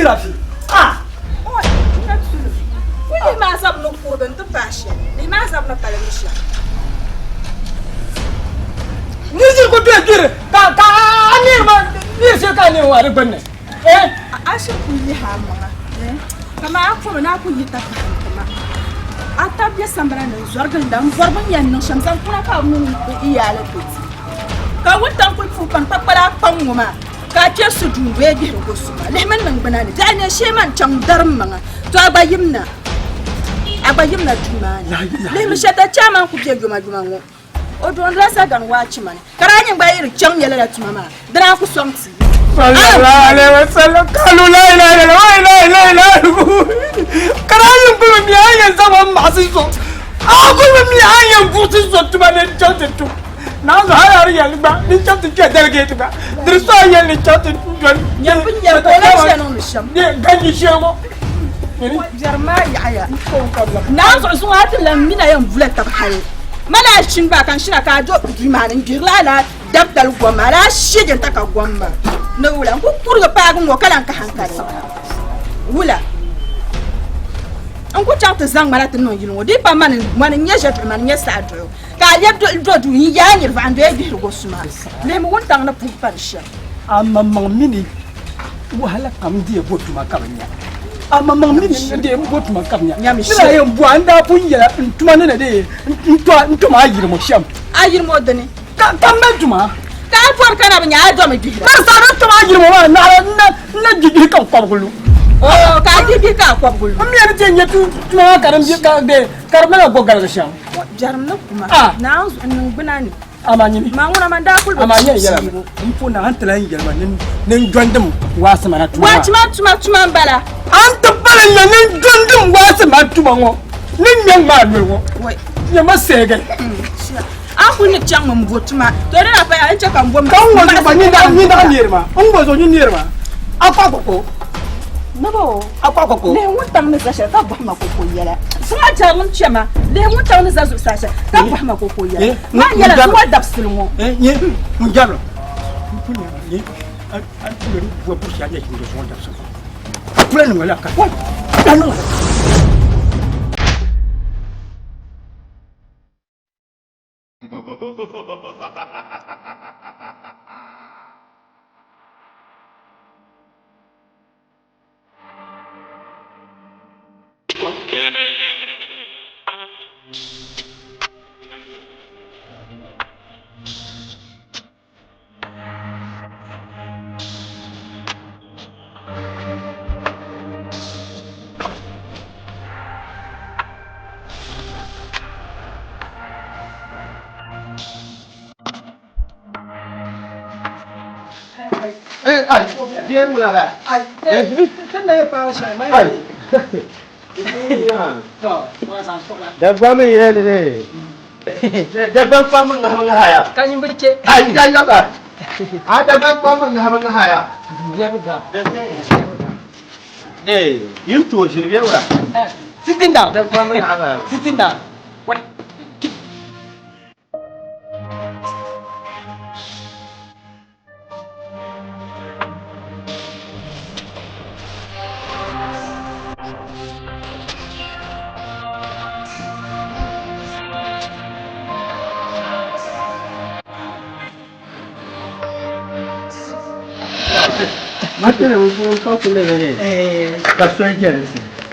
dira fi. Ah. Ku lihi maa zabi ni kurigi n-ti paai shɛli. Lihi maa zabi ni pali ni shɛm. Ni ʒiri ku doli diri ka ka a niri ma niri shɛli ka a niri maa di gbunni. Eh? A shiri ku lihi a maŋa. Kaman a komi ni a ku yi tapahi n-ti ma. A tab be sambana ni n-zɔri ginda m-bɔri bɛ ni yɛn niŋ shɛm zaŋ kuna ka bɛ mini bɛ iyaali kpe ti. Ka wuntaŋ kuli puhi kpani kpakpali a kpaŋ ŋɔ maa. Ka a kpe su duu m-boya gbihiri o suma. Lihimi n niŋgbuna ni, biɛɣu neen shee man chaŋ darim maŋa, to a gba yim na, a gba yim na duu maa ni. Lihimi shɛta chairman ku be yomayoma ŋɔ, o doondila sagani waachima ni, ka daa nyin gba yi di chaŋ nya lala tuma maa, di daa ku sɔŋ ti. Sallallahu alaihi wasallam kalu la ilaha illallah wa ilaha illallah ka daa nyin kuli mi a yɛn zaŋ o maɣasi so a kuli mi a yɛn buɣisi so tuma ni chaŋ ti tum Naanzu hali a di yɛli gba ni chaŋ ti kpɛ delegate gba di so a yɛli ni chaŋ ti doli Nyɛri bin yɛri ka o lahi ʒiya niŋdi shɛm. Ne ganyi shɛli ŋɔ. Biɛri maa yaɣaya. Naanzu zuŋɔ a ti lan mina yɛn bula tab hali. Mali a shini gba ka n shina ka a do duu maa ni n gbihirila a laa dabitali gom maa laa shɛjɛnta ka gom maa ni wula n ku kurigi paagi ŋɔ ka lan ka hankali wula n ku chaŋ ti zaŋ ŋmana ti niŋ yili ŋɔ di pa mani n-nyɛ ʒɛduɣu mani n-nyɛ saɣaduɣu Ka a lɛbi do duu n-yaai niriba n-doya gbihirigu suma lihimi wuntaŋ ni puhi pari shɛm. Amaŋmaŋ mini wahala kam n-deei bo tuma ka bɛ nya. Amaŋmaŋ mini n-deei bo tuma ka bɛ nya. Ni daa yɛn bɔhi n daa pun yɛla n tuma ni na dee n tom a yirimo shɛm. A yirimo dini? Ka m mali tuma. Ka a bɔri ka na bi nya a domi gbihira. Man saha din tom a yirimo maa naɣila n na gbi gbihi ka n kɔbigi lu. Oo, ka a gbi gbihi ka a kɔbigi lu. M mi ni ti yɛn nya tuma maa ka di be ka di mali gɔgaligi shɛm. Biɛrim ni kuma Ah. naanzu n niŋgbuna ni. Amaa nyini. Maa ŋuna man daa kuli bi Amaa yɛn yɛla piibu. n po na a ni ti lahi yɛli ma ni ni n dɔndim waasi mana tuma maa. Waachi maa tuma tuma n bala. A ni ti pali n nya ni n dɔndim waasi ma tuma ŋɔ ni ŋmɛ ŋmaa noli ŋɔ. Wai. Nyɛ ma seegi. A kuli ni chaŋ mi m bo tuma to di na paya n chɛ ka n bo Ka n ŋɔ zuɣu gba nyin daɣa neeri ma. N ŋɔ zuɣu nyin neeri ma. A kpahi koko. Naba o. A kpahi koko. Lihi wuntaŋ ni za shɛli ka bɔhi ma koko yɛla. Suŋa jɛrilim chɛ ma. Lihi wuntaŋ ni za zuɣusaa shɛli ka bɔhi ma koko yɛla. Maa nyɛla zuŋɔ dabisili ŋɔ. Nye ŋun jɛrilim. N pun nyɛ nye a a yɛli bɔ bushia nyɛ chimdi zuŋɔ dabisili ŋɔ. A kula niŋ la ka ka niŋ. Dagbani yɛli ni Dagbaŋ kpamba ŋahibu ŋahaya. Ka nyin bi chɛ. Ai ya ya ba. A Dagbaŋ kpamba ŋahibu ŋahaya. Eh, yin to shiri bɛ wura. Sitting down. Dagbaŋ ŋahibu. Sitting down. What?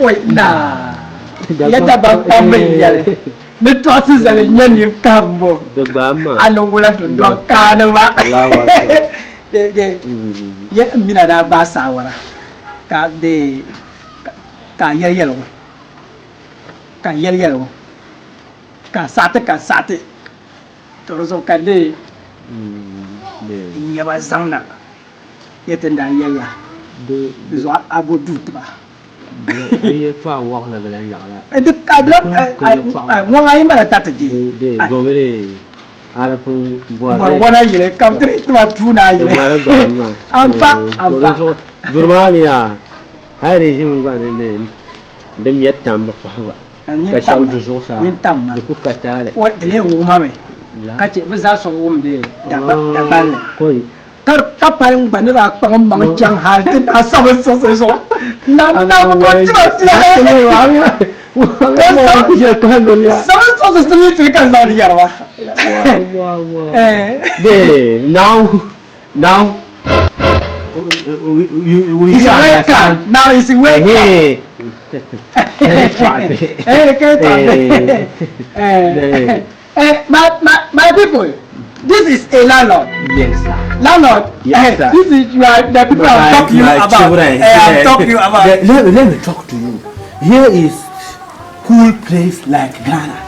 Oi, naa. Yɛda ban kpamba n-yɛli ni tɔɣisi zali nya nini karimbo a niŋgula dundɔŋ kaani ma. Yɛ m mina daa gbaai saawara ka ka a yɛli yɛligu ka n yɛli yɛligu ka a saɣiti ka n saɣiti. To di zuɣu ka di n nyɛba zaŋ na yɛ ti ni daa yɛli la di zuɣu a bo duu ti ba. Ŋɔŋ a yi mali tariti di bɔri wana yili ka bi tiri tima tuuna yili ampa ampa. Duri maa ni yaa hali di ʒimi gba ni di mɛ tam bi kpahi ba. Ka shɛba du zuɣusaa di ku ka taali. Di lee wumami ka chɛ bɛ zaa so wumdi Dagbanli. Ka pali n gba ni daa kpaŋ n maŋ chaŋ hal ti daa sabi n siɣisi zuɣu. Naawuni ka o ti ma fiɛli. Sabi n siɣisi ti mi tiri ka n zaŋdi yɛri ba. Now, now, we He's welcome. Now he's welcome. My people, this is a landlord. Yes, sir. Landlord. Yes, sir. This is you are the people I'm talking you about. I'm talking you about. Let me talk to you. Here is cool place like Ghana.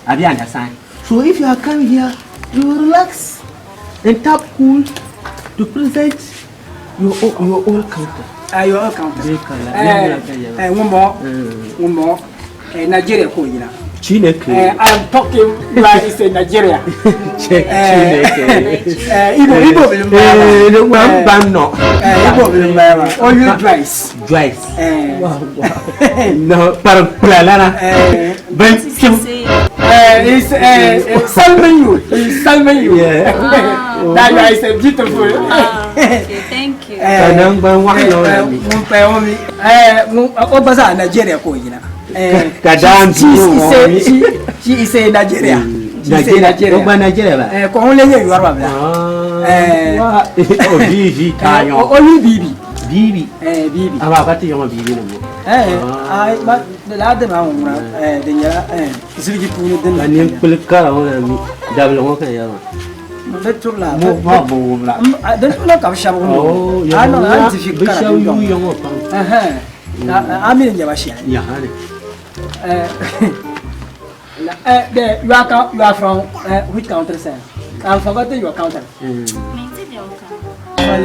Have you understand? So if you are coming here, you will relax and tap cool to present your own country. Your own country. One more. Nigeria ko yina. Chineke. I am talking like it's in Nigeria. Chineke. Igbo Igbo. Igbo Oil dries. Dries. No, para lana. Ben It's salmon you. It's salmon you. Yeah. That is a beautiful. Okay, thank you. Obaza Nigeria ko yina. She is a Nigeria. Nigeria. Ogba Nigeria ba. Ko on le ye Yoruba bla. Oh, bibi ta yo. O yi bibi. Bibi. Bibi. Aba ka ti yo bibi no mo. Ai ma la de ma wona de nyala zilgi puni den. Ani pul kala wona mi dablo mo kan ya ma. De turla. Mo ba bo bla. De turla ka shabu no. Ah no, an ti fi kala. Bi shabu yo mo pa. Ami ne ba shi. Ya hane. You are from which country, sir? I'm forgotten your country. Oil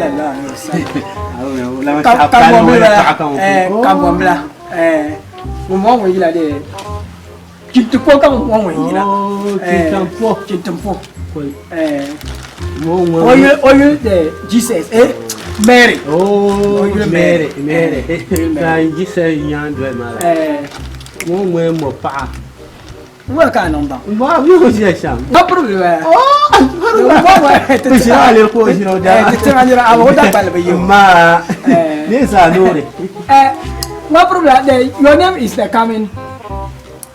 the Jesus, Mary. Oh, Mary, Mary. Jesus, Wa ka nan ba. Ba mi ko shi sham. Ba problem. Oh, Ba shi ale ko shi no da. Eh, ti ani ra awo da bal ba yo. Ma. Ne sa nore. Eh, no problem. Your name is the coming.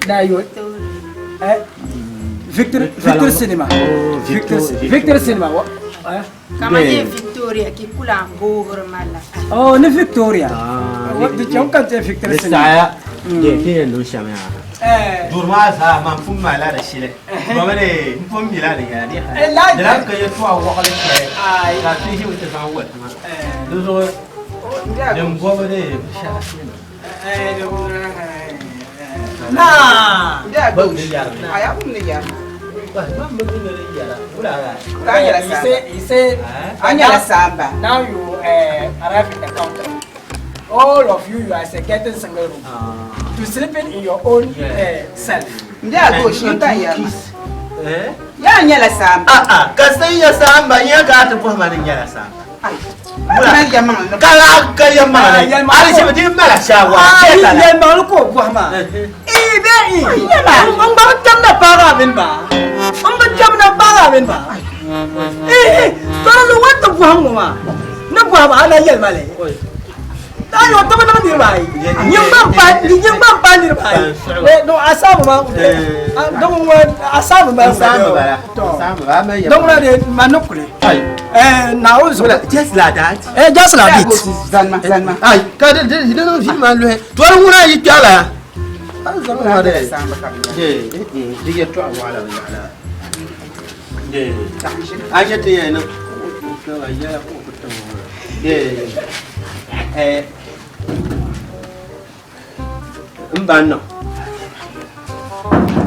Da you. Eh, Victor Victor Cinema. Victor Victor Cinema. Eh. Kama ye Victoria ki kula mbohor mala. Oh, ni Victoria. Ah, what the chong kan Victor Cinema. Saya. De ke no sham ya. Durma za man fun ma la da shile. Ba mane fun mi la da ya ni. La da ka ye tuwa wa kala ke. Ai. Ka ti hi wuta zan wa ma. Du zo. Dem bo ba de sha. Eh, na. Da go. Aya bum ne ya. Ba ba mun ne ya la. Wala ga. He say Anya samba. Now you arrive in the country. All of you are getting single room. To sleeping in your own self. Ndia go shi ta ya. Eh? Ya nya la samba. Ah ah, ka sai ya samba ya ka ta fahma din ya la samba. Ai. Kala Kala ka ya ma. Ali shi mutum mala shawa. Ah, ya ma ko fahma. Eh be i. An ba tam na fara min ba. An ba tam na fara min ba. Eh eh, to lo wa ta fahmu ma. Na fahma ana yel male. Ayo tama na nirba ai. Nyimba pa nyimba pa nirba ai. Eh no asabu ma. Don wa asabu ma. Asabu ba. Asabu ba ma ya. Don na de manukule. Ai. Eh na o zo. Just like that. Eh just like it. Zanma zanma. Ai ka de de de fi ma lo. To ran wuna yi kyala. An zama ma de. Eh eh ya to awala wala. Eh. Aje te ya na. Ko ya ko ko to. Eh. Eh. Mba no.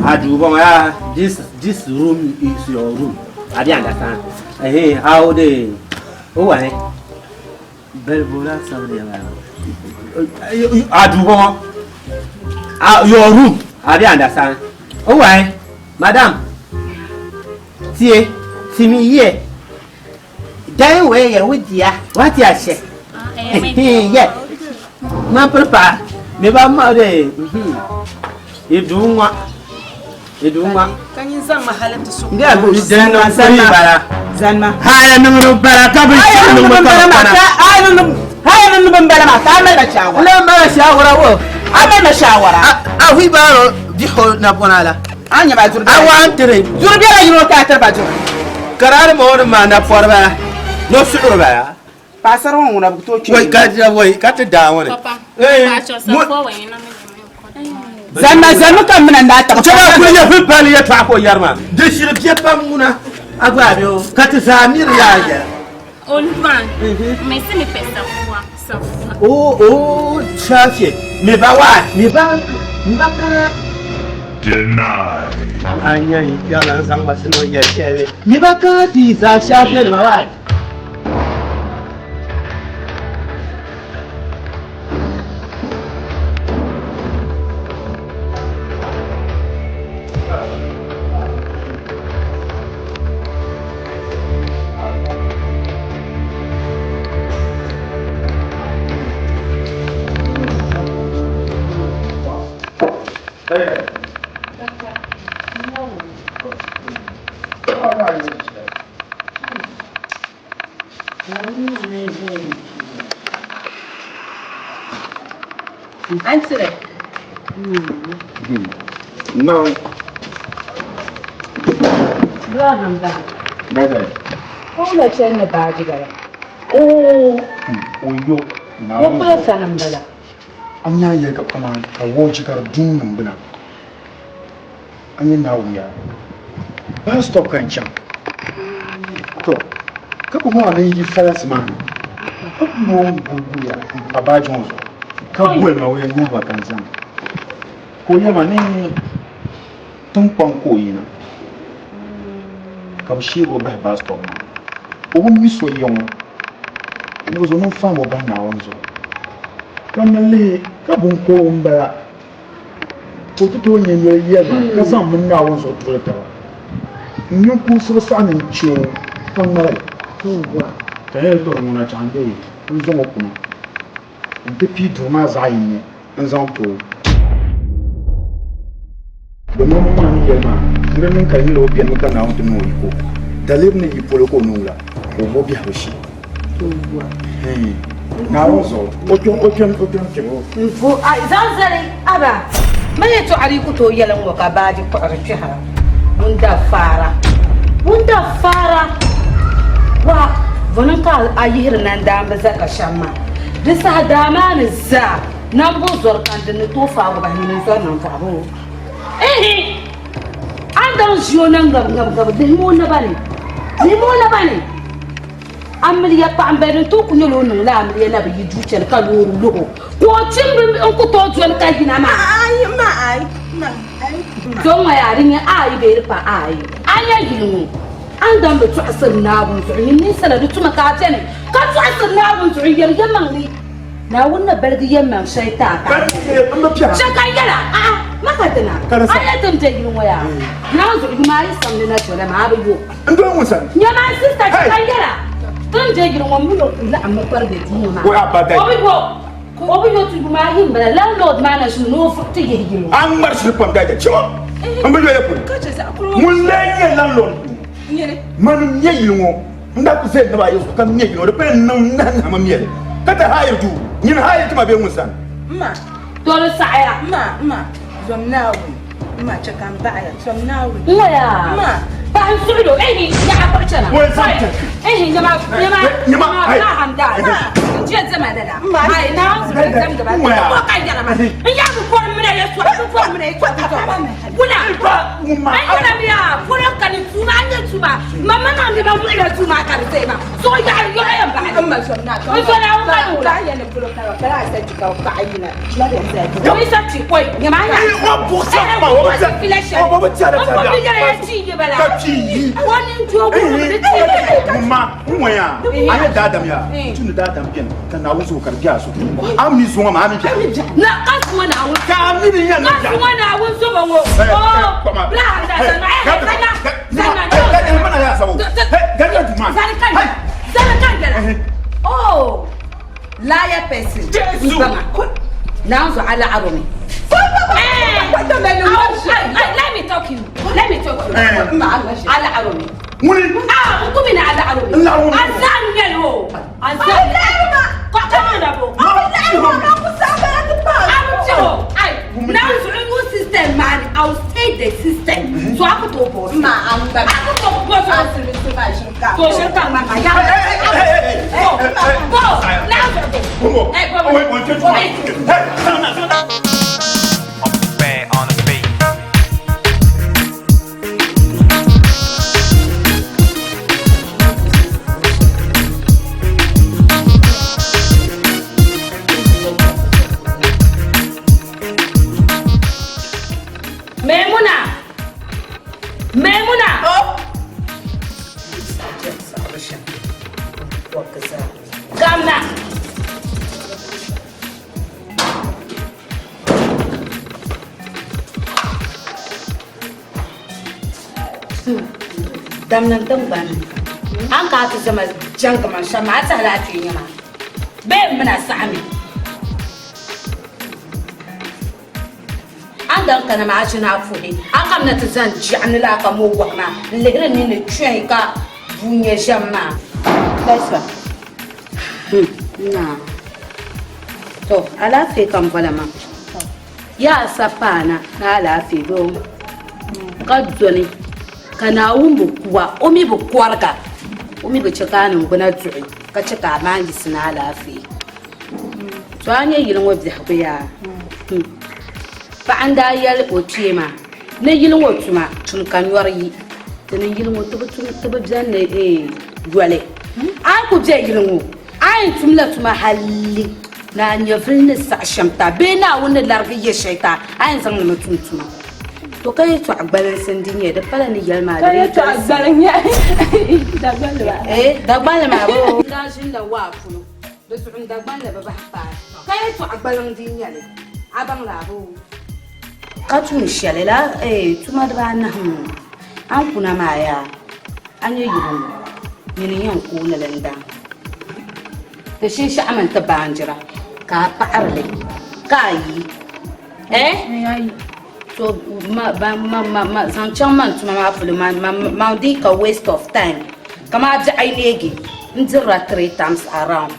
Adubo ya this room is your room. Abi understand. Eh how they Oh why? Belbola Saudi Adubo. Ah your room. Abi understand. Oh why? Madam. Tie, timi ye. Dan we ye wo dia. What ya she? Yeah. Ma prepare. Me ba ma de. Idunwa. Iduma. Ka nyin zaŋ ma hali ti suhu. Ndi a go zanma bala. Zanma. Haya niŋ bala ka bi Haya niŋ niŋ ka bala bi maa kana. ka haya niŋ haya niŋ bin bala maa ka a mali ma shawara. La mala shawara wo. A mali ma shawara. A hui baaro biho na pona la. A nyɛ ba duri. A wa an tiri. Duri bɛla yino ka a tiri ba duri. Karari mo ni ma na pɔri bala. No suɣuri bala. Paɣasari ŋɔ ŋuna bi tooi kpɛ. Wai ka wai ka ti daa ŋɔ ni. Papa, Eh, pa cho sa mo- fo wa ina mi mi ko. Zanma zanmi ka mina n daa taɣi. Chɛba kuli nyɛ fi pali yɛltɔɣa ka o yɛri maa. Di shiri bɛ pam ŋuna a gba a o ka ti zaa miri laa yɛla. Olwan, me si mi pe sa fo sa fo. O o shafi me ba wa me ba me ba ka. Denied. An yi yàrá zaŋ ba sino yɛ shɛli. Me ba ka ti za shafi ma wa. An tiri. No. Abraham ba. Bye. Ko la chen na baaji gara. Oh, oyo. Ko kula sanan bala. An nya ye ka kama ka woji ka dun nan bina. An yi na wuya. Ba stop kan can. To, ka kuma ne yi falas ma. Ka no gugu ya a ba jonzo. Ka gwe ma wuya nya ba kan zan. Ko ya ma ne tun kwan ko yi na. Ka bi shi go ba ba stop ma. O mi so yon. Ni zo no fa mo ba na onzo. Ka mali ka bun ko mbala. Ko ti to nyɛ yɛli yɛlima ka zaŋ mini Naawuni zuɣu tuɣili taba. N ninkuunsibu saɣa ni n che o ka ŋmali. Ka yɛli tɔri ŋuna chaŋ n deei n zaŋ o kuna n ti pii duri maa zaɣ yini n zaŋ ti o. Bɛ nɔŋ maa ni yɛli maa n di niŋ ka di nyɛla o benimi ka Naawuni ti niŋ o yiko. Daliri ni yi polo ka o niŋ la ka o bo biɛhigu shee. Naawuni zuɣu o kpɛm o kpɛm o kpɛm kpɛm o. Nfo ai zanzali aba. Ma ye to ari ku to yɛlɛ ŋɔ ka baaji kpuɣiri kpɛhira. Bunda faara. Bunda faara. Wa vuni ka a yihiri nandaamba zaka shɛm maa. Di saha daa maa ni zaa nambo zɔri kan din ni tooi faagu bahi nyini n-zɔri ninvuɣu bɔ. Ehe! An daŋ ʒi o na ŋab ŋab ŋab lihimi o naba ni. Lihimi o naba ni. Amiliya paɣa m-bala din tooi ku nyɛla o niŋla amiliya na bi yi duu chani ka loori luhi o ka o chimbi n ku tooi doli ka yina maa. Ai ma ai ma ai. To ŋɔ yaa di nyɛ ai bee di pa ai. A nya yili ŋɔ a ni daŋ bi tɔɣisiri Naawuni zuɣu nyin ninsala di tuma ka a beni ka tɔɣisiri Naawuni zuɣu n-yɛri yɛlimaŋli. Naawuni na baligi yɛlimaŋ shɛli ti a ka chɛ ka n yɛl a, A'a, ma ka dina. A yɛli ti ni be yili ŋɔ yaa? Naawuni zuɣu yuma ayi samdi na dola maa a bi yo. N doli ŋun sani. Nyama n sista chɛ ka n yɛl a, ti ni be yili ŋɔ m min o kul laɣim mi kpari be duu ŋɔ maa. O bi yo, o bi yo ti yuma ayi m-bala. Landlord maa na ʒini ni o vuɣi ti yihi yili ŋɔ. A ŋmari shili pam daida chɛ ma m bi yoya puli. Ŋun lee nyɛ landlord mani n-nyɛ yili ŋɔ. N daa ku zali naba ayi zuɣu ka ŋme yili ŋɔ, di pala n niŋ nahi nahi ma mɛli ka ti haayiri duu. Nyini haayiri ti ma bee ŋun sani? Ma. To di saɣiya. Ma, ma, zom Naawuni. Ma, chɛ ka m baɣi ya. Zom Naawuni. N ŋɔya. Ma. Pahi n suhu do. Ehi, yaɣa kpuɣi chana. Wai zaŋ ti. Ehi, nyama, nyama, Nyama, nyama, hai. Abraham daa. N je zama lala. Ma. Hai, Naawuni zuɣu di zamdi ba. Ŋɔya. Ko ka yɛra ma. N yaa bi kɔri mina ya sɔɣi, bi kɔri mina ya sɔɣi, bi sɔɣi. Wula. Ŋun ma. An yɛra mi yaa, polo ka ni tuuma, an nyɛ tuuma. Ma ma niŋ ni ba wuhila tuuma ka di zaya maa. So yaɣi yɔɣi yɛn baɣi. Ma zom Naawuni. N zo Naawuni ka ni wula. Ka yɛli polo ka ba kala asa ti ka o paɣa yina. Ma bɛ zaya. O yi sa ti kɔi, nyama nya. Ee, o buɣisi ma, o bi tɛ- Fila shɛli. o bi tɛri O tɛri. bi yɛra ya chi yi bala. Ka chi yi. O ni n doo guhiri di chi yi. Ma, n ŋɔya, a nyɛ daadam yaa, tu ni daadam beni ka Naawuni zuɣu ka di be a zuɣu. A mi zuŋɔ maa, a mi biɛhi. Na ka zuŋɔ Naawuni. Ka a mi ni yɛn Ka niŋ biɛhi. zuŋɔ Naawuni zuŋɔ ŋɔ. Hey, Oh, hey, kɔma. Abraham da Hey, zana, hey, gadi- zana, nyama, zana, hey, gadi- mana yaa sababu. Hey, gadi ya duma. Zani kan Hey. zani kan yɛla. Oh, liar person. Jesu. N baŋa. Naawuni zuɣu a laɣiri mi. Let me talk you. Let me talk you. Alaɣirimi. Ŋuni? Ah, n kumi ni alaɣirimi. N laɣirimi. A zaa n nyɛli o. A zaa. Ka ka niŋda bo. Ai, now zuɣu new system man, I will stay the system. So a ku tooi boss. Ma an gba. A ku tooi boss. To shiri ka ma ma ya. Go, go. Now zuɣu go. Hey, go. Bang on the beat. Maimuna. Maimuna. Gamna. Damna tiŋgbani a ni kana ti zama jɛŋgima shɛm maa a tɛhila a kpee nyɛ maa bee m mina saɣimi a ni daŋ kana maa a ʒini a puhi a kamina ti zani jiɣu ni laa ka mo wahu maa n lihiri ni ni kpɛhi ka bua nyɛ ʒɛm maa. Naa to alaafee ka n bɔla maa yaa sa paana ni alaafee doo ka doni ka Naawuni bi kuwa o mi bi kɔriga o mi bi chɛ ka a niŋgbuna duɣi ka chɛ ka a maan yiɣisi ni alaafee to a nyɛ yili ŋɔ biɛhigu yaa paɣa n daa yɛli o kpee maa ni yili ŋɔ tuma tum ka nyɔri yi ti ni yili ŋɔ ti bi bɛni ni yoli a yi ku bɛ yili ŋɔ a yɛn tumla tuma halli ni a nyɛvuli ni saɣi shɛm ta bee Naawuni ni larigi yɛ shɛli ta a yɛn zaŋ limi tum tuma to ka yɛltɔɣa gbalinsi n di nyɛ di pala ni yɛli maa Ka yɛltɔɣa gbaliŋ nyɛ Dagbanli maa. Ee Dagbanli maa boo. N daa ʒinila waa polo di zuɣu n Dagbanli bi bahi paai ka yɛltɔɣa gbaliŋ di nyɛli a baŋ la boo. Ka tuun shɛli la tuma dibaanahi ŋɔ a ni kuna maa yaa a nyɛ yili ŋɔ nyini n-yɛn kooni li n-daŋ ti shinshaɣu mini ti baanjira ka a paɣiri li ka a yi eh so ma ba ma ma ma zaŋ chaŋ man tuma maa polo ma ma ma di ka waste of time kamani biɛɣu ayi neegi n dirila 3 times around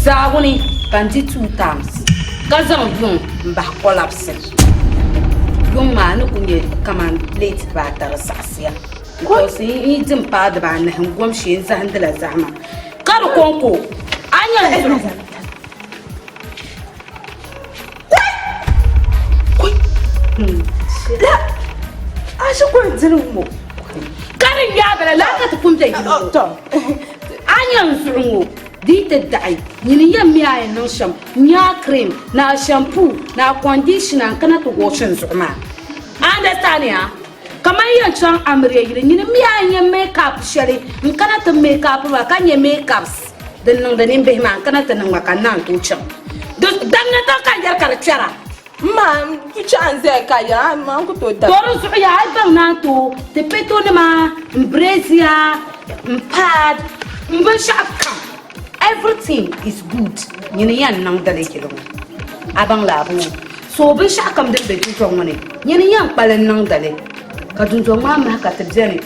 Zaawuni ka n di 2 times ka zaŋ yuŋ n bahi collapse yuŋ maa ni ku nyɛ kamani plate dibaata di saɣasiya because n yi di n paai dibaanahi n gom shee n zahindila zahama ka di konko a nyɛ n zuɣu Ka di yaabala laa ka ti pun be yili ŋɔ. A nya n zuɣu ŋɔ di yi ti daɣi nyini yɛn mi a yɛn niŋ shɛm n-nya a cream ni a shampoo ni a conditioner n-kana ti wash n zuɣu maa. A understand ya? Kaman yɛn chaŋ amiliya yili nyini mi a nya makeup shɛli n-kana ti makeup ma ka nya makeups din niŋdi nimbihi maa n-kana ti niŋ ma ka n naan tooi chaŋ. Damni tiŋ ka n yɛri ka di kpɛra. Ma n chaɣa n zaya ka yɛra a ma n ku tooi To di zuɣu yaa a yi baŋ naan tooi ti peto nima n brazier n pad n binshɛɣu kam everything is good nyini yɛn niŋdili yili ŋɔ a baŋ la boo so binshɛɣu kam din be dundɔŋ ŋɔ ni nyini yɛn kpalim niŋdili ka dundɔŋ maa mahi ka ti beni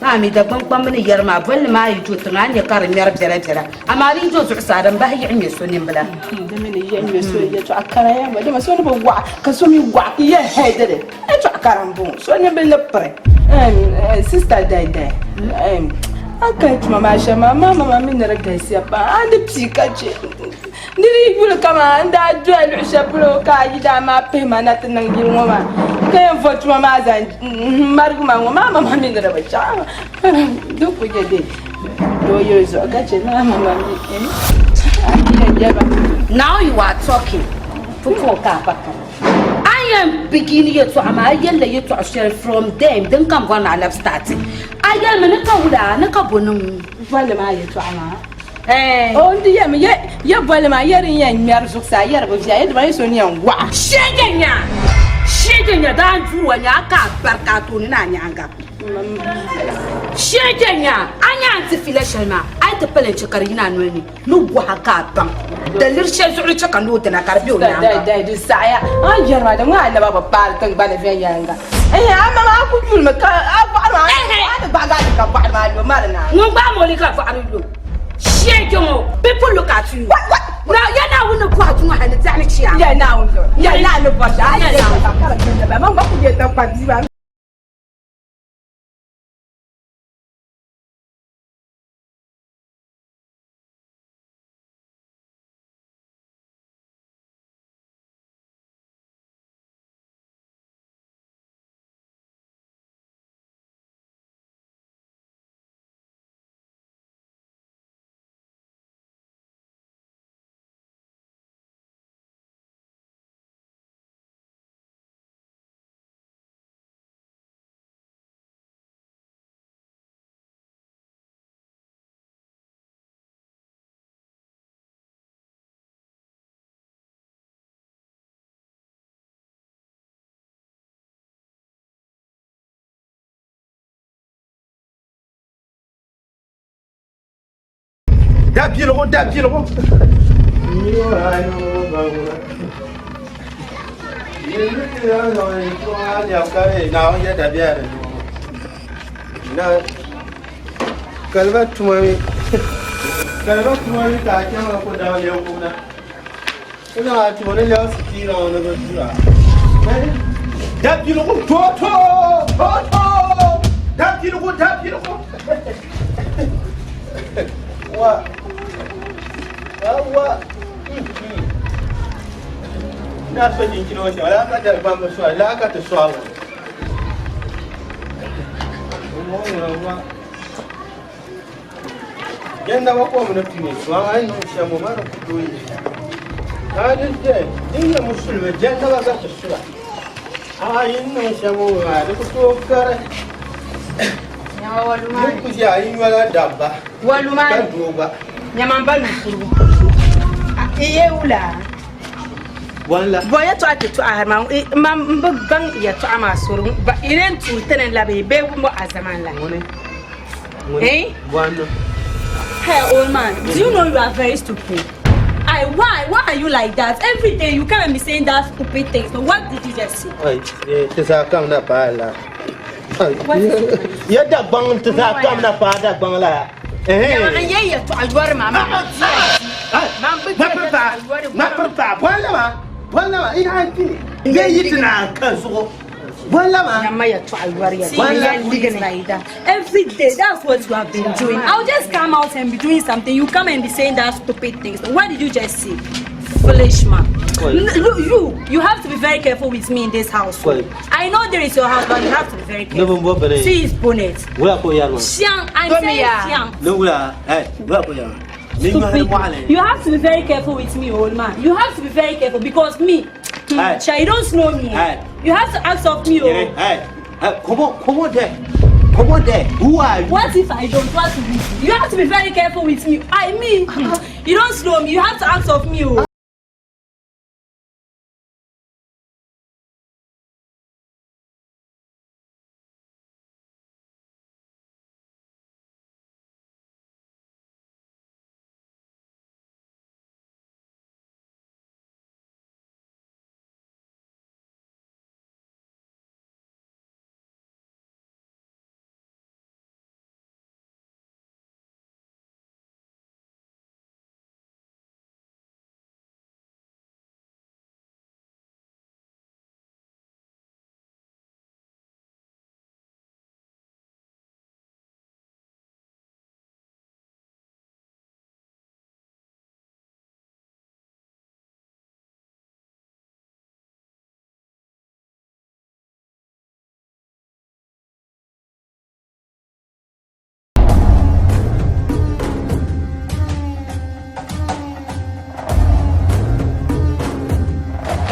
maa mi Dagbaŋ kpamba ni yɛri maa bolli maa yi do tiŋa a ni nya ka di ŋmɛri biɛla biɛla amaa di yi do zuɣusaa din bahi yiɣi ŋmɛ so nimbila. Di mi ni yiɣi ŋmɛ so yɛltɔɣa kara ya gba dama so ni bi waɣa ka so mi waɣa ka yɛli hɛi dini yɛltɔɣa kara m-bɔŋɔ so nimbila ni piri sista dai dai a kali tuma maa shɛm maa maa mama mi ni di galisiya pam a ni pii ka chɛ Ni di yi yuli kaman n daa doli luɣ shɛli polo ka a yi daa maa pihi ma na ti niŋ yili ŋɔ maa, ka yɛn vo tuma maa zaŋ marigi ma ŋɔ maa mama mi ni di bi chaɣ di ku nyɛ bɛ doo yili zuɣu ka chɛ maa mama mi a yi yɛn yɛli ba. Now you are talking pukɔɔ ka a pa kani. A yɛn begin yɛtɔɣa maa a yɛlila yɛtɔɣa shɛli from then din kam bɔri ni a labi start. A yɛlimi ni ka wula ni ka bo niŋ. Bolli maa yɛtɔɣa maa. O n di yɛmi ya bolli maa ya din yɛn ŋmɛri zuɣusaa ya di bi viɛla ya dima ya so ni yɛn waɣa. Shege nya shege nya daa duwa nya a ka a bari ka a tooni ni a nyaanga. Shege nya a nya n ti fila shɛli maa a ti pali n-chɛ ka di yina a noli ni, ni gɔha ka a baŋ daliri shɛli zuɣu ni chɛ ka n o dina ka di be o nyaaŋa. Dai, dai, di saɣiya. A ni yɛri ma di ŋɔ a naba bi paari tiŋgbani viɛnyɛliŋga. Ɛhɛn, a maŋa a ku yulimi ka a bɔɣiri maa, a ni gbaagi a liiga bɔɣiri maa lo ma di naai. Ŋun gbaai ma o liiga bɔɣiri lo. Shee kpe ŋɔ, people look at you. What, what? Na ya Naawuni ni bɔhi duŋɔ hali ni biɛɣu ni chia. Ya Naawuni zuɣu, ya Naawuni ni bɔri shɛli, a yi yɛli ka ka di gindi ba, man gba ku yɛli taŋkpa bia maa. Daabiligu daabiligu. Kaliba tuma mi kaliba tuma mi ka a chɛ maa ku daa lɛbi kuna ku zaŋ a tuma ni lɛbi sitiira ŋɔ ni bi dura daabiligu to to to to daabiligu daabiligu wa wa na so chinchini ŋɔ shɛm laa ka dari gbambi sɔɣi laa ka ti sɔɣi ŋɔ Jɛndaba kom ni pini sɔŋ a yi niŋ shɛm o ma di ku tooi yi a di dɛ din nyɛ musulimi jɛndaba gba ti sura a yi niŋ shɛm o maa di ku tooi kari di ku ʒi a yi nyola dabba ka doo gba Nyama n ba nufurugu iye wula Bɔnla. Bɔ yɛtɔɣa ti tɔɣa hari maa mam n bi baŋ yɛtɔɣa maa sori ba Iran tuuri ti ni la bee bee bɔ a zaman la. Ŋuni? Ŋuni? Eh? Bɔnna. Hey old man, do you know you are very stupid? I why why are you like that? Every day you come and be saying that stupid things. But what did you just say? Ai, ti zaa kam na paai la. Ya Dagbaŋ ti zaa kam na paai Dagbaŋ la. Nyama n yɛ yɛtɔɣa yɔri maa man bi diya man bi diya yɛtɔɣa yɔri Ma piri paɣa bɔnla maa bɔnla maa ina an kpi bee yi ti naan ka zuɣu bɔnla maa. Nyama yɛtɔɣa yɔri ya Bɔnla. ligini. Like that. Every day, that's what you have been doing. I'll just come out and be doing something. You come and be saying that stupid things. What did you just say? Foolish man. You, you have to be very careful with me in this house. Why? I know there is your house, but you have to be very careful. Ne bɛ bɔ See his bonnet. Wula ko yari ma. Shiang, I'm Tomi saying ya. Shiang. Ne wula, eh, wula ko yari ma. Ne nyɔhi mɔɣili. You have to be very careful with me, old man. You have to be very careful because me, Hey. Cha, you don't know me. Hey. You have to ask of me, oh. Hey, hey, come on, come on there. Come on there. Who are you? What if I don't? What will you do? You have to be very careful with me. I mean, you don't know me. You have to ask of me, oh.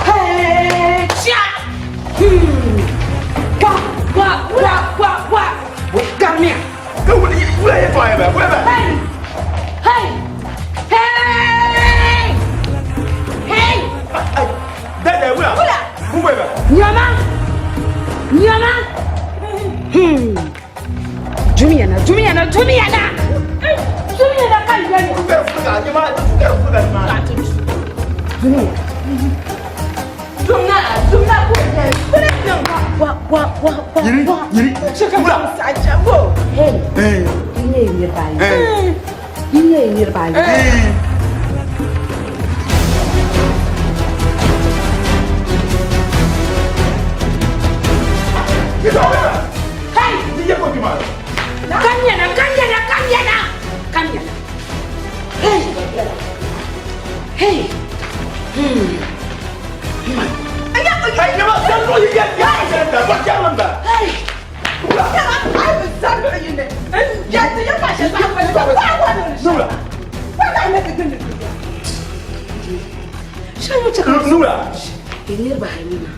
Hey, cha! Wa, wa, wa, wa, wa. Karmiya. Ka wula wula yɛtɔɣa yɛ bɛ wula bɛ. Hey! Hey! Hey! Hey! Dada wula. Wula. Mun bɔ yɛ bɛ. Nyama! Nyama! Jumiya na, jumiya na, jumiya na! Jumiya na! Yiri, yiri, wula. Hey, yi nyɛla niriba ayi. Yi nyɛla niriba ayi. Kamiyana, kamiyana, kamiyana, kamiyana. Hey, hey. Niriba ayi maa.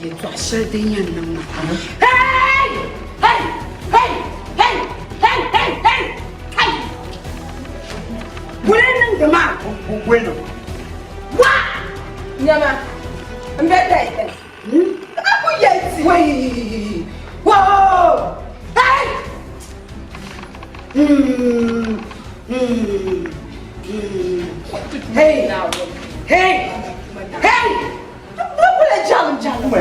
Yɛltɔɣa shɛli din yɛn niŋ maa. Hey! Hey! Hey! Hey! Hey! Hey! Hey! Hey! Wula niŋdi maa? Bueno. Wa! Nyama, n bɛ da yi. A ku yɛli ti. Wai! Whoa! Hey! Hey! Hey! Hey! Kula jalim jalim.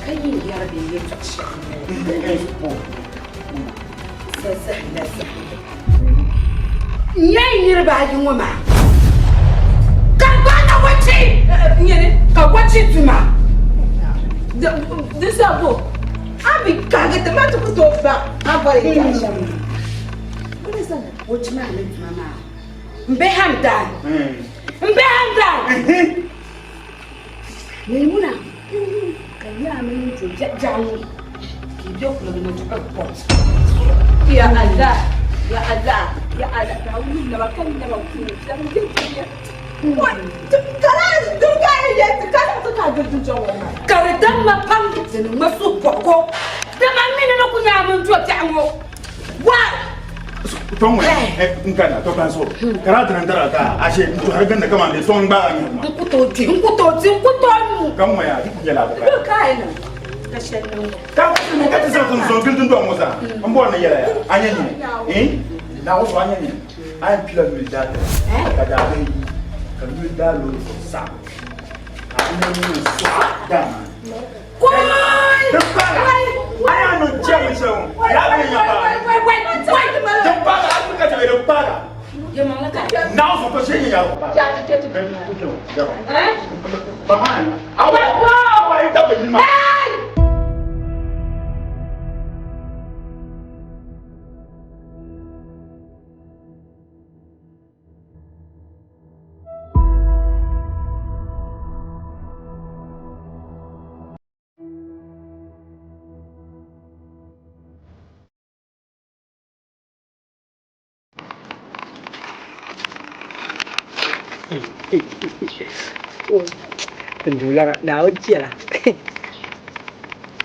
Ka yi yɛri bɛ yɛltɔɣa shɛli. N nyɛ niriba ayi ŋɔ maa ka n gbaai na wachi ka wachi du maa. Di sabu a bi kahigi ti ma ti ku tooi baŋ a bɔri yɛltɔɣa shɛm maa. Wachi maa ni duma maa n be Hamdan n be Hamdan Maimuna ka yaa mini jo jaŋ ŋɔ ka yi be kuligi ni duɣiri pot. Ya Allah, ya Allah, ya Allah, ka wuli naba ka naba kuni fiɛm n yɛ Ka di damma pam di ni ŋma suhupɔhigu, dama m mi ni ni ku nya a mini jo biɛɣu ŋɔ. Wa! Tɔŋ ŋɔ n kana to kan so kara dina dara ka ashe n tuhari ganda kama be tɔŋ gba nya ma N ku tooi di, n ku tooi di, n ku tooi nyu. Ka ŋɔ ya di ku nyɛla abu Ka a yi niŋ ka shɛli niŋ ŋɔ. Ka ka ti zaŋ tin zɔn gili dundɔŋ ŋɔ zaa n bɔri ni yɛla ya a nyɛ nyini eh na o so a nyɛ nyini a yɛn pila yuli daa tali ka daa bihi yi ka yuli daa loori zuɣu saɣim ka a nyɛ nyini suɣa daa maa ni. Koi! Din paga a yaa niŋ jɛm shɛli ŋɔ yaa bɛ nya paa din paga a ka chɛ din paga naɣ so ka shɛ nyɛ yaa pa awa awa yi dabba yili maa. Tindulara Naawuni chɛla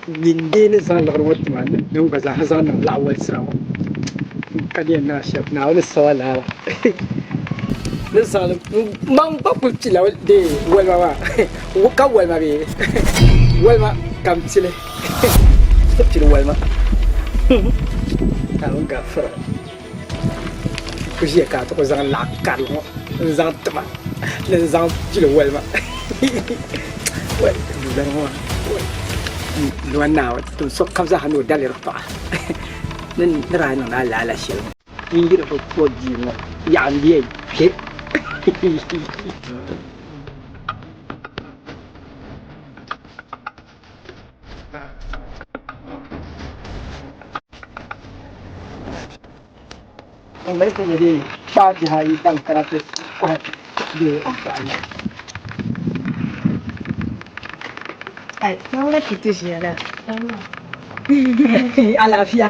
nyin dee ni zaŋ liɣiri ŋɔ tima ni n gba zaa zaŋ niŋ laɣ walisira ŋɔ ka di yɛn niŋ shɛm Naawuni ni sawa lala ni zaŋli man gba kuli pila dee walima maa ka walima bee walima ka n pili ti pili walima Naawuni gafara Ku ʒiya ka a ti ku zaŋ laɣ karili ŋɔ n-zaŋ ti ma ni n zaŋ pili walima. Duulana ŋɔ maa, Duuma Naawuni, tim sokam zaa ha ni o daliri paɣa ni ni daa niŋdi a laala shɛli ŋɔ. N yi di bi po bia ŋɔ, yaɣa m-be kpe. Mali ka nyɛ dee kpaa bihi ayi ban kana ti kɔhi bɛ paɣa. Ai, na wula ka ti ʒiya la? Alaafia.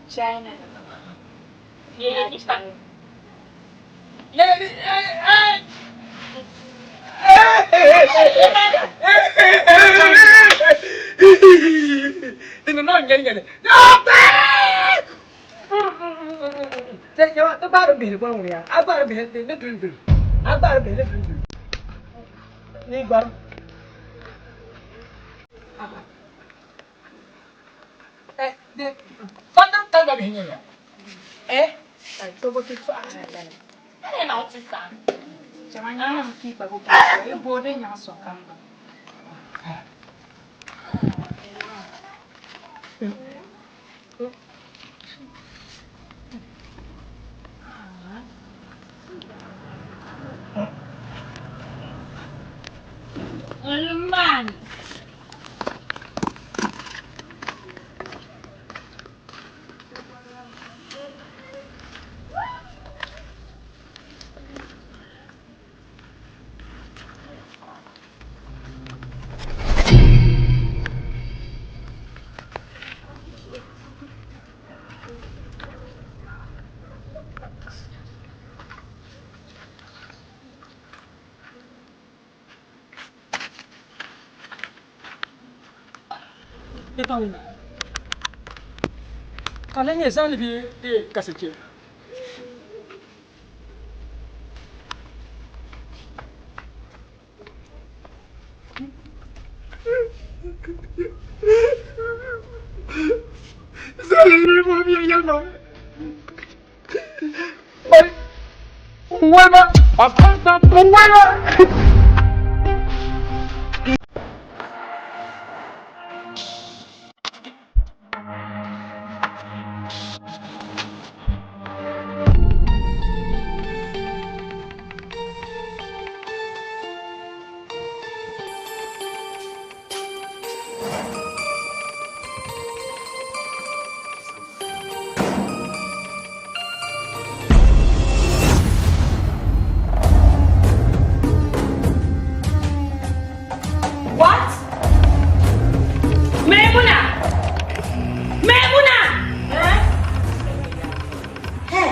China. Ka lan nyɛ zaŋ li bee kasi chɛ? What? Maimuna! Maimuna! Hey.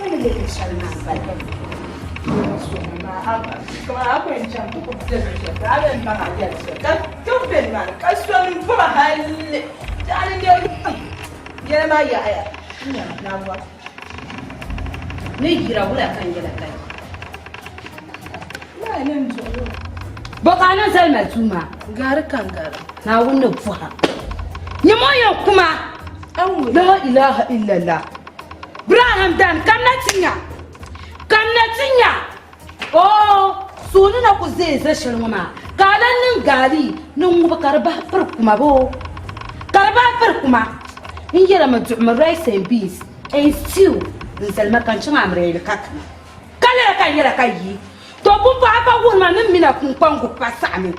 Wani laifin shari na bala. Ni yira wula kan yɛla kai. Bɔka niŋ salima tuuma. Gari kan gari. Naawuni ni bɔha. Nyɛmo yɛn kuma. La ilaha illallah. Braham dan kamna tinya. Kamna tinya. Oh, suuni na ku zai za shɛli ŋɔ maa. Ka a lan niŋ gaali ni ŋubi ka di bahi piri kuma boo. Ka di bahi piri kuma. N yɛla mi duɣimi rice and beans and stew n zali ma ka n chaŋ amreli ka kana. Ka lala ka n yɛla ka yi. To pumpɔɣu pa wuhi ma ni m mina kunkpangu pa saɣimi.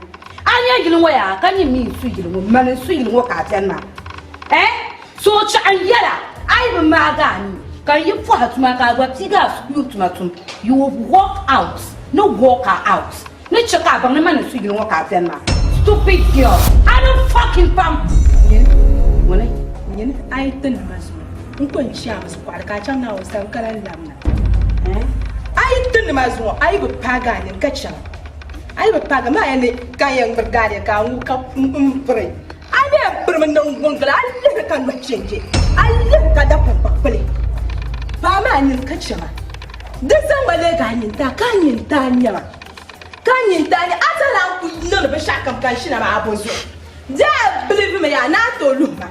A nya yili ŋɔ yaa ka nyini mi n su yili ŋɔ, mani n su yili ŋɔ ka a beni maa. Eh? Soochɛɣu n yɛla a yi bi maagi a ni ka n yi pɔhi tuma ka a gba piigi a sukuu tuma tum, you will walk out ni walk her out ni chɛ ka a baŋ ni mani n su yili ŋɔ ka a beni maa. Stupid girl. A ni fucking pam. Nyini, ŋuni, nyini, a yi ti nima zuŋɔ n ko n chɛ a mi zukuɣili ka a chaŋ Naawuni sani ka lan labina. A yi ti nima zuŋɔ a yi bi paagi a nini ka chaŋ a yi bi paagi maa yɛn ni ka yɛn gbiri gaadiya ka a ŋubi ka n piri a ni yɛn pirimi niŋ guŋgili a lihiri ka nɔhi chɛnjɛ a lihiri ka dapɔŋ kpakpili paa maa nini ka chaŋa di zaŋ ma leegi a nini taa ka a nini taa nyɛma ka a nini taa nyɛ a zaa n ku niŋdi binshɛɣu kam ka n shina maa a bo zuɣu di a bilivi mi yaa ni a tooi luhi ma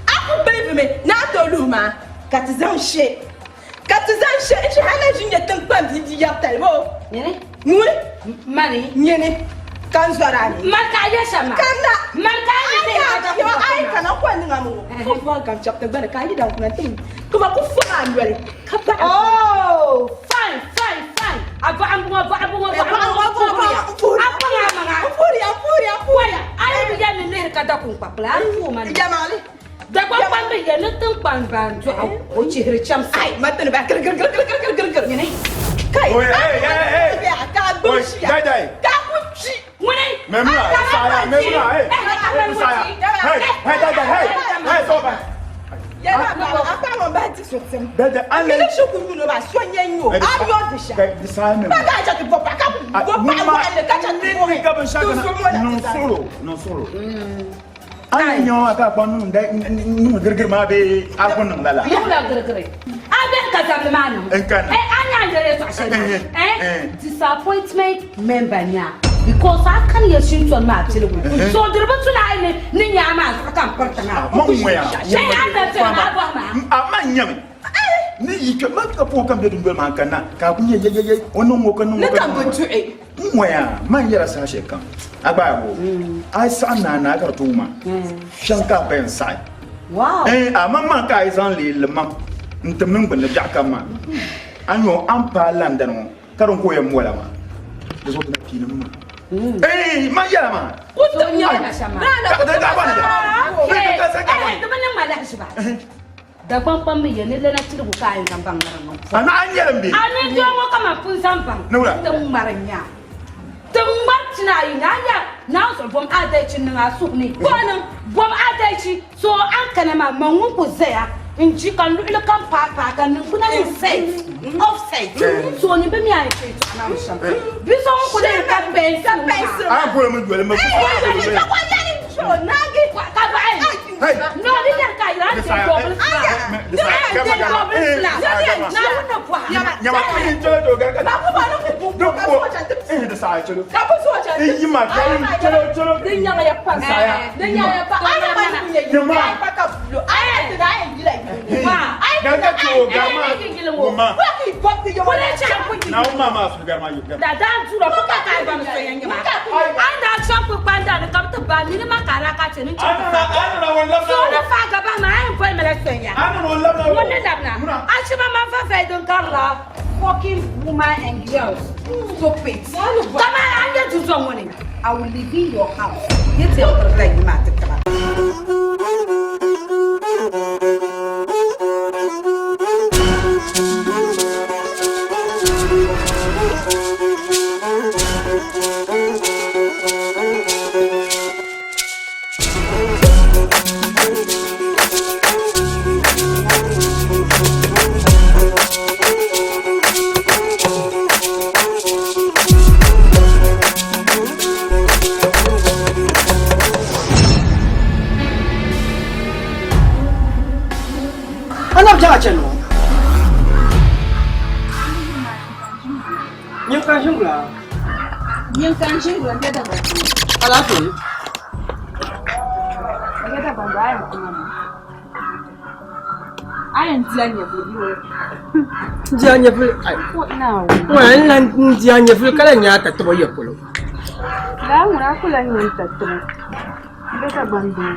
a ku bilivi mi ni a tooi luhi ma ka ti zaŋ she Ka ti zaŋ shɛ n-shɛ hal na ʒi nyɛ tiŋkpan bia di yɛri tali bɔ? Nyini. Ŋuni? Mani. Nyini. Ka n zɔri a ni. Mani ka a yɛ shɛm maa. Ka na. Mani ka a yɛ shɛm maa. Yo, a yi kana ko niŋ a mi ŋɔ. Ko bɔri gam chɛbu tiŋgbani ka a yi daŋ kuna ti kuma ku fɔŋ a noli ka baɣa. Oh, fine, fine, fine. A baɣa m-bɔŋɔ, baɣa m-bɔŋɔ, baɣa m-bɔŋɔ, m-puhiriya. A kpaŋ a maŋa. M-puhiriya, m-puhiriya, m-puhiriya. Waya, a yi bi yɛli ni lihiri ka da kuŋkpakpila, a ni puhi ma ni. Yɛlimaŋli. Dagbaŋ bi yɛli ni tiŋkpan baan dɔɣi o chihiri chamsi. Ai, ma tini ba giri giri giri giri giri giri giri. Nyini. Kai, Oi, hey, hey, hey. ka a gbubi ʒiya. Dai dai. Ka a ku kpi. Ŋuni. Memuna, saya, memuna, hey. Saya. Hey, hey, dai dai, hey. Hey, so ba. Yɛla a paɣa a paɣa ŋɔ bahi di so tim. Dai dai, an Kili shi ku yuun o maa so n-yɛn nyɛ o. A yɔ di shɛm. Kai, di saya memuna. Pa ka a chɛ ti bɔ paɣa ka bɔ paɣa waɣinli ka chɛ ti bɔ Ni ka bin shɛli Ti so ŋɔ na niŋ ti zaa. suɣulo, niŋ suɣulo. A ni nyɛ ŋɔ ka a kpa niŋ dai niŋ girigiri maa bee a ku niŋ lala. Niŋla girigiri. A bɛni ka zabili maa niŋ. N ka niŋ. Eh, a nya n yɛli yɛltɔɣa shɛli maa. Eh, Eh, eh. disappointment member nya. Because a kani ya shintɔni maa piligu. So di bi tu ni a yi ni ni nya a maa zuɣu ka n piri tiŋa. Ma ŋɔya. Shɛli a ni bɛni maa bɔhi maa. A ma nyami. Ni yi kpɛ ma ka puhi kam bɛ dundoli maa n kanna ka a ku nyɛ yɛyɛyɛ o niŋ ŋɔ ka niŋ Ni ŋɔ ka ka niŋ bi ŋɔ. duhi. N ŋɔya man yɛla saha shɛli kam a gba bo a yi saɣim naa naa ka di tooi ma shɛŋ ka a pa yɛn saɣi Wow. Eh, a man maa ka a yi zaŋ leei limam n tim niŋ gbunni biɛɣu kam maa a nyɛ a ni paai London ŋɔ ka din ka o yɛn mola maa di zuɣu ti na piini mi maa Eh, man yɛla maa So n nyɛ na shɛm maa. Ka- da- da- da- Okay. da- da- da- Eh, di bi niŋ ma lahiʒiba. Dagbaŋ kpam mi yɛn ni lana tiligu ka a yɛn zaŋ baŋ ŋariŋ ŋɔ. A na a nyɛlim bee? A ni doo ŋɔ kaman pun zaŋ baŋ Ni wula? ti ŋmari nya. Ti ŋmari tina ayi ni a nya Naawuni zuɣu bom adaichi niŋ a suhu ni. Ka o niŋ bom adaichi so a ni kana maa man ŋun ku zaya n-ji ka luɣili kam paai paai ka niŋgbuna niŋ set, offset. So ni bi mi a ni kpe tɔɣu maa mi shɛm. Bi so ŋun ku dii ka pencil maa. A boli mi yoli mi. Ka baɣi. Hey! No, ni yɛri ka yira ti double flat. Di saya, Ti double flat. Naawuni ni bɔha. Nyama, eh, chalo to ga ka. Duk ko. Eh, di saya chalo. Eh, yi ma chalo, chalo, chalo. Di nyaŋa ya pa Saya. Di nyaŋa ya pa. A na ma ni nyɛ Nyama. yi pa ka bulo. A yɛ ti na a yɛ yila yi. Ga ka to ga ma. Wuma. Na wuma ma su ga ma yi ga. Da daa dura ko ka ka ba mi so yɛn nyɛma. An daa chaŋ kpukpanda ni ka bi ti ba nini ma ka a ka chɛ ni chaŋ Ana ana na wala So ni fa gaba ma a yɛn boli mi la sonya. Ana na wala na. Ŋun ni labina. A chima man fa fɛ din karila fucking woman and girls. Stupid. Kama an yɛ dundɔŋ ŋɔ ni. I will live in your house. Yɛ ti yɛn pirigila yi maa ti tiba. Ana chaŋ a chani ŋɔ. Nyin ka ʒingula. Nyin ka ʒingula n bɛ Dagbaŋ. Alaafee. N bɛ Dagbaŋ a yɛn kuma mi. A yɛn dila nyɛvuli bee o? N di a nyɛvuli. Ai. Ko Naawuni. Ŋɔ n lan n di a nyɛvuli ka lan nya a tatabo ya polo. Lala ŋuna a ku lan nya n tatabo. N bɛ Dagbaŋ doo.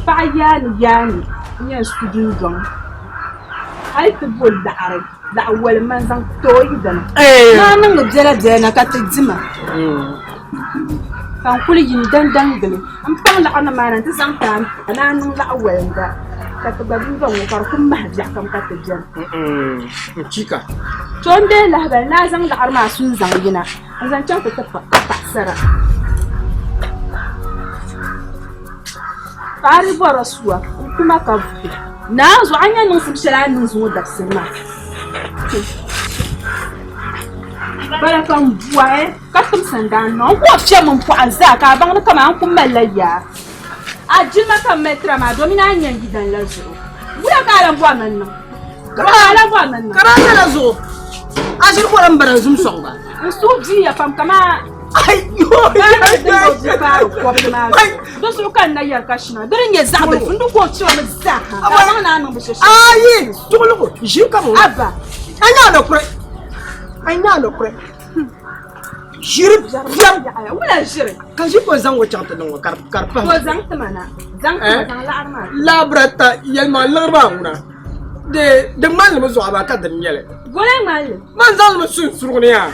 Paɣa yaali yaani n yɛn su dundɔŋ. A yi ti bo laɣiri, laɣ walima n-zaŋ ti o yidana. Naa niŋdi biɛla biɛla na ka ti dima. Ka n kuli yi n-dandan gili m-paŋ laɣiri maa na nti zaŋ ti a ni a niŋ laɣ walinga ka ti gba dundɔŋ ŋɔ ka di kuli mahi biɛɣu kam ka ti beni. N chika. To n deei lahibali ni a zaŋ laɣiri maa su n-zaŋ yina n-zaŋ chaŋ ti ti paɣisara. Paɣa di bɔrila sua n-kuma ka vuhi. Naa zuɣu a nya niŋsim shɛli a ni niŋ zuŋɔ dabisili maa. Bala ka n bɔhi ka tim sandaani niŋ n ku o fiɛm n pɔɣu zaa ka a baŋ ni kaman n ku malila yaa. A jilima ka m mali tira maa domin a ni nya n yidan la zuɣu. Wula ka a lan bɔri ni n niŋ? Wula ka a lan bɔri ni n niŋ? Ka daa nyɛla zuɣu a ʒiri bɔra m bara n zum sɔŋ ba. N suhu viiya pam kaman Ayi, tuɣuligu ʒiri ka bi Abba, a nya a kure, a nya a kure. Ʒiri biɛm. Wula ʒiri? Ka ʒi ko zaŋ o chaŋ ti niŋ o ka di pahi. Ko zaŋ ti ma na. Zaŋ ti ma zaŋ laɣiri maa. Laabirata yɛlimaŋ liɣiri maa ŋuna. Di di ŋmanli mi zuɣu amaa ka dini nyɛli. Goli ŋmanli. Man zaŋ li mi su n surugu ni yaa.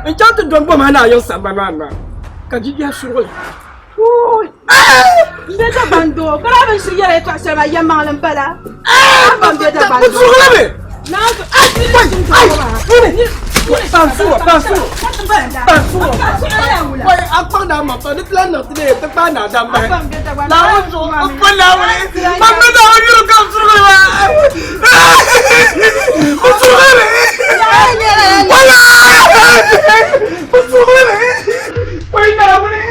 N chaŋ ti dɔni bom ha ni a yiŋ sambani maa ni maa ka jijɛhi suruguli. N be Dagbaŋ doo, ka daa bi shiri yɛla yɛtɔɣ shɛli maa yɛlimaŋli m-bala. A ba m-be Dagbaŋ doo. Suɣulimi! Wai a kpaŋ daa ma pa ni ti lahi niŋ ti lee ti kpaai naa dam bahi. Naawuni zuɣu n pa Naawuni man mi Naawuni yuli kam surigili maa. N surigili mi. Wala! N surigili mi. Wai Naawuni.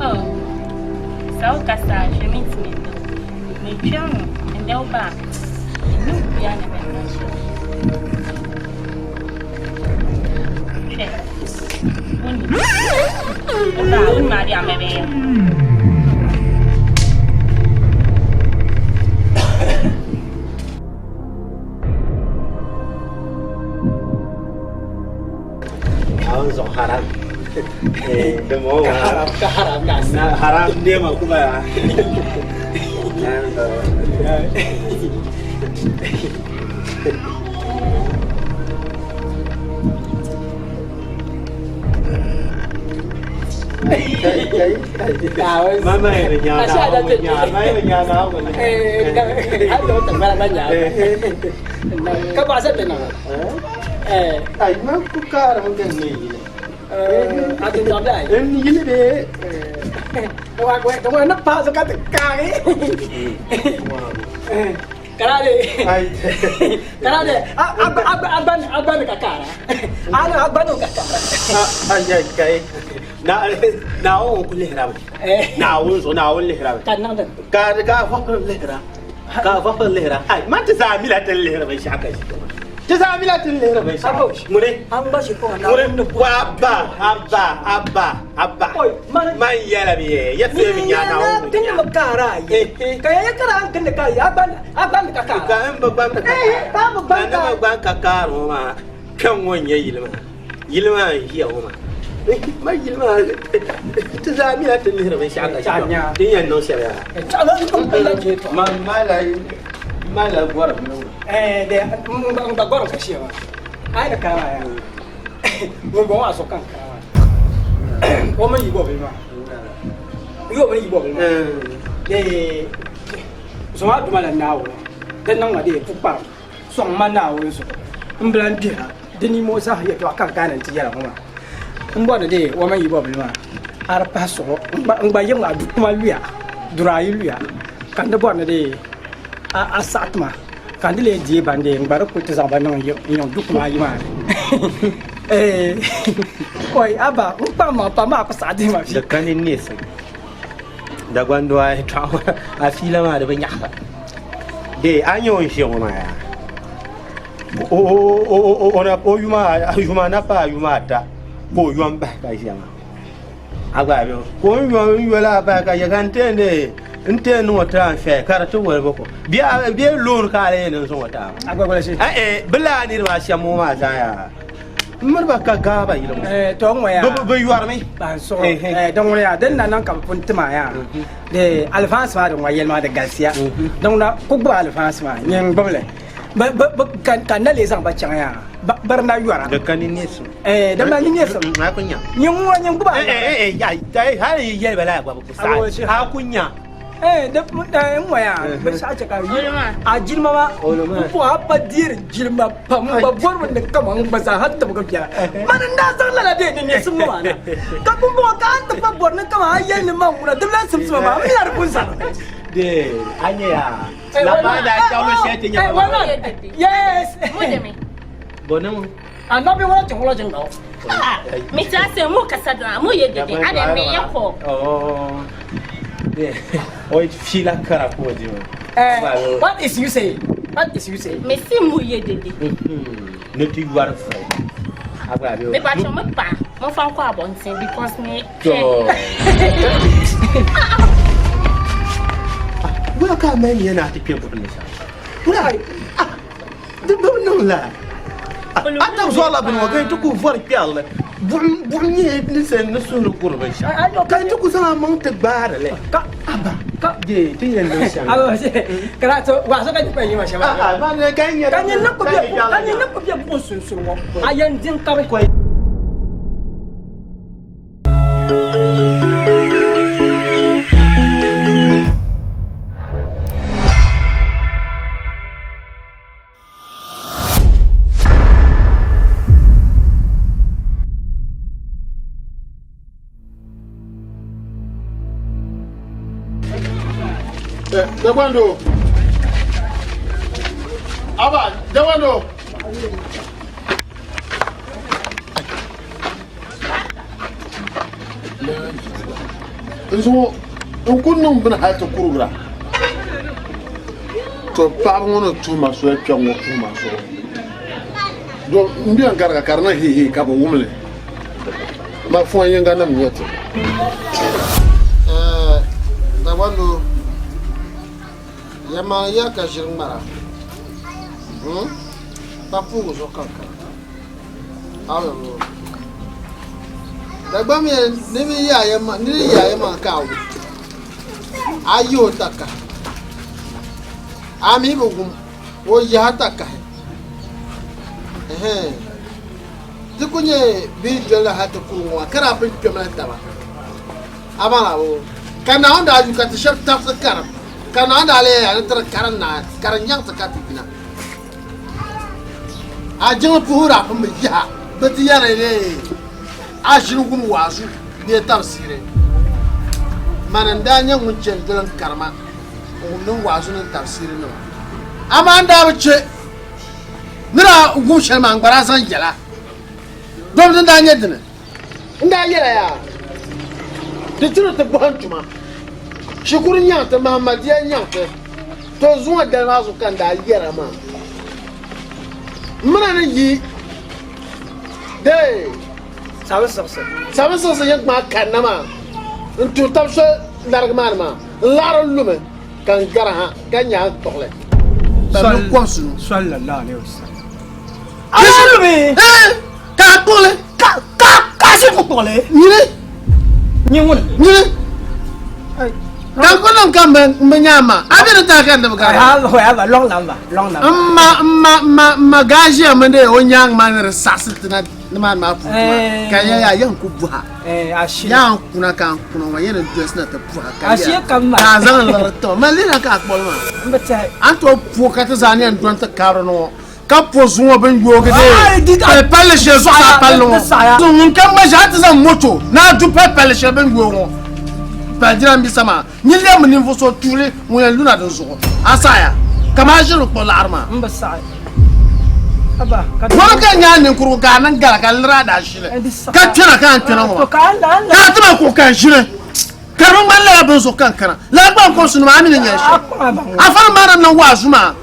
Oh, sɛ wokasa a hwɛ mentumi ntɔ. Metwa ho, ɛndɛ woba a, ɛnyɛ obiara na ɛbɛka kyerɛ wo. Hwɛ, wonim. Woba a, wonim ade a mɛbɛyɛ. Awon zuɣu haram. Ka haram ka haram na Na haram nema kuma ya. Mama ya nya na nya mama ya nya na Eh, har da wata mara manya. Ka ba sa na. Eh, Ai ma ku kara mun kan ne yi. a tin da dai. En yili be. Wa wa wa na pa so ka te ka ni. Karale. Ai. Karale, agba agba agba agba ni kakara. Ana agba ni kakara. Ai ai kai. Na na o ku lehra. Na o zo na o lehra. Ka nan da. Ka ka fa ku lehra. Ka fa ku lehra. Ai ma ta za mila ta lehra bai shaka shi. Ta za mila ta lehra bai shaka. Mure. An ba shi ko na. Mure wa abba abba abba abba. Man yala bi ya se mi nya na o. Tin ma kara yi. Ka ya kara an kin ka ya agba agba ni kakara. Ka n ba gban ka Eh, ka ba gban ka. Ka gban ka karo ma. Kan won ya yilma. Yilma hiya o ma. Ma yilma ti za mi la ti lihiri binshaɣu ka Chaɣu nya. Din yɛn niŋ shɛli yaa. Chaɣu la n tum la je to. Ma ma la ma la gɔrim ni o. Eh, de n gba gɔrim ka shɛ maa. Ai ni kara maa yaa. Ŋun bɔŋɔ a so kan kara maa. O mini yi bɔbili maa. Yi o mini yi bɔbili maa. De zoma duma la Naawuni. Di niŋ ma de pukparim. Sɔŋ ma Naawuni zuɣu. N bila n dira di nimo zaa yɛtɔɣa ka n kana nti yɛra ŋɔ maa. N bɔri ni de o mini yi bɔbili maa a di pahi suɣu n gba yiŋ a du kuma luya duri ayi luya ka n di bɔri ni de a saɣi ti ma ka n di lee deei ban de n gba di kuli ti zaŋ ba niŋ yiŋ du kuma ayi maa ni. Oi Abba n kpaŋ maŋ pam maa ku saɣi dihi ma fi. Di kani neesim Dagban doo a yɛtɔɣa ŋɔ a fiila maa di bi nyaɣisa de a nyɛ o ni ʒiya ŋɔ maa yaa o yuma na paai yuma ata ka o yom bahi ka ʒiya maa a gba bɛ ka o ni yom n yola bahi ka ʒiya ka n tɛn de n tɛn niŋ o transfer ka di ti woligi ko bee loan ka a lee yɛn zaŋ o ti a gba gba eh bi laa niriba ashɛm ŋɔ maa zaa yaa n miri ba ka gaaba yili ŋɔ to ŋɔ yaa bi yɔrimi ban so din ŋuni yaa din na niŋ ka bi pun tima yaa de alifansi maa di ŋɔ yɛli maa di galisiya din ŋuna ku gbubi alifansi maa nyɛ n gbubili ka na lee zaŋ ba chaŋ yaa bari na yɔra di ka ninneesim din ma ninneesim a ku nya nyɛ ŋɔ nyɛ gbubi hali yi yɛli ba laa gba bi ku saɣi a ku nya. Eh, de n moya binshɛɣu chɛ ka a jilima maa n puhi a pa deeri jilima pam n gba bɔrimi ni kaman n gba zaa ha tibigi biɛla mani n daa zaŋ lala dee ni neesim ŋɔ maa na ka pumpɔŋɔ ka a ni ti pa bɔri ni kaman a yɛli ni man ŋuna di bi lahi simsima maa n mi a di pun zani. Dee a nyɛ yaa la daa chaŋ shɛli ti nyɛ ma. Yes. Bɔ niŋ. Anabi wala ti wala jin gawo. Me ta se mu kasa don mu ye dede ade me ye ko. Oh. Yeah. Oi fila kara ko di. Eh, what is you say? What is you say? Me si mu ye dede. Ne ti war fɛ. Agba bi. Me pa cho me pa. Mo fa ko abonten because me. To. Wula ka mɛ ni yana ti kpe buɣum ni sa. Wula ah di bi niŋ la. A tabi zuɣu la bini ŋɔ ka yi ti ku vɔri kpɛrili buɣum buɣum nyɛ ninsal ni suhuri kuri binshɛɣu ka yi ti ku zaŋ a maŋ ti gbaari li ka aba ka de ti yɛn niŋ shɛm. Kara to wa so ka ni pa yi ma shɛm. Ka nyɛ na ku bɛ ka nyɛ na ku bɛ buɣum sunsuri ŋɔ a yɛn din kabi. Dagwando. Aba, Dagwando. N zuŋɔ n ku niŋ bini hali ti kurigira to paɣaba ŋɔ ni tuhi ma soli kpɛŋ ŋɔ tuhi ma zuɣu do n bɛn gariga ka di niŋ hiihii ka bi wumli ma fɔn yinga nim nyɛ ti Dagbandu yɛlimaŋli yɛri ka ʒiri ŋmara pa puugi zuɣu ka n kana Dagbamb yɛli ni bi yaai maŋ ka a wum, a yihi o takahi, a mi bi wum o yihi a takahi. Di ku nyɛ bɛ yi dolila hal ti kuri ŋɔ ka daa pun kpɛmla taba. A baŋ a bo? Ka Naawuni daa yu ka ti shɛb tabisi karim, ka Naawuni daa lee yɛli ni ti di karim naai ka di nyaŋ ti ka ti gbina. A jiŋli puhiri a pun bi yaha bɛ ti yɛri ni a ʒini wum waazu bee tabisiiri. Mani n-daa nyɛ ŋun chani doli n karima n-wumdi n waazu ni n tabisiirinima. Amaa n daa bi chɛ ni daa wum shɛli maa n gba daa zaŋ yɛla. Dom din daa nyɛ dini? N daa yɛla yaa, di tu ni ti bɔhim tuma shikuru nyaŋ ti, Mahamadiya nyaŋ ti. To zuŋɔ dali maa zuɣu ka n daa yɛra maa. M mina ni yi dee sabi siɣisi yɛn ŋmaa kanna maa n tuhi tab soli larigi maa ni maa n laɣiri lumi ka n gari ha ka nya n kpuɣili. Ban mi kom sunu. Sallallahu alaihi wasallam. A lumi? Ka a kpuɣili. Ka ka ka a ʒi ku kpuɣili. Nyini. Nyin ŋuni. Nyini. Ka n ku niŋ ka m bi nya ma. A be ni tahi ka n di bi gari. A ba lɔŋ namba lɔŋ namba. M ma m ma m ma m ma gaaʒiya mini dee o nyaangi maa ni di saɣisi ti na nimaani maa puuni maa ka ya yaa yɛn ku bɔha. Yaa n kuna ka n kuna ŋɔ yɛn ni dolisi na ti bɔha ka ya ka a zaŋ liɣiri ti ma. Man lihina ka a kpuɣili maa. A ni tooi po ka ti zaa ni yɛn dɔni ti kabiri ni ŋɔ ka po zuŋɔ bin yoogi dee pali palli shɛli zuɣusaa palli ŋɔ ŋun kam gba ʒe a ti zaŋ moto ni a du pali palli shɛli bin yoogi ŋɔ pali jiranbiisa maa nyin lɛbimi ninvuɣ so tuuli ŋun yɛn luna di zuɣu a saɣaya kamani a ʒiri kpuɣi laɣiri maa Wani ka n nya a ninkurigu ka a niŋ gala ka n liri a daashili ka kpɛna ka a ni kpɛna ŋɔ maa ka a ti ma kuɣu ka n ʒini Ka di bi ŋmani lala bini zuɣu ka n kana. Lala gba n-kɔŋsi nima a mi ni nyɛ shɛli. Afa maa ni niŋ waazu maa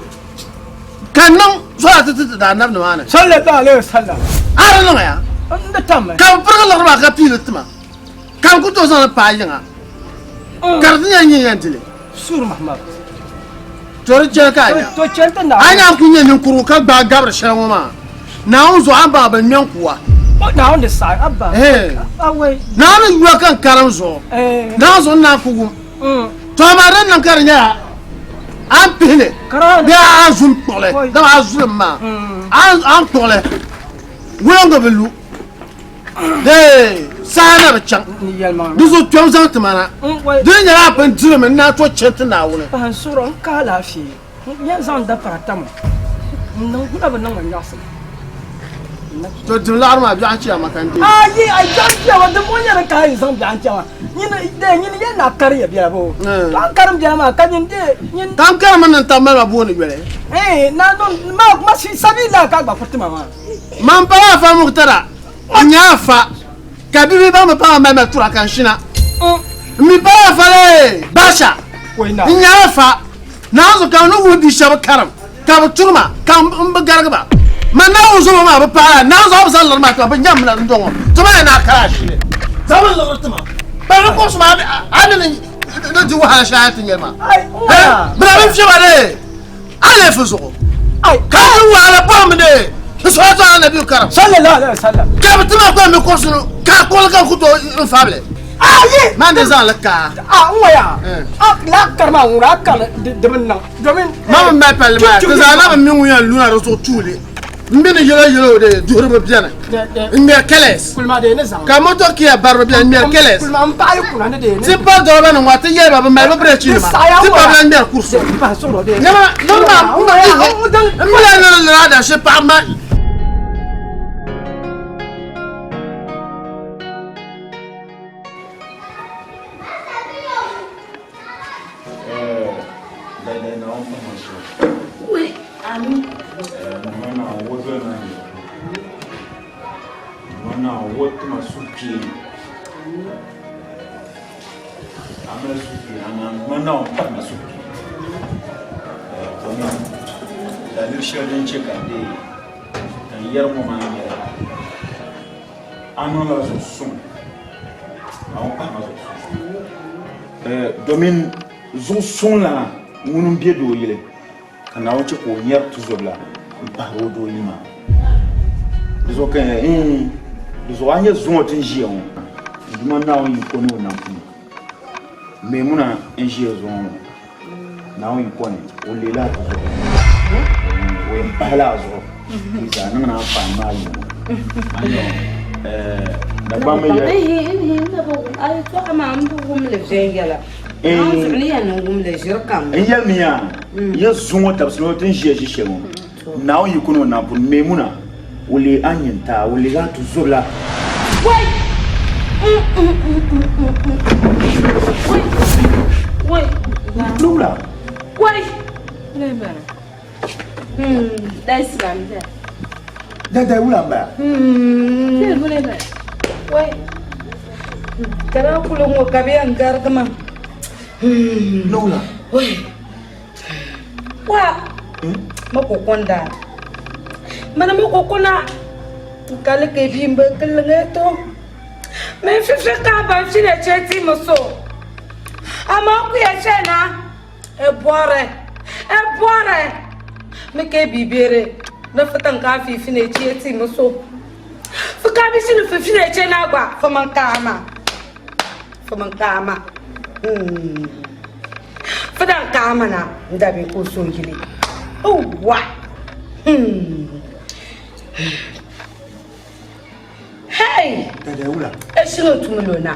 ka niŋ zɔya ti ti ti daanabi ni maa ni. Sallallahu alaihi wasallam. A di niŋ ya. N di tam mi. Ka bi pirigi liɣiri maa ka piili tima. Ka n ku tooi zaŋ li paai yiŋa. Ka di ti nyɛ nyin yɛn di li. Suuri Muhammad. To di chɛ ka a nya. To chɛ ti A nya n ku nyɛ ninkurigu ka gbaai gabiri shɛli ŋɔ maa. Naawuni zuɣu a ni baŋ bɛ ŋmɛ n ku a. O Naawuni di saɣi Abba. Awai. Naawuni yuya ka n karim zuɣu. Naawuni zuɣu n naan ku wum. To amaa din niŋ ka di nyɛla a ni pihi li bee a ni zum kpuɣili dama a zulim maa a ni kpuɣili wuliŋgi bi lu. Dee saha na bi chaŋ di zuɣu kpɛm zaŋ ti ma na di ni nyɛla a pun dirimi n naa to chani ti Naawuni. Pahi n suhuri n ka alaafee n yɛn zaŋ dapara tam n niŋ guna bi niŋ ma nyaɣisim. To dim laɣiri maa biɛɣu n-chɛ a ma ka n deei. Ayi a biɛɣu n-chɛ ma dimbɔŋɔ nyɛla din ka a yi zaŋ biɛɣu n-chɛ ma nyini dee nyini yɛn na kari ya biɛla boo to a ni karim biɛla maa ka nyini dee nyini. Ka n karimi ni n tab mali ma booni yoli. Ɛɛn na niŋ ma ma sabiila ka a gba kuri ti ma maa. Man pala afa Muktara n nyɛ afa ka bibihi ban bi paŋ mali mali tura ka n shina. N mi pala afa lee Basha n nyɛ afa naanzu ka n ni wuhi bia shɛba karim ka bi turi ma ka n bi garigi ba. Man Naawuni zobo maa bi paai a naanzu a bi zaŋ liɣiri maa ti ma bi nyam mi na dundɔŋ ŋɔ ti ma ya ni a kari a shili zaŋ mi liɣiri ti ma kpalli kuɣusi maa a ni ni di wahala shɛli a ti nyɛli maa bɛ na bi fiɛba lee. Alif zuɣu ka di wahala pam ne n salatu ala nabi karam sallallahu alaihi wasallam ka bi tima gba mi kursi no ka kol ka ku to n fabili ayi man de zaŋ li kaa a n waya a la karima ŋuna ka di bi niŋ domin ma mi mali palli maa ti zaa na bi mi ŋun yɛn luna di zuɣu tuuli n mi ni yɛlo yɛlo de duhiri bi biɛni n ŋmɛri kɛlɛs ka moto kiya bari bi biɛni n ŋmɛri kɛlɛs tipa dɔrɔba nim ŋɔ ti yɛli ba bi mali bi bireechi nima tipa bi lahi ŋmɛri kurisi nɛma n mi lahi niŋ lala adashi paɣa ma. Daliri shɛli din chɛ ka n deei ka n yɛri ŋɔ maa nyɛla a niŋla zuɣu suŋ Naawuni pahi ma zuɣu suŋ domin zuɣu suŋ lana ŋuni m-be doo yili ka Naawuni chɛ ka o nyari tuzobila m-pahiri o doo yili maa. Di zuɣu ka di zuɣu a nya zuŋɔ ti ni ʒiya ŋɔ n Duuma Naawuni yiko ni o nam puuni Maimuna n-ʒiya zuŋɔ ŋɔ Naawuni yiko ni o leela a tuzobila o yɛn pahila a zuɣu ka yi zaa niŋ anfaani maa yi ŋɔ. Dagbaŋ mi yɛli. N yɛlimiya ya zuŋɔ dabisili ŋɔ ti ni ʒiya ʒi shɛli ŋɔ Naawuni yiko ni o nam puuni Maimuna o leei a nyintaa o leegi a tuzobila. Lula. Dada wula n bala. Kana kuli ŋɔ ka bɛ yɛn garigi ma. Lula. Wa ma ko konda. Mana ma ko kona. Kali ke bimbe kilinge to. Me fifi ka ban fine cheti muso. Ama ku ya chena. E bore. E bore. Me ke bibere. Na fitan ka fifi ne cheti muso. Fika bi shini fifi ne chena gba faman kama. Faman kama. Fidan kama na ndabe ko so yili. Wa. Hey! Dada wula. E shini tumulona.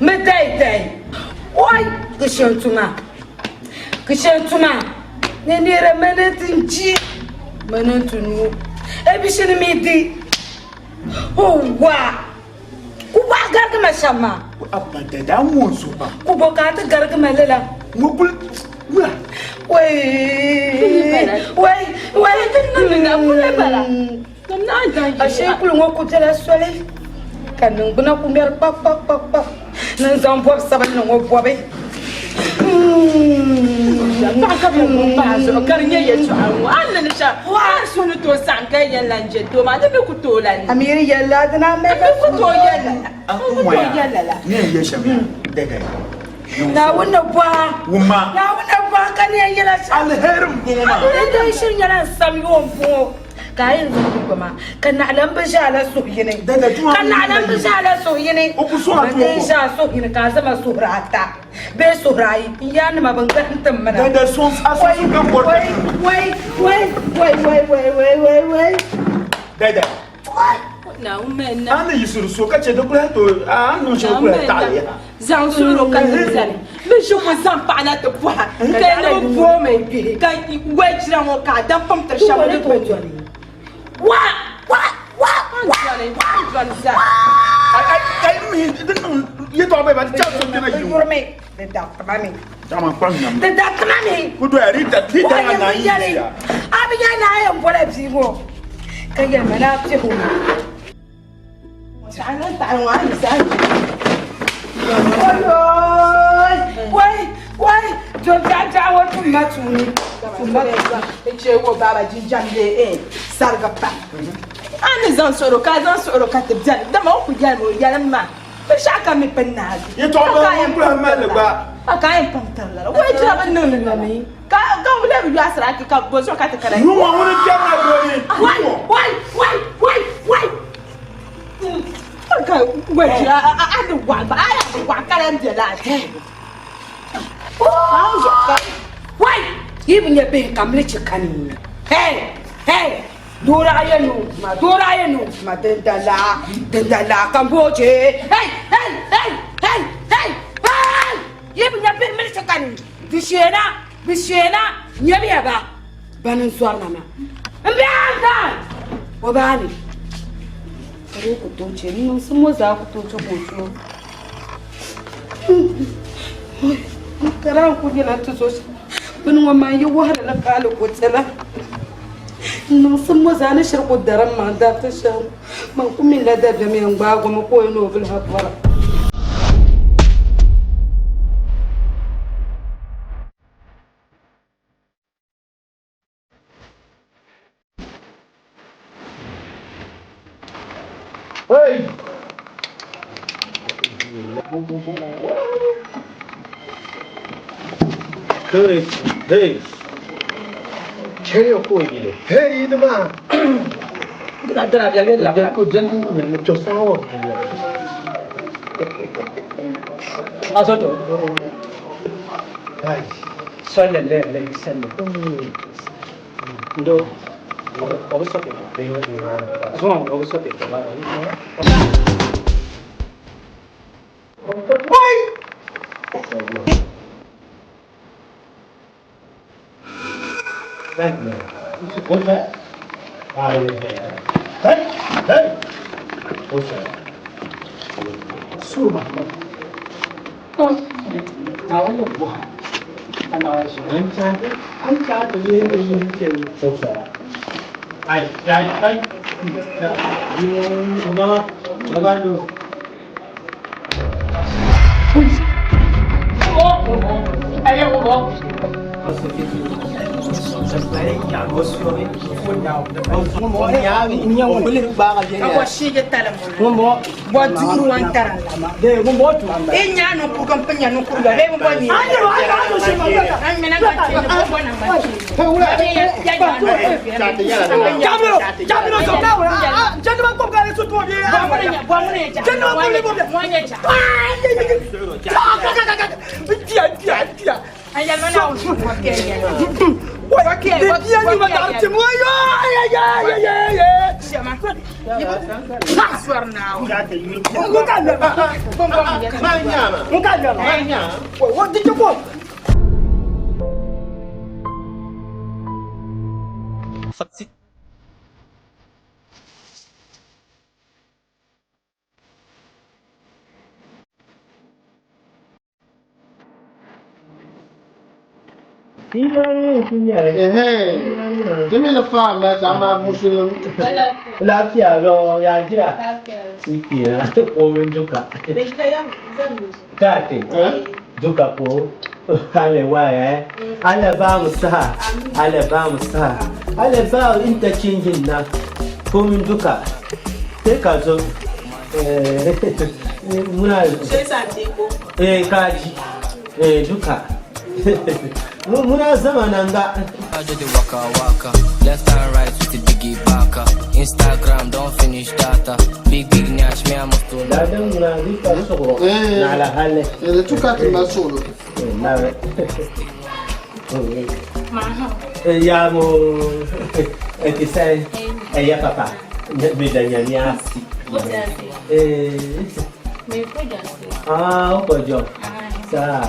Me dai dai. Oi, kishin tuma. Kishin tuma. Ne nere mene tinji. Mene tunu. E bishini mi di. Wa. Ku ba gargi ma shɛm maa. Abba dada n ŋun so pam. Ku bo ka ti garigi ma lala. Ŋɔ kuli wula. Wai wai wai. Ashe kuli ŋɔ ku bela soli ka niŋgbuna ku ŋmɛri kpak kpak kpak kpak ni n zaŋ bɔbi sabinli ŋɔ bɔbi. Paɣa ka bɛ ŋun pahi zuɣu ka di nyɛ yɛltɔɣa ŋɔ a ni ni shɛm a ni suhu ni tooi saɣim ka yɛli la n je doo maa di mi ku tooi lan Amiri yɛlila a dina mi ku tooi yɛli la n ku tooi yɛli lala Ni yɛn yɛ shɛm yaa dɛdɛ Naawuni ni bɔha Wumma Naawuni ni bɔha ka ni yɛn yɛla shɛm Aliheri m bɔŋɔ maa Di dii shiri nyɛla n sam yoo m bɔŋɔ ka a yɛn zaŋ di goma ka naɣilam bi ʒe a la suhu yini ka naɣilam bi ʒe a la suhu yini ka ti ʒe a suhu yini ka a zama suhuri ata bee suhuri ayi n yaanima bin gahim tim mi na wai wai wai wai wai wai wai wai wai. A ni yiɣisiri so ka chɛ di kuli to a ni niŋ shɛli kuli taɣi yaha. Zaŋ suhuro ka ti zali bɛ ʒi ŋɔ zaŋ paɣa na ti bɔha ka ni bi boomi ka wɛjira ŋɔ ka a dam pam tiri shɛba ni bi doli. Wa! Wa! Wa! Wa! Doli zaa. Ai ai mi di niŋ yɛtɔɣa bɛ ba di chaŋ so kpɛna yi ŋɔ. Di datima mi. Dama kpaŋ nyam. Di datima mi. Ku doya di da di da na yi ya. A bi nya na yɛn bɔla bia ŋɔ ka yɛli ma ni a piɛhi o mi. Wai, to biɛɣu ŋɔ tum ma tuuni. Tum ma tuuni. N chɛ o baaba jinjam bee sariga pa. A ni zaŋ suɣuro ka a zaŋ suɣuro ka ti bɛni dama o ku yɛli ma o yɛlim ma binshɛɣu kam mi pini naagi. Yɛtɔɣa balibu n kuli mali li gba. A ka a yɛn pam tiri lala. Wai jira bi niŋ li la mi. Ka ka o lebi yɔasira ati ka bɔzuɣu ka ti kana. Yuŋɔ ŋuni kpɛrila doo ni. Wai, wai, wai, wai, wai. Ka wai jira a ni waɣa gba a yaa bi waɣa ka lan be laa ti. Wai, yi bi nya bihi ka milichi kani. Hey, hey. Dora ye nu ma dora ye nu ma dindala dindala kamboje. Hey, hey, hey, hey, hey, hey. Yi bi nya bihi milichi kani. Bi sheena bi sheena nyɛbiya ba bani n zɔri na maa. N bihi a zaa o baani. Ka di ku tooi chɛ n niŋsim ŋɔ zaa ku tooi chɛ ka o chɛ o. Ka daa ku nyɛla tuzo bini ŋɔ maa yi wɔhiri li paali ko tɛla. N niŋsim ŋɔ zaa ni shiri ku darim ma dariti shɛm. Man ku mi la dabiɛm yɛn gbaagi o mi ka o yi ni o bi lahi bɔra. Hey! Hey! Hey! Cheriyo ko yile. Hey, nima. Ko jen cho sawo. Asoto. Sallallahu alaihi wasallam. Ndo obusoke. Zuwa obusoke. Wai! What's that? Hey! Hey! What's that? Surma. Ai, ai, ai. Lafiya lau ya gida. Shikenan komin duka. Kati duka ko Allah waya Allah ba mu sa'a Allah ba mu sa'a Allah ba mu interchange na komin duka sai ka zo muna eh kaji eh duka muna zama nan ga I do the waka waka, left and right with the biggie baka. Instagram don't finish data. Big big nash, me I must to know. Ladan muna duka sokoro na ala hale Eh, tuka ti ma solo. na ya mo ti sɛ ɛyɛ papa. Meda Nyame ase. Eh. Ah, wokɔ Saa.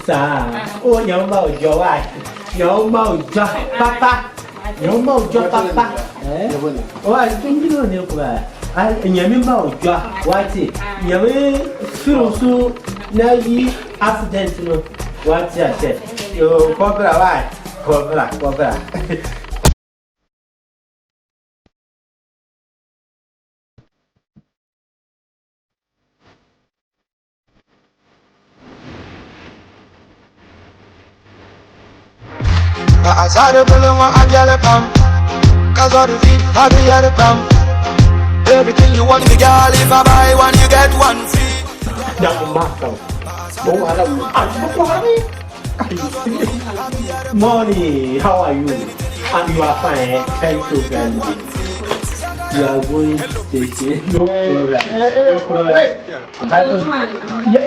Saa. Oh, nyame ma wo dɔ wa. Nyame ma wo dɔ papa. Nyame ma wo dɔ papa. Eh? Wa, tunjino ne kuma. Ah, nyame ma wo dɔ. Wati. Nyame suru su na yi accident no. Wati ase. Yo, kɔbra wa. Kɔbra, kɔbra. Paɣasari bili ŋɔ a viɛli pam ka zɔri vi a bi yɛri pam. Everything you want, me girl, if I buy one, you get one free. Morning, how are you? And you are fine, thank you very much. You are going to station. No problem. No problem. Yeah.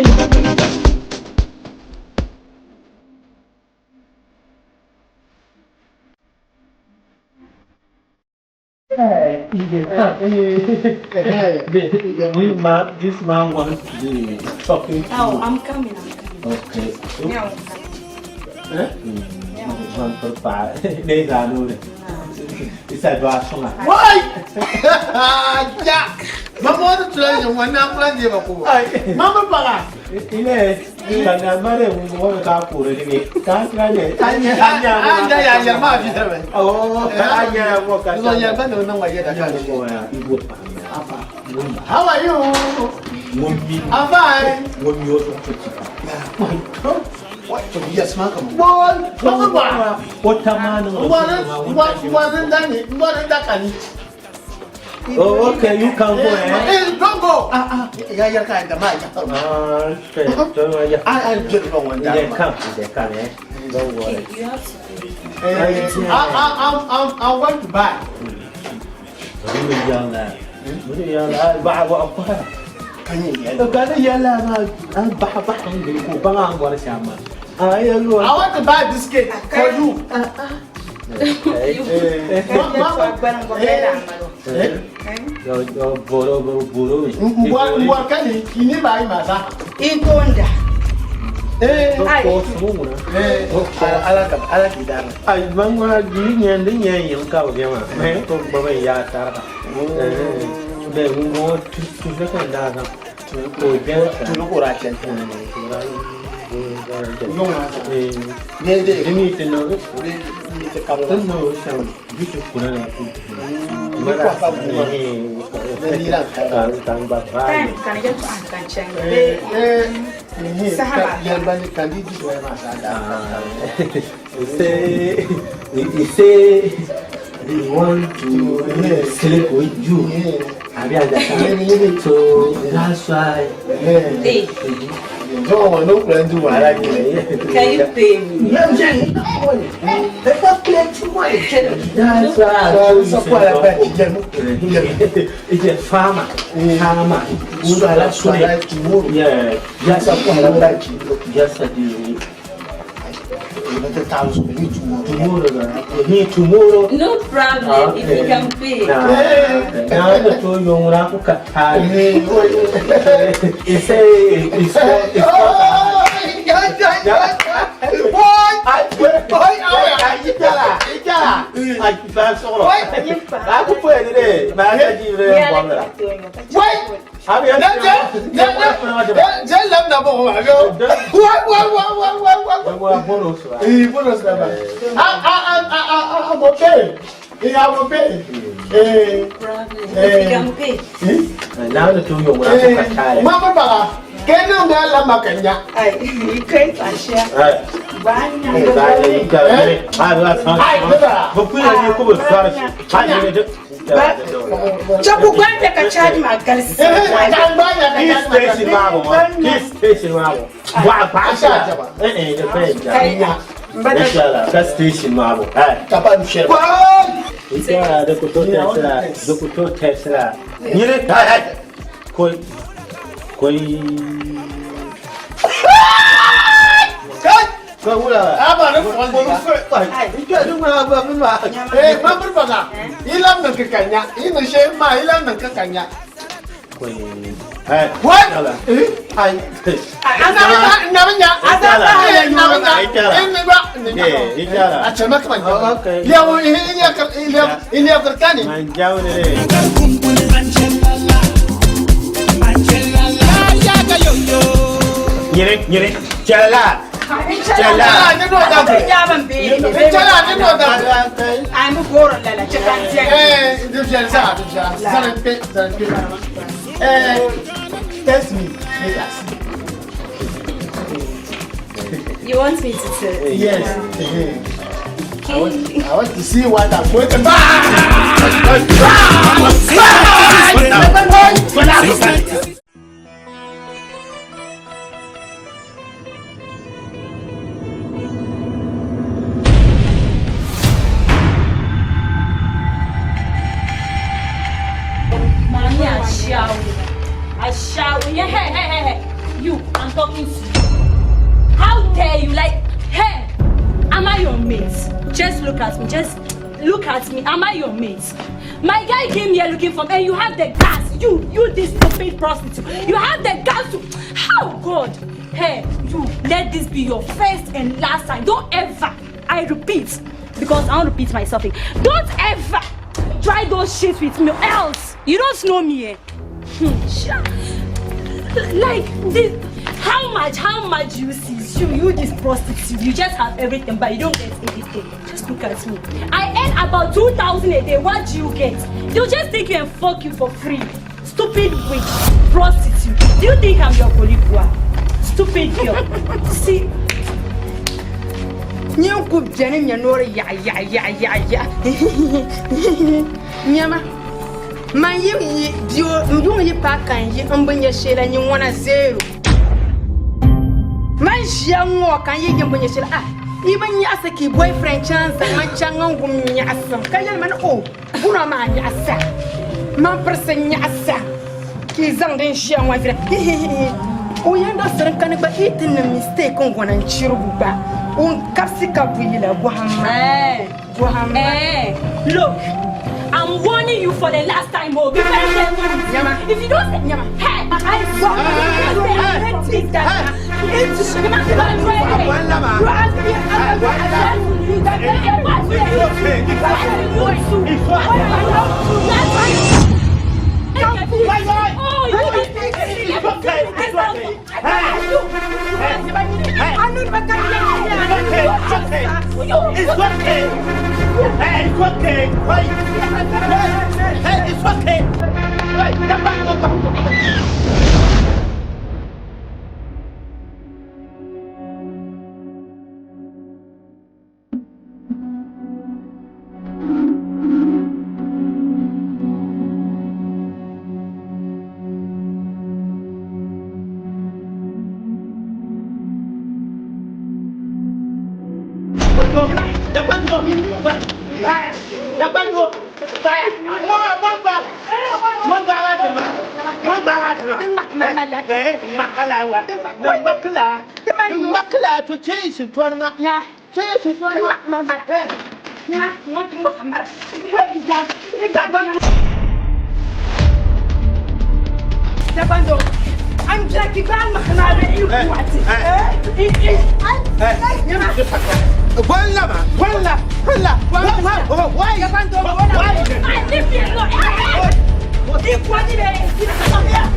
Hey, this man wants to be talking to Oh, you. I'm coming, I'm coming. Okay. Yeah. Eh? Wai! Ja! Mama wani tula yin wannan kulan je ba ko. Mama baga. Ile kana mare mun ka kore ne. Ka kira ne. Anya anya ya ya ma fi da bai. Oh, anya mo ka. Zo ya ban da wannan waje da ka. How are you? I'm fine. What? Yes, ma kam. Mama ba. Wata ma nan. Wannan da ne, wannan da ka ni. Oh, okay, you can go, eh? Eh, don't go. Ah, ah. Ya ya ka da ma ya. Ah, okay. Don't worry. I I just don't want that. They come, they come, eh? Don't worry. You have to do it. Eh, I want to buy. I want to buy biscuit for you. Ngwakani ini ba masa. Ikonda. Eh, ala ka ala ki dara. Ai bangora di nyen di nyen yin ka ba ma. Me ko ba me ya tara. Eh, be ngo tu tu se kan da na. Ko je tu lu ko ra chen. Eh, ne de ni te no. Ni te ka ba. No sa bi tu kuna na ku. Time can I get to can change? Eh, Say, he say he want to sleep with you. Abi understand? So that's why. Hey. No, no plan to wahala. Can you pay me? That's why. It's a farmer. Farmer. Yeah. Just just the tomorrow. Tomorrow. No problem if you can pay. Na na to yongra ku ka He say it's Mama baga kene nga la makanya. Ai, kai tashiya. Chaku gwanja ka charge ma galsi. Koi. Aba ni Eh, mamir baga. Ilam niŋ ka nya. Yi niŋ shɛli maa ilam niŋ ka nya. What? Ai. Nabi nya. Nabi nya. A chɛma kama nya. Lɛbu ilɛbiri kani. Nyere, nyere, chala. Chala. Ni no da. Chala ni no da. I'm bored lala che kan tiɛ. Eh, di viɛli zaa, di viɛla. Zani kpe, zani kpe. Eh, test me. Make I see. You want me to tell? Yes. I want to see what I'm going to buy. Mami Ashawo. Ashawo. Yeah, hey, hey, hey, hey. You, I'm talking to you. How dare you? Like, hey, am I your mate? Just look at me. Just look at me. Am I your mate? My guy came here looking for me, and you have the gas. You, this stupid prostitute. You have the gas to. How God? Hey, you, let this be your first and last time. Don't ever, I repeat, because I won't repeat myself. Don't ever try those shit with me, else you don't know me. Eh? Like this, how much you see? You this prostitute, you just have everything, but you don't get anything. Just look at me. I earn about 2,000 a day. What do you get? They'll just take you and fuck you for free. Stupid witch, prostitute. Do you think I'm your colleague? Stupid girl. See. Nyin ku biɛni nyɛ noori yaɣa yaɣa yaɣa yaɣa yaɣa nyɛma man yi yi bio n yuŋ yi paai ka n yi n bi nyɛ sheela nyin ŋɔna zero man ʒiya ŋɔ ka n yi yi n bi nyɛ sheela ah yi bi nyaɣasi ka i boyfriend chaŋ zaŋ man chaŋ n wum nyaɣasim ka yɛli ma ni o bunɔ maa nyaɣasa man pirisi nyaɣasa ka i zaŋ din ʒiya ŋɔ vira o yɛn do sirin kani gba i ti niŋ mistake n gɔna n chirigu gba o kabisi ka buyila gɔhimma gɔhimma Look, I'm warning you for the last time, oh. Be very careful with me. If you don't say, Nyama. Hey, I It's okay. Hey, it's okay. Wait. Hey, it's okay. Wait, come back, come back.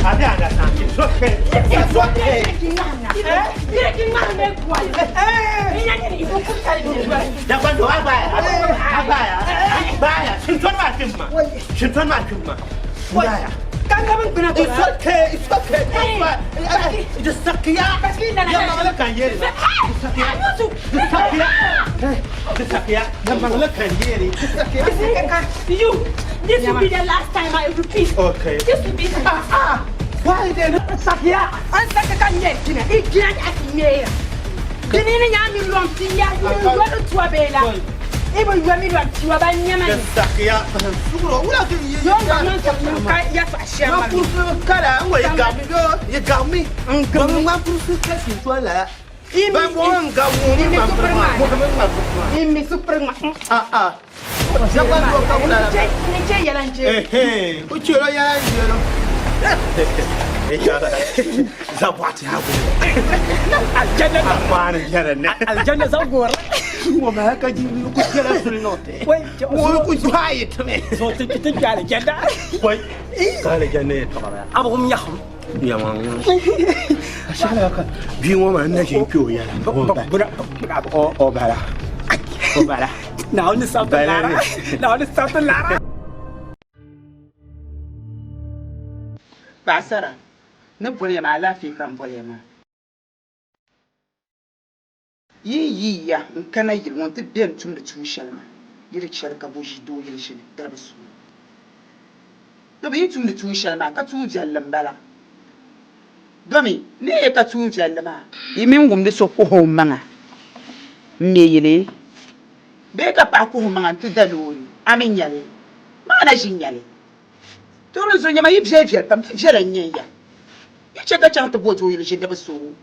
I don't understand. It's okay. It's okay. Dakwando abaya. Abaya. Abaya. Shinton ma kimma. Shinton ma kimma. Abaya. It's okay. It's okay. Just sakia. Ya mangala kanyeri. Sakia. Sakia. Sakia. Ya mangala kanyeri. Sakia. You, this will be the last time I repeat. Okay. This will be the last time. Why then? Sakia. An saka ka nyɛ jina i jina a ti nyɛ ya dini ni nya mi lɔm ti ya yɔri tuwa bɛ la i bɛ yɔ mi lɔm tiwa ba nyɛma ni Sakia. Sugro wula ke ye. yɔn ba nɔn sɔrɔ ka ya fa shɛ ma Ŋa kursu kala n wa ye gami yo ye gami. N gami. Ŋa kursu ka shintuan la. Ban bɔŋɔ n ga wuhimi ŋmanpiri maa. Wuhimi ŋmanpiri maa. Imi supiri ŋma. Ah ah. Jagban doo ka wula la. Ni che yɛla n che. O che o yɛla n che lo. Zabɔɣati ha guli. Aljanna Akwaani yɛla ne. Aljanna za gora. Ŋɔ maa ka ji ku chɛla suli niŋ ti. Ŋɔ ku duhi ayi timi. So ti ti kpe aljanna. Wai. Ka aljanna yɛltɔɣa bala. A bi wum nyaɣim. Nyama ŋɔ. Ashala ka bia ŋɔ maa n na ʒin kpe o yɛla. O bala. O bala. Naawuni sabiti lara. Naawuni sabiti lara. Paɣasara, ni boli ya maa alaafee ka n boli ya maa. Yi yi ya n-kana yili ŋɔ nti beni tumdi tuun shɛli maa, yi di chɛli ka bo ʒi doo yili ʒini di bi suui. Domi yi tumdi tuun shɛli maa ka tuun viɛlli m-bala. Domi ni yi ka tuun viɛlli maa. Yi mi n-wumdi so kuhi o maŋa m-me yili bee ka paɣa kuhi o maŋa nti da loori, a mi nya li? Maa na ʒi nya li. To di zuɣu nyama yi viɛli viɛli pam, yi viɛla n-nyɛ ya. Yi chɛ ka chaŋ ti bo doo yili ʒini di bi suui.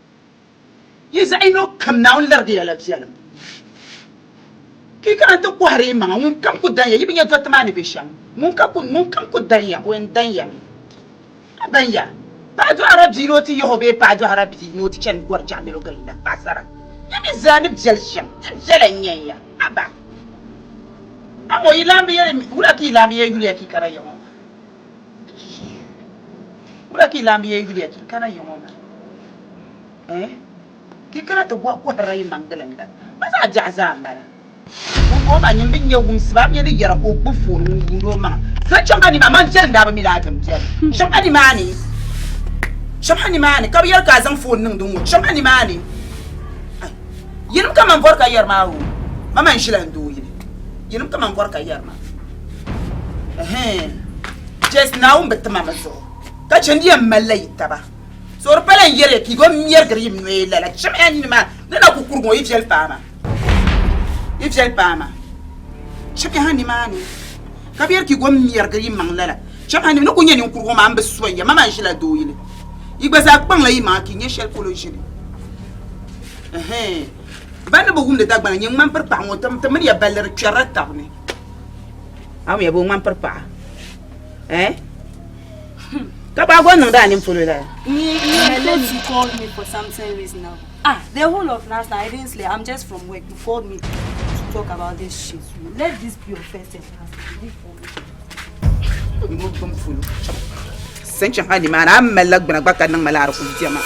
Yi zaɣ yino kam Naawuni larigi ya la viɛlim. Ka yi kana nti kɔhiri yi maŋa, ŋunkam ku dan ya, yi bi nya dɔriti maa ni be shɛm, ŋunkam ku dan ya, o yɛn dan ya mi. A ban ya, paɣa dɔɣira bia ni o ti yihi o bee paɣa dɔɣira bia ni o ti chani gɔri jaɣimɛlo gilinda, paɣisara, yi mi zaa ni viɛli shɛm, yi viɛla n-nyɛ ya, haba. Amaa yi laamba yɛli, wula ka yi laamba yɛn yuli ya ka yi kana ya ŋɔ maa? Wula ka yi laamba yɛn yuli ya ka yi kana ya ŋɔ maa? Eh? Ka yi kana ti kɔhirila yi maŋ gilinda, ba zaɣ biɛɣu zaa m-bala. Ŋumbɔŋɔ maa nyin bi nya wumsibu, a bi nya ni yɛra ka o gbubi foon ŋun-yuuni o maŋa. Zaŋ chaŋ a nimaani, man viɛlim daa bi mi laa din beni. Chaŋ a nimaani, chaŋ a nimaani, ka bi yɛli ka a zaŋ foon niŋ din ŋɔ, chaŋ a nimaani. Ai, yinim ka man bɔri ka yɛri maa oo, ma man ʒila n doo yili. Yinim ka man bɔri ka yɛri maa. Ɛhɛn, Jess, Naawuni bi ti ma mi zuɣu, ka chɛ n di yɛn malila yi taba. So di pala n yɛri ya ka yi gba mɛrigiri yi noya lala. Chamiya nini maa ni na ku kurigi ŋɔ, yi viɛli paai ma. Yi viɛli paai ma. Chamiya ha nimaani ka bɛ yɛri ka yi gba mɛrigiri yi maŋ lala. Chamiya ha ni ku nyɛ ninkurugu ŋɔ maa m bi soya ya, ma maa n-ʒila dooyili. Yi gba zaa kpaŋla yi maŋa ka yi nya shɛli polo ʒini. Ɛhɛn, ban ni bi wumdi Dagbana nyɛ ŋmampiri paɣa ŋɔ, ti mini ya balli di kpɛrila tab ni. A wumya bɛ ŋmampiri paɣa? Eh? Ka paɣa gba niŋdi a nini polo lala? You thought you called me for something reasonable. Ah, the whole of last night I didn't sleep. I'm just from work. You called me to talk about this shit. Let this be your first and last. Leave for me. Ngo gbum polo. Sanchi ha nimaani a malila gbuna gba ka niŋ ma laari kuli diɛma.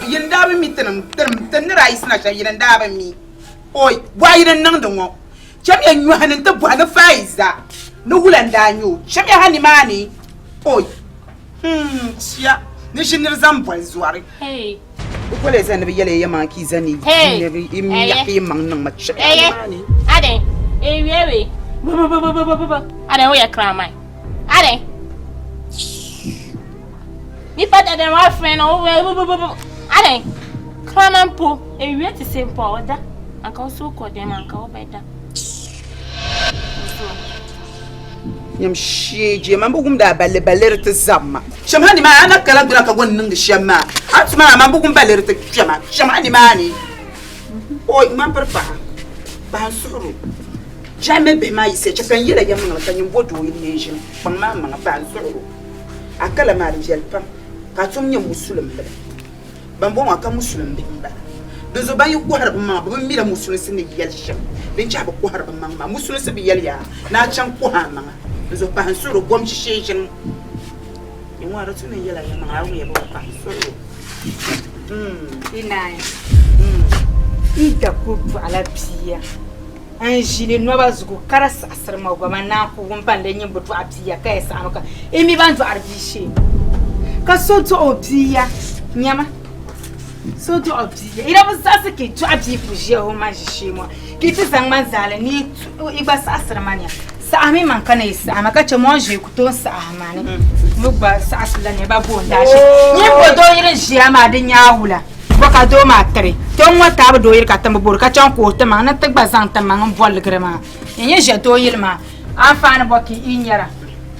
Yin daa bi mi tinim tinim tin ni daa yiɣisina shɛm yin daa bi mi. Oi, bɔɣa yini n niŋdi ŋɔ. Chamiya nyɔhi ni nti bɔhi ni Faiza ni wula n-daa nyɛ o. Chamiya ha nimaani. Oi! Hmm, chia ni ʒi nir zaŋ boli zɔri. Bɛ kola zani ni bɛ yɛli ya yɛmaŋa ka yi zani yi miɛɣi yi maŋ niŋ ma. Chamiya ha nimaani. Adɛn, ewie we. Adɛn, woyɛ kraman. Adɛn. Nipa dɛdɛn wa frɛ no wo. Adɛn, kraman po. Ewie te se mpo a ɔda. Anka wo so kɔ dɛm anka wo bɛ da. Nyam shee je man bi wumdi a balli balli di ti zab ma. Shɛm ha nimaani a na kala gbuna ka gɔn niŋdi shɛm maa a tuma maa man bi wum balli di ti kpɛma shɛm ha nimaani oi ŋmampiri paɣa paɣa n suhuri o jahi mini bihi maa yiɣisiya chɛ ka n yɛla yɛlimaŋli ka nyin bo doo yili ni n ʒini kpaŋ maa maŋa paɣa n suhuri o a kala maa di viɛli pam ka a tom nyɛ musulim bila. Ban bɔŋɔ ka Musulim bihi m-bala. Dinzuɣu ban yi kɔhiri bɛ maŋa, bɛ bi mila Musulinsi ni yɛli shɛm din chahi bɛ kɔhiri bɛ maŋ maa. Musulinsi bi yɛli ya ni a chaŋ kɔhi a maŋa. Dinzuɣu pahi n-suhiri o gom ʒishee ʒini. Yi ŋɔ a di tu ni n yɛl a yɛlimaŋli, a wum ya bɛ pahi n-suhiri o. Yi naai n da kuli dɔɣila bia n-ʒili nɔba zuɣu ka di saɣisiri ma gba man naan ku wum ban lee nyin bi dɔɣi bia ka ya saɣimi ka i mi ban dɔɣiri bia shee ka so dɔɣi o bia nyama so dɔɣi o bia i daa bi zaɣisi ka i dɔɣi bia ku ʒiya o maŋ ʒishee ŋɔ ka i ti zaŋ man zaali ni i gba saɣisiri ma nya saɣimi man ka na yi saɣi ma ka chɛ ma o ni ʒiya ku tooi saɣi ma ni mi gba saɣisila niriba booni a shee nyin bo doo yili ʒiya maa di nyaawula Bɔ ka doo maa tiri? Ti o ŋɔ taabu doo yili ka ti mi bori ka chaŋ ka o ti maŋ ni ti gba zaŋ ti maŋ m-bɔligiri maa. N yi ʒe doo yili maa, anfaani bɔ ka yi nyara?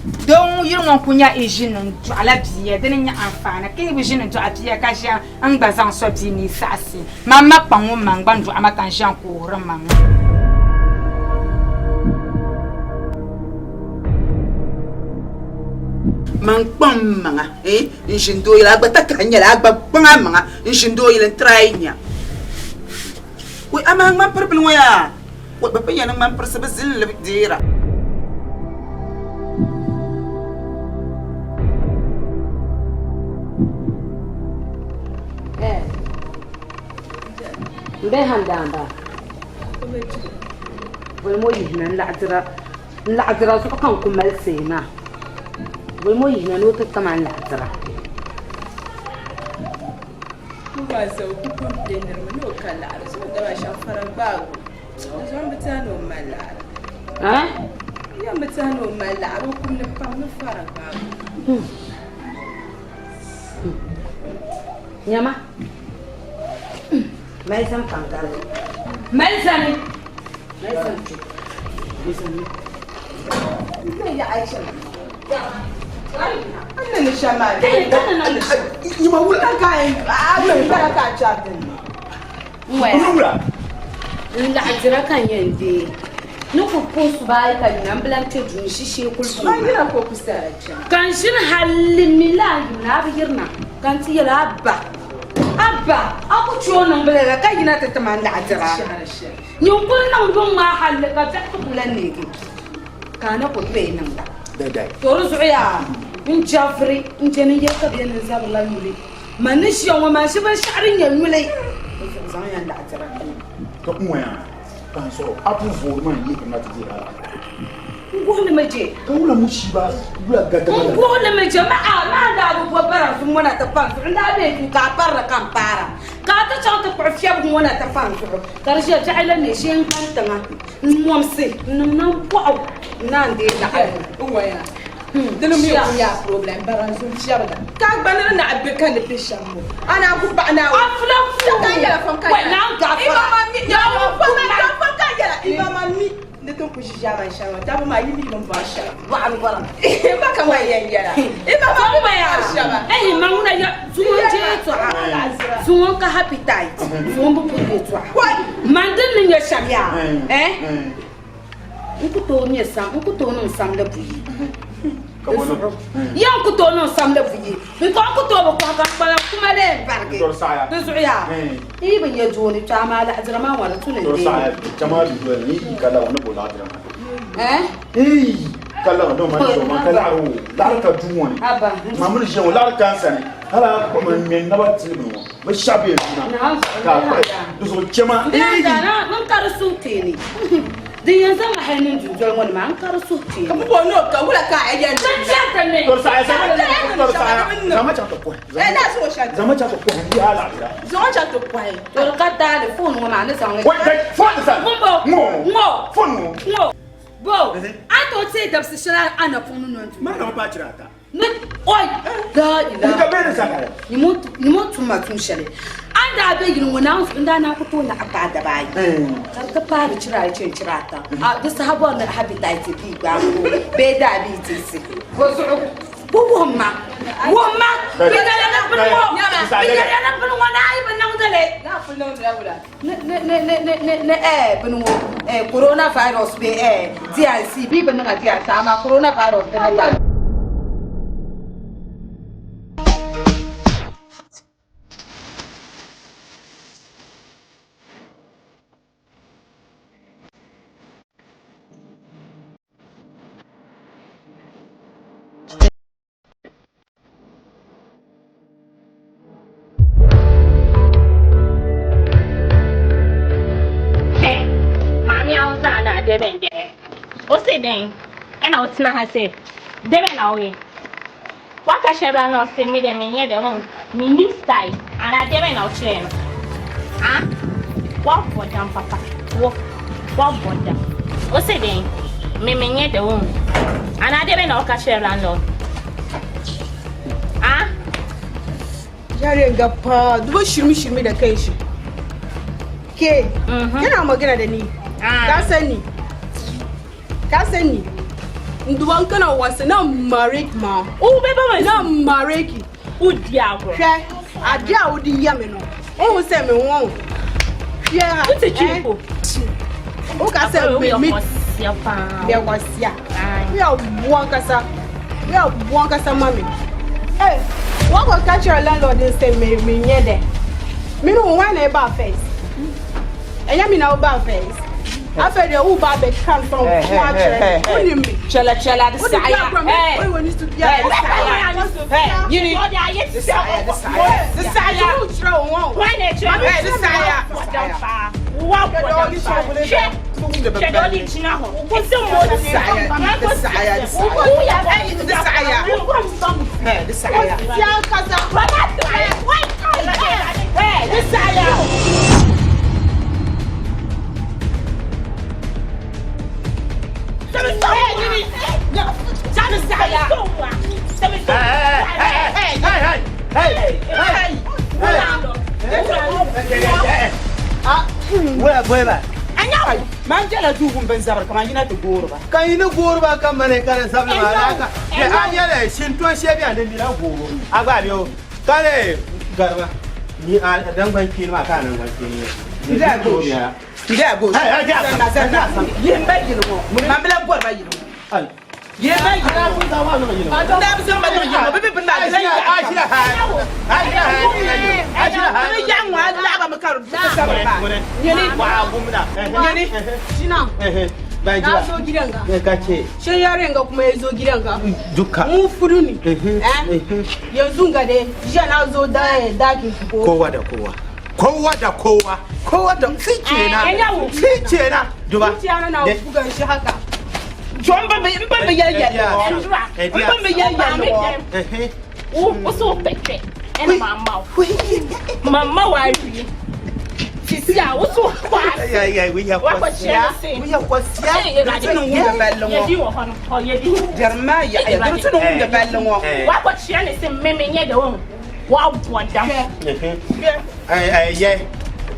Doo ŋun yuli ŋɔ n-kuli nya i ʒini n-dɔɣila bia, di ni nya anfaani ka yi bi ʒini n-dɔɣi bia ka ʒiya n gba zaŋ so bia ni saɣisi man ma kpaŋ ŋun man gba n-dɔɣi ma ka n ʒiya n-kuhiri m maŋa. Man kpaŋ m maŋa eh n ʒini doo yili a gba takahi nyɛla a gba kpaŋ a maŋa n ʒini doo yili n try nya wei amaa ŋmani piribili ŋɔ yaa wei bɛ pun yɛn ni ŋmani pirisi bɛ zilinli bi deera. M be handaamba bolimi o yihina n laɣidira n laɣidira zuɣu ka n ku mali see maa bolimi o yihina ni o ti tama n laɣidira. Nyama mali zani ka n garigi mali zani mali zani kpe N laɣidira ka n yɛn deei ni ku puhi suba ayi ka yina n bi lahi kpe duu n ʒi shee kuli ka n ʒini halli m mi laa yimina a bi yirina ka n ti yɛli a ba a ba a ku chɛ o niŋ bi lala ka yina ti ti ma n laɣidira Nyin kuli niŋ yuŋ maa halli ka biɛɣu ti ku lan neegi ka a na ku tooi niŋda. To di zuɣu yaa n jɛviri n je ni yɛli ka bɛ ni zabirila nyuli. Man ni ʒiya ŋɔ maa ʒi binshɛɣu din nyɛ nyuli di zuɣu zaŋ ya n laɣidira kpɛna. To n ŋɔya ka n sɔrɔ a pun voori maa n-yihi na ti deeri a laɣidira. N guhi li mi je. Ka wula mushiiba wula gadama N la. guhi li mi je ma a maa daa bi bo bara zuŋ ŋɔ na ti pa n zuɣu n daa be duu ka a parili ka n paara. Ka a ti chaŋ ti kpuɣi fiɛbigu ŋɔ na ti pa n zuɣu, ka di ʒiya biɛɣu la neei shee n-gbani tiŋa m-mɔmsi n-niŋ nambɔɣu n-naan deei laɣiri. Dini mi ku nya problem bara n zum fiɛbiga ka a gba ni di naɣi be ka ni be shɛm ŋɔ a naan ku baɣi Naawuni. A fula fuu Ka yɛla fam ka wai yɛla. naan gaafara. Ima ma mi Naawuni fam ku ka fam ka yɛla ima ma mi ni tin ku ʒi ʒiɛmani shɛli ŋɔ dabba maa yi mi bi ni bɔri shɛba. Bɔɣiri bɔra. Ima ka ŋɔ yɛn yɛla. Ima ma mi bi ni bɔri shɛba. Ɛhi ma ŋuna ya zuŋɔ n je yɛtɔɣa zuŋɔ n ka appetite zuŋɔ n bi puri yɛtɔɣa man din ni nyɛ shɛm yaa eh n ku tooi nyɛ sam n ku tooi niŋ samli buyi di zuɣu ya n ku tooi niŋ samli buyi because n ku tooi bi kɔhi ka n kpalim kuma lee n barigi di zuɣu yaa n yi bi nyɛ doo ni kpɛ amaa laɣidira maa ŋɔ di tu ni n deei eh ka laɣa do ma do ma ka laɣa o laɣa ka duu ŋɔ ni ma mini ʒiya ŋɔ laɣa ka n sani hala ma ŋmɛ naba tiligi ŋɔ bi shɛba bɛ duna ka a kpahi di zuɣu chɛma n ka di suhukpeeni din yɛn zaŋ ma hali niŋ dundoli ŋɔ ni maa n ka di suhukpeeni ka bi bo no ka wula ka a yɛn zama chaŋ ti kɔhi zama chaŋ ti kɔhi n yaha laɣa zaŋ chaŋ ti kɔhi to di ka daali foon ŋɔ maa ni zaŋ li foon sa ŋɔ ŋɔ foon ŋɔ ŋɔ Bo, a tooi teei dabisi shɛli a napɔŋ ni nɔn Mani ka bɛ paai chira ata. Ni, oi, laa ilaha. Ni ka bɛ ni zaa Nyimo tum ma tuun shɛli. A ni daa be yili ŋɔ Naawuni zuɣu n daa naan ku tooi laɣim paai daba ayi. Ka di ti paai di chira ayi chani chira ata. A di saha bɔri ni hepatitis B gbaai m bee diabetes. Bɔ zuɣu? Bo wuhim ma. Wuhim ma. Bɛ yɛliya ni bini ŋɔ, bɛ yɛliya ni bini ŋɔ ni a yi bi niŋdi li. Ni ni ni ni ni ni ni eh bini ŋɔ eh coronavirus bee eh DIC bee bi niŋa DIC amaa coronavirus dini gba. Hwɛ, maame a wodze anaa dɛbɛn dɛ? Ose dɛn? Ɛna ɔtsena ha sɛ, Dɛbɛn na woyɛ? Waka kyerɛ bra na ɔse me dɛ menyɛ dɛ ho mennim style anaa dɛbɛn na wokyerɛɛ no? Ah, woabɔ dam papa, wo, woabɔ dam. Ose dɛn? Me menyɛ dɛ ho anaa dɛbɛn na woka kyerɛɛ landlord? Ah? Yaren ga fa duba shirmi shirmi da kai shi. Ke, yana magana da ni. Ka san ni. Ka san ni. Nduba n kana wase na mare ma. Wobɛba ma Na mare ki. Wodi agorɔ. Hwɛ, ade a wode yɛ me no, wohu sɛ me ho. Hwɛ ha. Wote twi mpo. Woka sɛ me me. Woyɛ paa. Yɛ kwasia. Woyɛ aboa ankasa. Woyɛ aboa ankasa ma me. Ee, wakɔka kyerɛ landlord no sɛ me menyɛ dɛ. Me no wo hwan na ɛbaa first? Ɛnyɛ me na wobaa first. Afei deɛ woba abɛka nsɛm ko akyerɛ me. Wonim me. Kyɛlɛ kyɛlɛ ade Wode saa di ya. agorɔ me. Woyɛ w'ani so bia. Hey, yini. De saa ya, de saa ya. De saa ya. Wokyerɛ wo ho. Why na ɛkyerɛ Hey, de saa ya. Wa bɔ dam paa. Hwɛ. Hwɛ deɛ ɔde gyina hɔ. Ɛsɛ mo De saa ya, de saa ya, de saa ya. Woyɛ De saa ya. Hey, de saa ya. Hey, de saa ya. Man jɛla duu wum bin zabiri kaman yina ti goori ba. Ka yi ni goori ba ka mani ka di zabili maa ka a nyɛla shintɔn shɛli bɛni di mila goobu a gba bɛ o ka le gariba ni a dangban kpeeni maa ka a nangban kpeeni nyɛ. N deei gosh. Yihim ba yili ŋɔ. Man bi lahi bɔri ba yili ŋɔ. Yihim ba yili ŋɔ. N daa bi zaŋ ba niŋ yili ŋɔ. Bɛ bi bini maa di lahi yaɣi pam. Bɛ bi yaɣi ŋɔ a laɣi ba mi ka di du zabiri maa. Nyini. Nyini. Jina. Na zo gidan ga. Ka ce. Shin yaren ga kuma ya zo gidan ga. Duka. Mu fudu ne. Eh? Yanzu ga dai jiya na zo dakin ki ko. Kowa da kowa. Kowa da kowa. Kowa da shi kenan. Shi kenan. Duba. Zuciya na na bugan shi haka. Jɔ n ba bi yɛli yɛli ŋɔ. N ba bi yɛli yɛli ŋɔ. Wo so wopɛ twɛ ɛna mama wo. Mama wo awie. Sisi a wo so kɔ ase. Wakɔkyerɛ no se. Dɔti ni wum balli ŋɔ. Yɛdi wɔ hɔ no. Ɔ yɛdi. Jeremiah yaɣiya dɔti ni wum balli ŋɔ. Wakɔkyerɛ ne se mmemme nyɛ de wɔn. Wabɔ dam. Yɛ.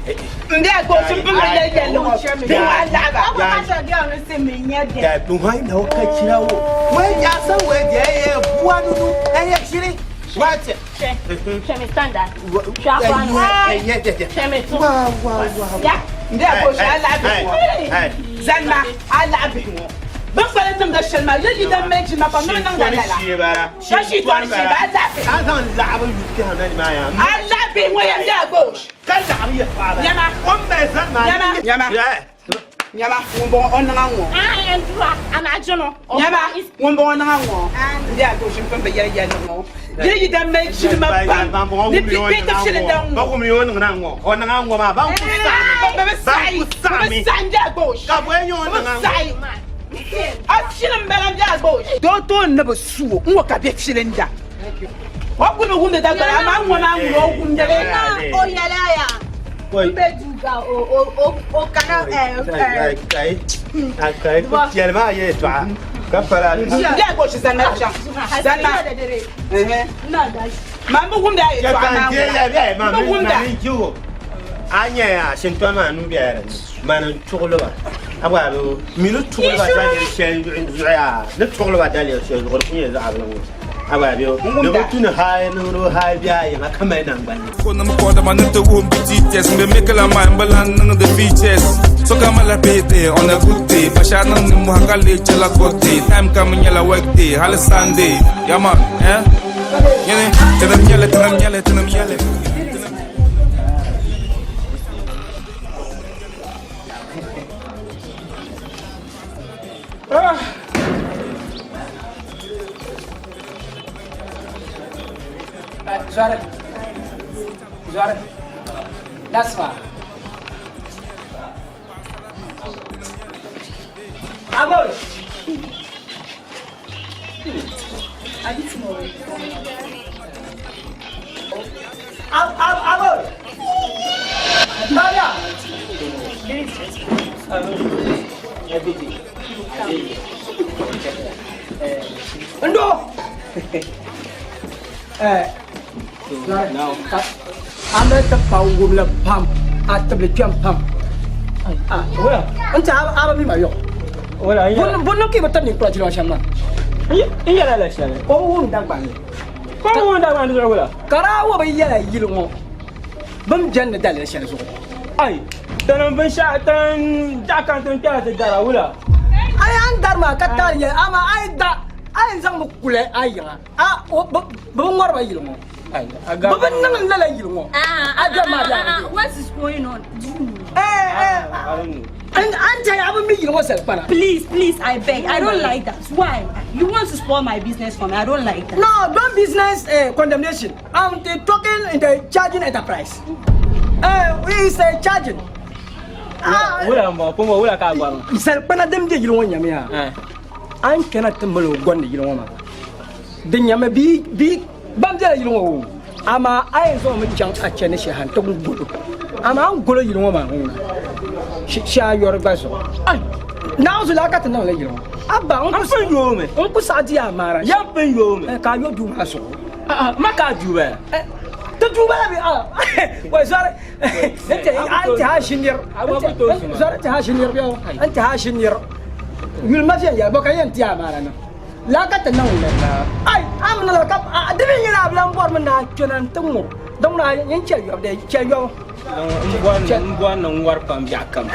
N deei gosh n bi bi yɛli yɛli ŋɔ. Di ŋɔ a laɣi ba. Wakɔka kyerɛ girl no se menyɛ dɛ. Da hwan na woka kyerɛ wo? Wei asɛm wei deɛ ɛyɛ bua no no ɛyɛ kyere. Wate. Hwɛ hwɛ me standard. Hwɛ akora no. Hwɛ me to. Ya. N deei gosh a laɣi bihi ŋɔ. Zanima a laɣi bihi ŋɔ. Bin kpalim niŋda shɛli maa yɛli yidam mali jilima pam ni bi niŋda lala. Ka shitɔri shee ba a laɣi bihi. A zaŋ laɣibu yu kpɛhi na nimaa yaa. A laɣi bihi ŋɔ yɛn deei gosh. Ka laɣibu yɛltɔɣa bala. Nyama. O ni mali zani maa. Nyama. Nyama. Nyama ŋun bɔŋɔ o niŋa ŋɔ. Ɛndura anadwo no. Nyama ŋun bɔŋɔ niŋa ŋɔ. N deei gosh n pun bi yɛli yɛli ŋɔ. Yili yidam mali jilima pam ni bɛ ti shili daŋ ŋɔ. Ba wum yo niŋ na ŋɔ. O niŋa ŋɔ maa ban ku saɣimi. Bɛ bi saɣi. Ban ku saɣimi. Bɛ bi saɣi n deei gosh. Ka bɔ nyɛ o Bɛ bi niŋa ŋɔ. saɣi. A fili n bala n deei gosh. Doo tooni ni bi su o n ŋɔ ka bɛ fili n da. O kuli bi wumdi Dagbani amaa ŋɔ maa ŋuni o wumdili. O yɛla ya. N bɛ duu ga o o o o kana ɛɛ. Kai. Kai. Piɛli maa yɛltɔɣa. Ka pala. N deei gosh zanima chaŋ. Zanima. Man bi wumdi a yɛltɔɣa maa ŋuna. N bi wumda. A nyɛ a shintɔni maa nuu bɛla dinni mani n tuɣili ba a gba bi mi ni tuɣili ba daliri shɛli zuɣu yaa ni tuɣili ba daliri shɛli zuɣu di ku nyɛ zaɣ bili ŋɔ a gba bi di bi tu ni hali niŋdi hali bɛ a yiŋa ka mali nangbani. Nim kɔdama ni ti wuhim bi teachers n bɛ mekila maa n bi lan niŋdi features so ka mala payday on a good day Bashar niŋ nimmohi ka lee chɛla good day time kam nyɛla work day hali Sunday yeah man eh yini tinim nyɛli tinim nyɛli tinim nyɛli. Zɔri zɔri that's fine. Agol. Agol. Maria. Ndo. A mali ti pa wumli pam, a tibili kpɛm pam. N ti a bi mi ma yɔɣu. Bɔ niŋ ka i bi tiri ninkura jilima shɛm maa? N yɛla la shɛli. O bi wum Dagbanli. Ka o bi wum Dagbanli zuɣu wula? Ka daa wo bi yɛla yili ŋɔ bɛ ni beni ni daliri shɛli zuɣu. Ai, ti niŋ binshɛɣu ti daɣu kam ti ni kpɛra ti dara wula? Ai a ni dari maa ka taali yɛli amaa a yi da a yɛn zaŋmi kuli a yiŋa a bɛ bi ŋɔri ba yili ŋɔ. Bɛ bi niŋ lala yili ŋɔ. A dɔri maa bɛ a What is going on? Do you know? An tell you, I mi yili ŋɔ zali kpana. Please, please, I beg. I don't like that. Why? You want to spoil my business for me? I don't like that. No, don't business condemnation. I'm the talking in the charging enterprise. It's a charging. Wula m-bɔŋɔ, pumpɔŋɔ wula ka a bɔri maa? Zali kpana din be yili ŋɔ nyamiya. A ni kana ti mali o gɔndi yili ŋɔ maa. Di nyami bia ban bela yili ŋɔ o, amaa a yɛn zaŋ mi chaŋ a chani shɛli ha nti golo. Amaa a ni golo yili ŋɔ maa ŋuna shee a yɔri gba zuɣu. Naawuni zuɣu laa ka ti niŋ li yili ŋɔ. Abba, n ku saɣi di a maara. Yɛm pun yoomi. Ka a yo duu maa zuɣu. Ma ka a duu bala? Ti duu bala bɛ wai zɔri n ti a ʒi nir zɔri n ti a ʒi nir bɛ n ti a ʒi nir yuli ma viɛnyɛla bɔ ka yɛn ti a maara niŋ laa ka ti niŋ li ai a mi niŋla ka di mi nyɛla a bi lan bɔri mi ni a kpɛna n ti ŋub din ŋuna yɛn chɛ yɔbu dee chɛ yɔbu n bɔri ni n wari pam biɛɣu kam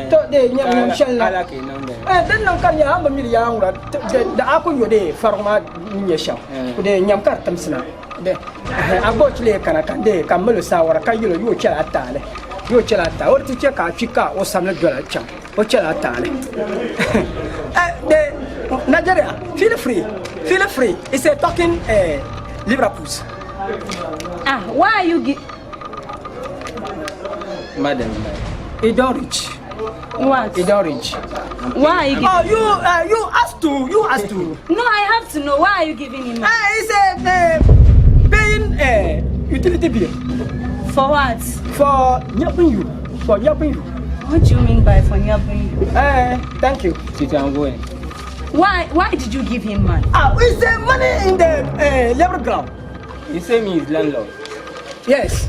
to dee nyam shɛli la din niŋ ka di nyɛla a ni bi miri yaa ŋuna di a ku yo dee farigu maa ni nyɛ shɛm dee nyam ka di timsina a gba o chile kana ka dee ka mali o saawara ka yɛl o yo chɛla a taali yo chɛla a taali o di ti chɛ ka a kpi ka o samli dola chaŋ o chɛla a taali Nigeria feel free feel free it's a talking Liverpool ah why are you Madam, e don reach. What? E don reach. Why are you giving? Oh, you you asked to. You asked to. No, I have to know. Why are you giving him money? He said paying utility bill. For what? For helping you. For helping you. What do you mean by for helping you? Thank you. Titi, I'm going. Why? Why did you give him money? Ah, is there money in the level ground? You say me is landlord. Yes.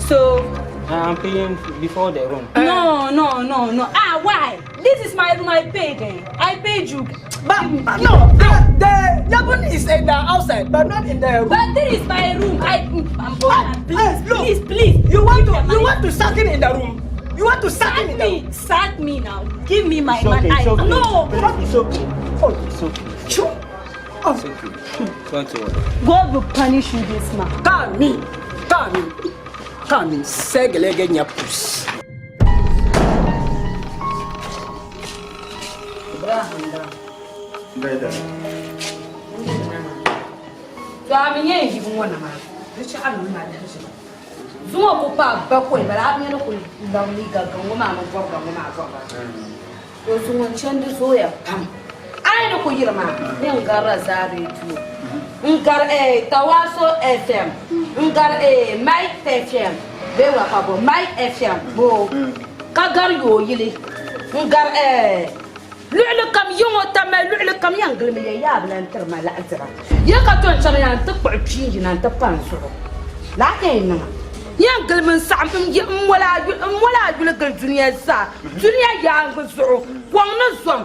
So. I'm paying before the room. No, no, no, no. Ah, why? This is my room. I paid. Eh? I paid you. But no, the Yabun is in the outside, but not in the room. But this is my room. I'm going. Please, look, please, please. You want to sack him in the room? You want to sack him in the room? Sack me now. Give me my It's okay, money. it's okay. No. It's okay. Oh, it's okay. Sure. Oh. It's okay. Don't worry. God will punish you this man. Kami, Kami, Kami, segelege nyapus. To a mi nyɛ yibu ŋɔ na maa di chɛɣu ni maa lahi ʒiba zuŋɔ ku pa bakɔi bala a mi ni ku labi liiga gaŋ ŋɔ maa mini bɔbiga ŋɔ maa bɔbiga to zuŋɔ chandi zooya pam a yi ni ku yiri maa ni n garila zaa redio n gari Tawaso FM n gari Mike FM bee wula ka bo Mike FM bo ka gari yooyili n gari Luɣili kam yi ŋɔ tamali luɣili kam yɛn gilimi ya yaa bi lan tiri ma laɣidira. Ya ka to n-chaŋ ya nti kpuɣi pii yina nti pa n zuɣu. Lala ka yɛn niŋ a. Yɛn gilimi n-saɣim m moli a yuli gili dunia zaa, dunia yaaŋgi zuɣu, kɔŋ ni zom.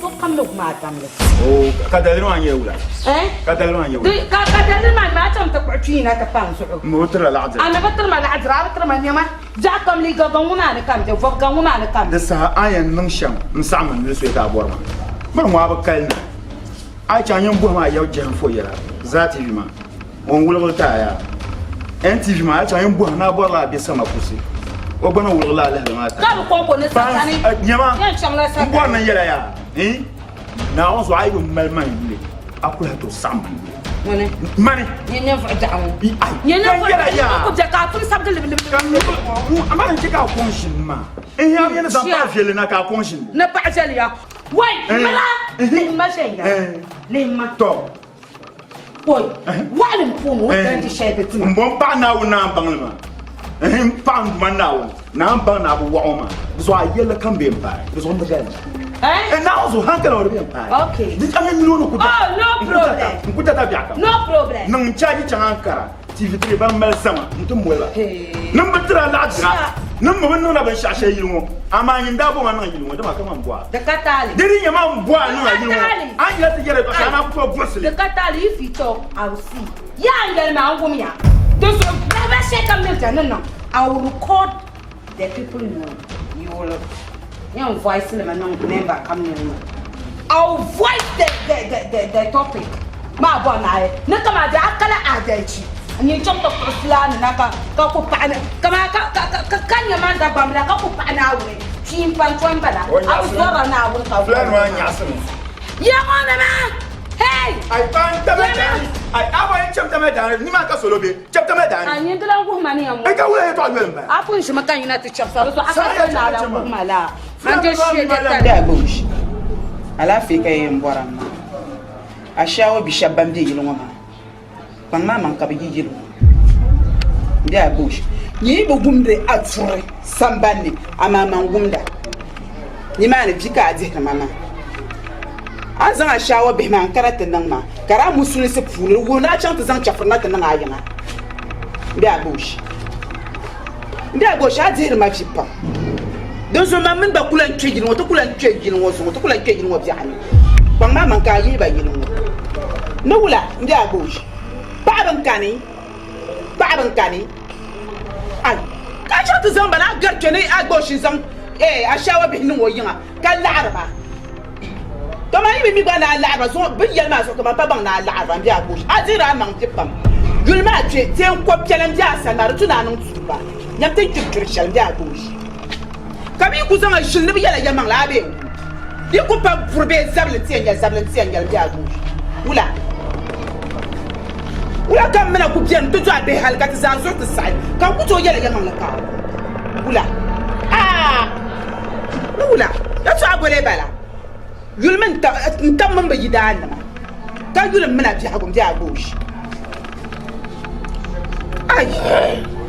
Sokam ni gum a damli. Oo, ka daliri maa nyɛ wula? Eh? Ka daliri maa nyɛ wula? Di, ka, ka daliri maa nyɛ a chaŋ ti kpuɣi pii yina ti pa n zuɣu. M bi tiri a laɣidira. A mi bi tiri ma laɣidira, a bi tiri ma nɛma. Biɛɣu kam liiga gaŋ ŋɔ maa ni kam bɛ, vɔb gaŋ ŋɔ maa ni kam. Di saha a ni yɛn niŋ shɛm n-saɣim n yuli soya ka a bɔri ma. Miri ŋɔ a bi kali na. A yi chaŋ nyin bɔhim a yab jɛhim fo yɛla zaa TV maa, o ni wuligili ti a yaa. NTV maa, a yi chaŋ nyin bɔhim ni a bɔrila a be sama kusi, o gba ni wuligila a lahili maa ti a. Ka bi kɔŋko ni satani. Nyama, Yɛn chaŋla n satani. bɔri ni n yɛla yaa, eh? Naawuni zuɣu a yi bi mali man yuli, a kuli ha tooi saɣim man yuli. Ŋuni? Mani. Nyɛ ninvuɣu daɣu ŋɔ. Nyɛ ninvuɣu Ka daɣu yɛla ŋɔ ku bɛ ka a pun sabigi libilibi. Amaa n chɛ ka a kɔŋ ʒini maa. N yɛn ni zaŋ paɣa viɛlli na ka a kɔŋ ʒini. Ni paɣa viɛli ya. Wai, mala. Lihi ma ʒɛn ya. Lihi ma. Tɔ. Koi, waɣilim puuni o dan di shɛli di tima. M bo m paɣa Naawuni naan baŋ li maa. M paɣa n Duuma Naawuni naan baŋ ni a bi waɣ o maa. Di zuɣu a yɛlli kam bee m-paai. Di zuɣu m bi galim. Eh? Naawuni zuɣu hankali ŋɔ di bee m-paai. Okay. Di a mi mini o ni ku da. Oh, no problem. N ku data biɛɣu kam. No problem. Niŋ n chaaji chaŋ Ankara TV 3 ban mali zama n-ti moli ba. Niŋ bi tiri a laɣidira. Niŋ mi bi niŋla binshɛɣu shɛli yili ŋɔ, amaa nyin daa bo ma niŋ yili ŋɔ, dama ka man bo a. Di ka taali. Di di nyɛ man bo a niŋ a yili Di ŋɔ, ka taali. a ni yɛli ti yɛli yɛtɔɣ shɛli, a naan ku tooi buɣisi li. Di ka taali, if you talk, I will see. Yaa n yɛli maa, n wumya. Di zuɣu lahabali shɛli kam ni bɛ ni niŋ, I will record the people you will yɛn voice li mi niŋ member kam ni ŋɔ. I will voice the, the, the, the, the topic. Maa bɔri ni a yi ni kaman di a kala adalchi n-yi chaŋ ti kpuɣi fulaani na ka ka ku paɣi ni kaman ka ka ka ka nya man Dagbambila ka ku paɣi Naawuni kpii m-pa n-to m-bala a bi zɔrila Naawuni ka Fulaani maa nyaɣisimi. Ya ŋɔ nima! Hey! Ai pa n tamali daani. Ai a bɔri n cham tamali daani nimaa ka salo be cham tamali daani. A nyin di lan wuhi ma ni yɛn Ai ka wula yɛtɔɣa yoli m-bala. A pun ʒimi ka yina ti chɛbisa di zuɣu a ka doli ni a lan wuhi ma laa. Man je shee je tali. Daa Bush, alaafee ka yɛn bɔra m maa. Ashawo bi shɛba ban be yili ŋɔ maa, kpaŋ maa maŋ ka bɛ yi yili ŋɔ. M be a Bush, nyɛ yi bi gumdi a turi samban ni, amaa man gumda. Nimaani vi ka a dihiri ma maa. A ni zaŋ ashawo bihi maa n-kana ti niŋ ma, ka di a musulinsi puuni di wuhi ni a chaŋ ti zaŋ chɛfiri na ti niŋ a yiŋa. M be a Bush, m be a Bush, a dihiri ma vi pam. Dinzuɣu man mini ba ku lan kpe yili ŋɔ, ti ku lan kpe yili ŋɔ zuŋɔ, ti ku lan kpe yili ŋɔ biɛɣu ni. Kpaŋ maa maŋ ka a yihi ba yili ŋɔ ni wula m-be a gooi? Paɣiba n-kani, paɣiba n-kani. Ai, ka a chaŋ ti zaŋ ba na a gari kpe ni a gooi n-zaŋ ashaawa bihi niŋ o yiŋa ka laɣiri ba. Tɔ man yi bi mi gba ni a laɣiri ba zuŋɔ, bɛ ni yɛli maa zuɣu ka man pa baŋ ni a laɣiri ba m-be a gooi. A dihiri a maŋ vi pam. Yuli maa kpe, teeŋ kɔbiɛla m-be a sani maa, di tu ni a niŋ tuuba. Nyam ti ni kpiri kpiri shɛli m-be a gooi. Ka bɛ yi ku zaŋ a ʒili ni bɛ yɛla yɛlimaŋli a bee n-wu. Di yi ku pa buri bee zabili nti yɛn nyɛli zabili nti yɛn nyɛli bɛ a gooi. Wula? Wula ka m mi na ku beni nti dɔɣi bihi hal ka ti zaa zuɣu ti saɣi ka n ku tooi yɛla yɛlimaŋli ka a wu? Wula? Aa! Ni wula? Yɛtɔɣa boli bala? Yulimi n tab mini bɛ yidaannima ka yuli m mi na biɛhigu m-be a gooi. Ai,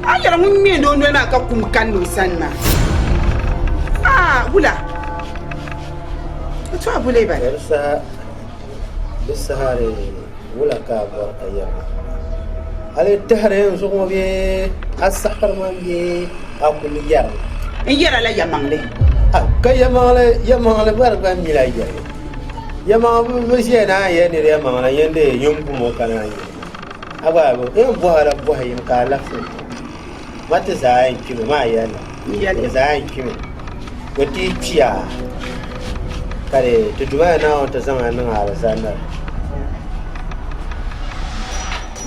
a yɛla ŋun ŋmɛɛndi o noli maa ka kum kanna o sani maa. Aa, wula? O tɔɣi bole bala. Di saha, di saha di wula ka a bɔri ka yɛri ma? A lee tahiri n zuɣu ŋɔ bee a saɣiri ma bee a kuli yɛri ma? N yɛra la yɛmaŋli. Ka yɛmaŋli, yɛmaŋli bari gba mi la yɛli. Yɛmaŋli bi ʒiya ni a yɛli nira yɛmaŋli yɛn dee yɛn gum o ka naan yɛli. A gba bi yɛn bɔhi la bɔhi yini ka a labisi n ti ma ti zaa yɛn kpimi maa yɛli la ti zaa yɛn kpimi bɛ ti yi kpiya ka di ti Duuma ya Naawuni ti zaŋ a niŋ alizanda ni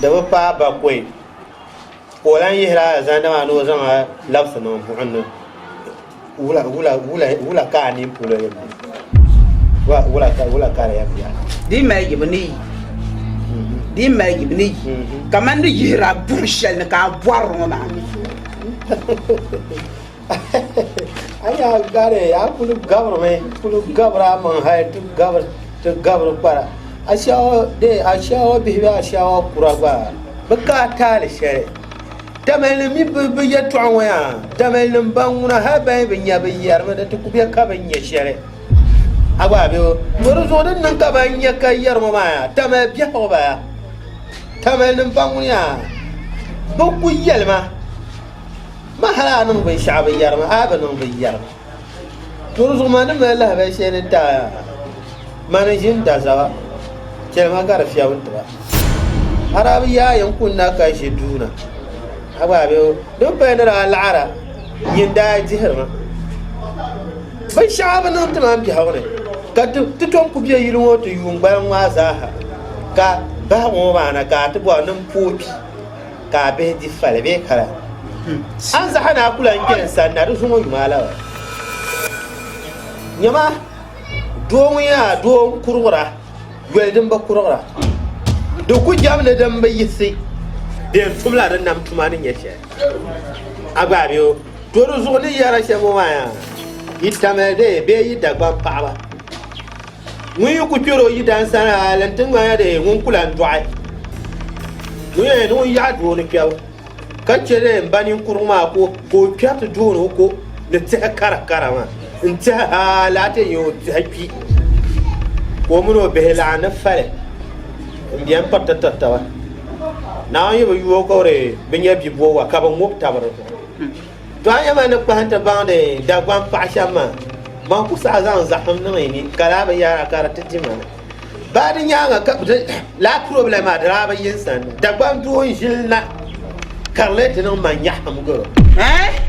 di bi paai bakɔi ka o lan yihiri alizanda maa ni o zaŋ a labisi niŋ buɣim ni wula wula wula wula ka a nini polo yɛn be wula wula ka wula ka di yɛn be a Di mali yibu ni yi di mali yibu ni yi kamani ni yihira buɣim shɛli ni ka a bɔri ŋɔ maa. A nya gari a kuli gabirimi kuli gabiri a maŋ hali ti gabiri ti gabiri kpara ashawa de ashawa bihi bee ashawa kura gba bi ka a taali shɛli Tamale mi bi yɛltɔɣa ŋɔ yaa Tamale nim ban ŋuna hali ban yi bi nya bi yɛrimi di ti ku bɛ ka bi nya shɛli a gba bɛ to di zuɣu din niŋ ka ban nya ka yɛri ŋɔ maa yaa Tamale biɛhigu bala Tamale nim ban ŋuni yaa bi ku yɛlima ma hali a niŋ binshaɣu bi yɛrimi a bi niŋ bi yɛrimi to di zuɣu maa ni mali lahabali shɛli ni taaya mani ʒini dazaba chɛlima ka di fiɛbi n tiba A daa bi yaai n kunna ka ʒi duu na a gba bɛ din paya ni daa laɣara nyin daa dihiri ma binshɛɣu bi niŋ ti ma n biɛhigu ni ka ti tom ku bɛ yili ŋɔ ti yuun gbaliŋ maa zaaha ka bahigu ŋɔ maa na ka a ti bɔri ni n pooi kpi ka a bihi di fali bee kala a ni zaɣa ni a ku lahi kpɛ n sani na di zuŋɔ yuma la nyama doo ŋun yaa doo n kurigira yoli din bi kurigira di ku jɛmdi din bi yiɣisi bɛ n tumla di nam tuma ni nyɛ shɛli a gba bɛ o to di zuɣu ni yɛra shɛm ŋɔ maa yaa yi tamali dee bee yi Dagbaŋ paɣaba ŋun yi ku kpɛri o yidan sani hali n ti ŋmana dee ŋun ku lan dɔɣi ŋun yɛn ni ŋun yaɣi doo ni kpɛbu ka chɛ dee n ba ninkurigu maa ka o kpɛriti doo ni o ko ni tɛha kara kara maa n tɛha hali a ti nya o tɛha kpi ka o mini o bihi laɣim ni fali n beni piriti tiri taba Naawuni yi bi yu o ka o di bi nya bibɔbiga ka bɛ ŋubi taba di zuɣu. To a nyama ni kpahi nti baŋdi Dagbaŋ paɣa shɛba maa, ban ku saɣi zaŋ zahim niŋ yi ni ka daa bi yaara ka di ti di ma. Baa di nyaaŋa ka di laa problem maa di daa bi yi n sani na. Dagbaŋ doo n-ʒili na ka di lee ti niŋ ma nyaɣisim garo.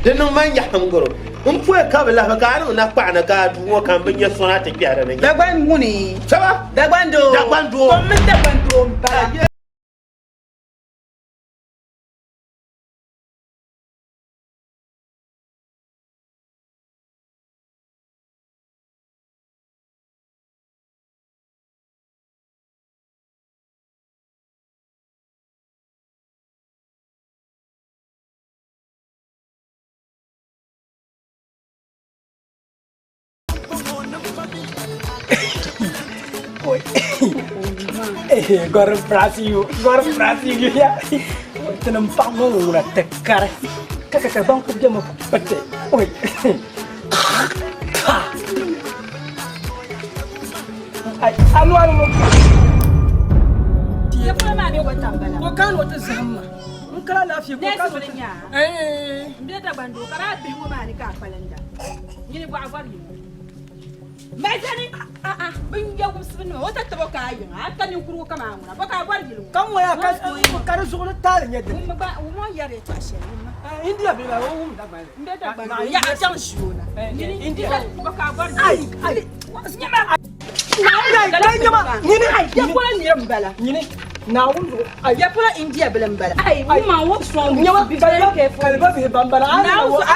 Di niŋ ma nyaɣisim garo. M pɔi ka bi lahi ka a niŋ nakpaɣa ni ka a duu ŋɔ ka m bi nya sona ti kpɛhi di ni. Dagbaŋ ŋuni? Saba? Dagbaŋ doo. Dagbaŋ doo. Kom mini Dagbaŋ doo m-bala. God bless you. God bless you. Yeah. Tinim paɣa ŋɔ ŋuna ti kari ka ka ka ban ku bɛmi pati. Oi. Ai, anuwa mo. Ya polo maa bɛ wata n bala. Ko kan o ti zahim ma. N kala lafiya ko kan o ti. N bɛ Dagban doo ka daa bihi ŋɔ maa ni ka a kpalinda. Nyini bɔɣa bɔri yino. Mɛzani a a bin yɛ wumsibu nima o ta tabo ka a yiŋa a ta ninkurigu kaman ŋuna bɔ ka a bɔri yili ŋɔ. Ka ŋɔya ka di zuɣu ni taali nyɛ dini. Wummi gba wummi o ni yɛri yɛltɔɣa shɛli wummi. India bɛ maa o wum Dagban li. N bɛ Dagban doo yaɣa chaŋ ʒi o na. Nyini India bɔ ka a bɔri Ai ai. Nyama. Ai nyama nyini. Ya polo nira n bala. Nyini. Naawuni zuɣu. Ya polo India bila n bala. Ai woman what's wrong with Nyama you? Be very careful. Kaliba bihi ban bala. A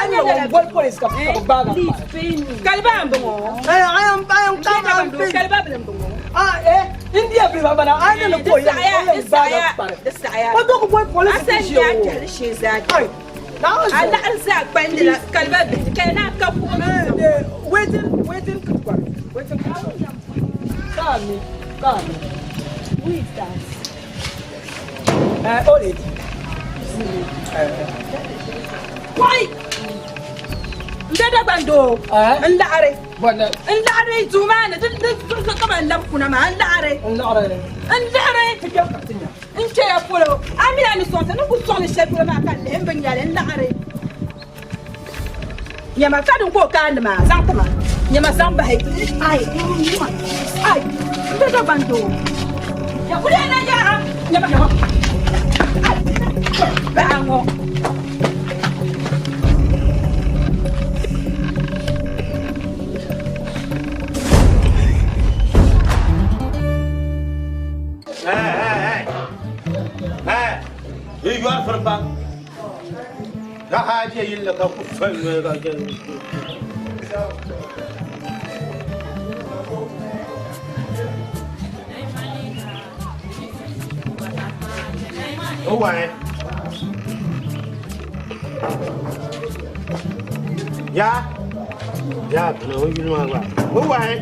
ni na boli police ka bi gbaagi a. Please pay me. Kaliba n bɔŋɔ. I am I am come and pay. Kaliba bila n bɔŋɔ. Ah eh India bihi ban bala. A ni na ko ya o yɛn gbaagi a kpari. Di saɣaya. O to ku boli police ti ʒi o. A sani ya shee zaa. Ai. Naawuni zuɣu. A laɣiri zaa kpandila kaliba bihi ka na ka kuɣu. Waiting waiting kpari. Waiting kpari. Kaami kaami. Who is that? Old lady. Why? N bɛ Dagban doo n laɣiri n laɣiri duu maa ni di di kaman labi kuna maa n laɣiri n laɣiri n laɣiri n chɛya polo a mi a ni sɔŋsi ni ku sɔŋli shɛli polo maa ka lihi n bi nyɛli n laɣiri Nyama ka din ka o kaandi maa zaŋ ti ma. Nyama zaŋ bahi. Ai, ai, n bɛ Dagban doo. Ya kuli na ya nyama. Ai, baɣa ŋɔ. Hey, hey, hey. Hey, yi yɔri firi pam. Ka haaje yilli ka ku fali noli ka jɛli O wahi. Ya. Ya bina o yuli maa gba. O wahi.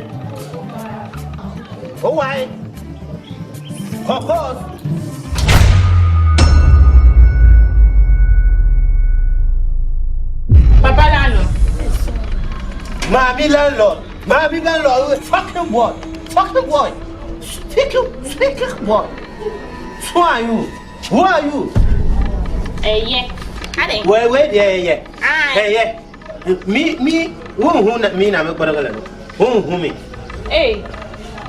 O wahi. Kokos. Papa landlord. Mami landlord. Mami landlord. Fucking boy. Fucking boy. Speaking, speaking boy. Who are you? Who are you? Eh, yeah. Ade. Wait, wait, yeah, yeah. Aye. Hey, yeah. Me, me, who, who, me, na me, who, who, me. Hey.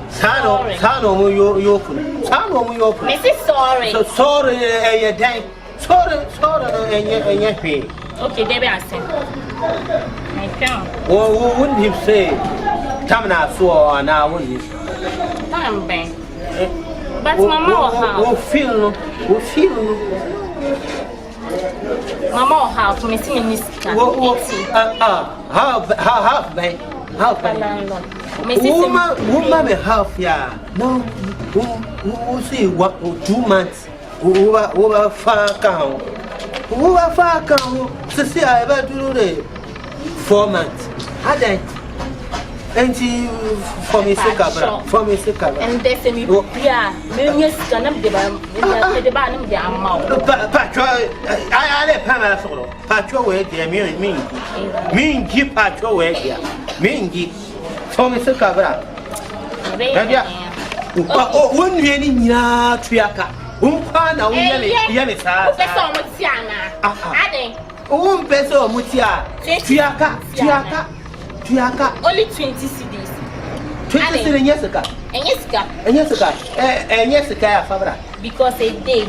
Sano, sano mu yo yo kun. Sano mu yo kun. Mrs. Sorry. So, sorry, eh, eh, sorry, sorry, eh, eh, eh, Okay, Debbie, I said. I can't. Wo wo wouldn't him say Tamna so na wouldn't him. Tam ben. But mama or how? Wo feel no, wo feel no. Mama or how? Me see me sika. Wo wo ah ah how how ben how ben. Woman woman me half ya. No, wo wo see what 2 months. Wo ba wo ba fa kan. Wo ba fa kan. Sisi a ba duru de 4 months. Adan. Enti for me sika bra. For me sika bra. And they say me bia me nye sika na me de ba me de ba na me de ama o. Pa pa cho ai ale pa ma so. Pa cho we de mi mi. Mi ngi pa cho we de. Mi ngi. For me sika bra. Dadia. O wo nua ni nyinaa tua ka. Wo nkwa na wo yɛ me yɛ me saa. Wo pɛ sɛ ɔmo te ana? Adɛn. Wompɛ sɛ ɔmo tie a, tua ka, tua ka, tua ka. Only 20 cedis. 20 cedis nyɛ sika. Ɛnyɛ sika. Ɛnyɛ sika. Ɛ ɛnyɛ sika ya Fabra. Because a day.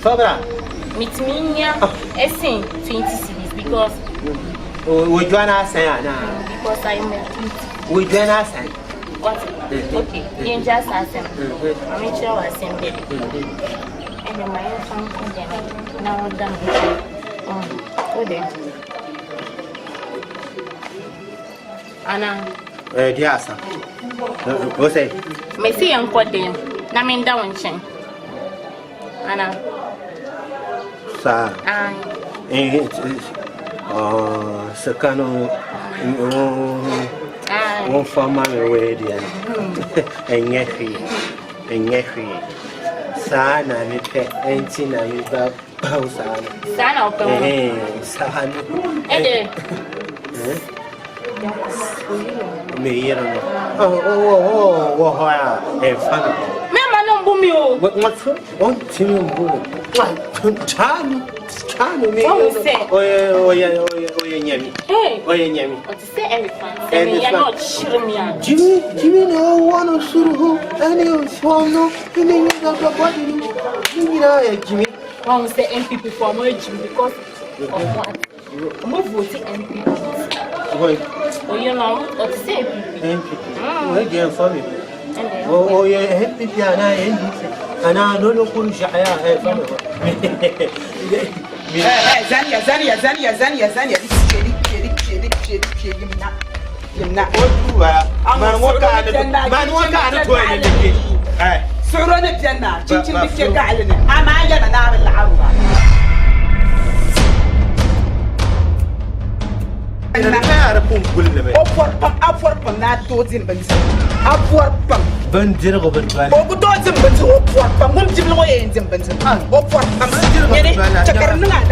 Fabra. Metumi nya ɛsen 20 cedis because. Wodwa na asɛn anaa? Because I am a beauty. Wodwa na asɛn. What? Okay, yɛn gya saa asɛm. Maame kyerɛ wɔ asɛm bi. Ɛnna ma yɛn fa nko dɛm na ɔda mo nkyɛn. Wo de. Ana. Ɛɛ di asa. O sɛ. Mesi yɛn kɔ dɛm na me nda wo nkyɛn. Ana. Saa. Ayi. Eh, oh, sika no wɔmfa ma me wei deɛ no ɛnyɛ hwee ɛnyɛ hwee saa na mepɛ ɛnti na meba bawo saa no saa na wopɛ ho saa no ɛde meyere no wɔ hɔ a ɛmfa no mɛma no mbu mi o ɔntumi mbu no kyaa no kyaa no me ɔyɛ ɔyɛ ɔyɛ nyame ɔyɛ nyame ɔte sɛ elephant sɛ meyɛ na ɔkyere me a gyimi gyimi na ɔwɔ no soro hɔ ɛne fam no ɛne nyɛ dɔdɔ bɔde no ne nyinaa yɛ gyimi wɔn sɛ npp fo ɔmo agyimi because of what Ɔmo vote NPP. Woi. Oye no ɔte sɛ NPP. NPP. Wei deɛ nfa mi. Ɔyɛ NPP anaa NDC anaa nono kuru hyaya ɛnfa mi hɔ. Zaniya zaniya zaniya zaniya zaniya di di di di di di yimna yimna. O duba man ŋɔ ka ni man ŋɔ ka ni to ni di. Suɣuro ni bɛni maa chinchin bi kpɛ gaɣali ni amaa yɛma naa bi laɣiri ba. O pɔri pam a pɔri pam ni a tooi dim bindirigu a pɔri pam. Bindirigu bi doli. O ku tooi dim bindirigu o pɔri pam ŋun bibili ŋɔ yɛn dim bindirigu o pɔri pam nyini chɛ ka di niŋ a laɣiri.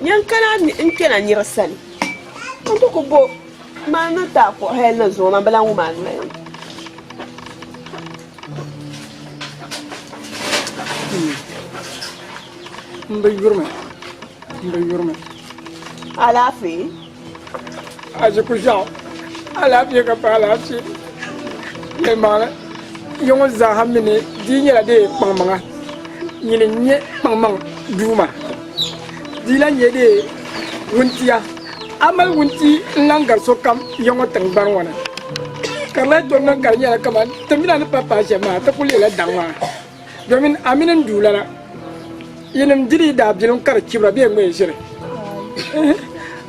Nyin kana n kpɛna nira sani n ti ku bo maa ni ti a kuɣu hali ni zuŋɔ man bi lan wum a noli ni. M bi yurimi, m bi yurimi. Alaafee? Aʒikuʒiɛɣu, alaafee ka pa alaafee. Yɛlimaŋli, ya ŋɔ zaaha mi ni di yi nyɛla dee kpaŋmaŋa, nyini n-nyɛ kpaŋmaŋ duuma. Di yi lan nyɛ dee wuntia, a mali wuntia n-lan gari sokam ya ŋɔ tiŋgbani ŋɔ ni. Ka di lahi tom niŋ ka di nyɛla kaman ti mini a ni pa paai shɛm maa, ti kul leela daŋ maa. Domin a mini n duulana, yinim diri yi daabilim ka di chibira bee ŋ-ŋmee ʒiri.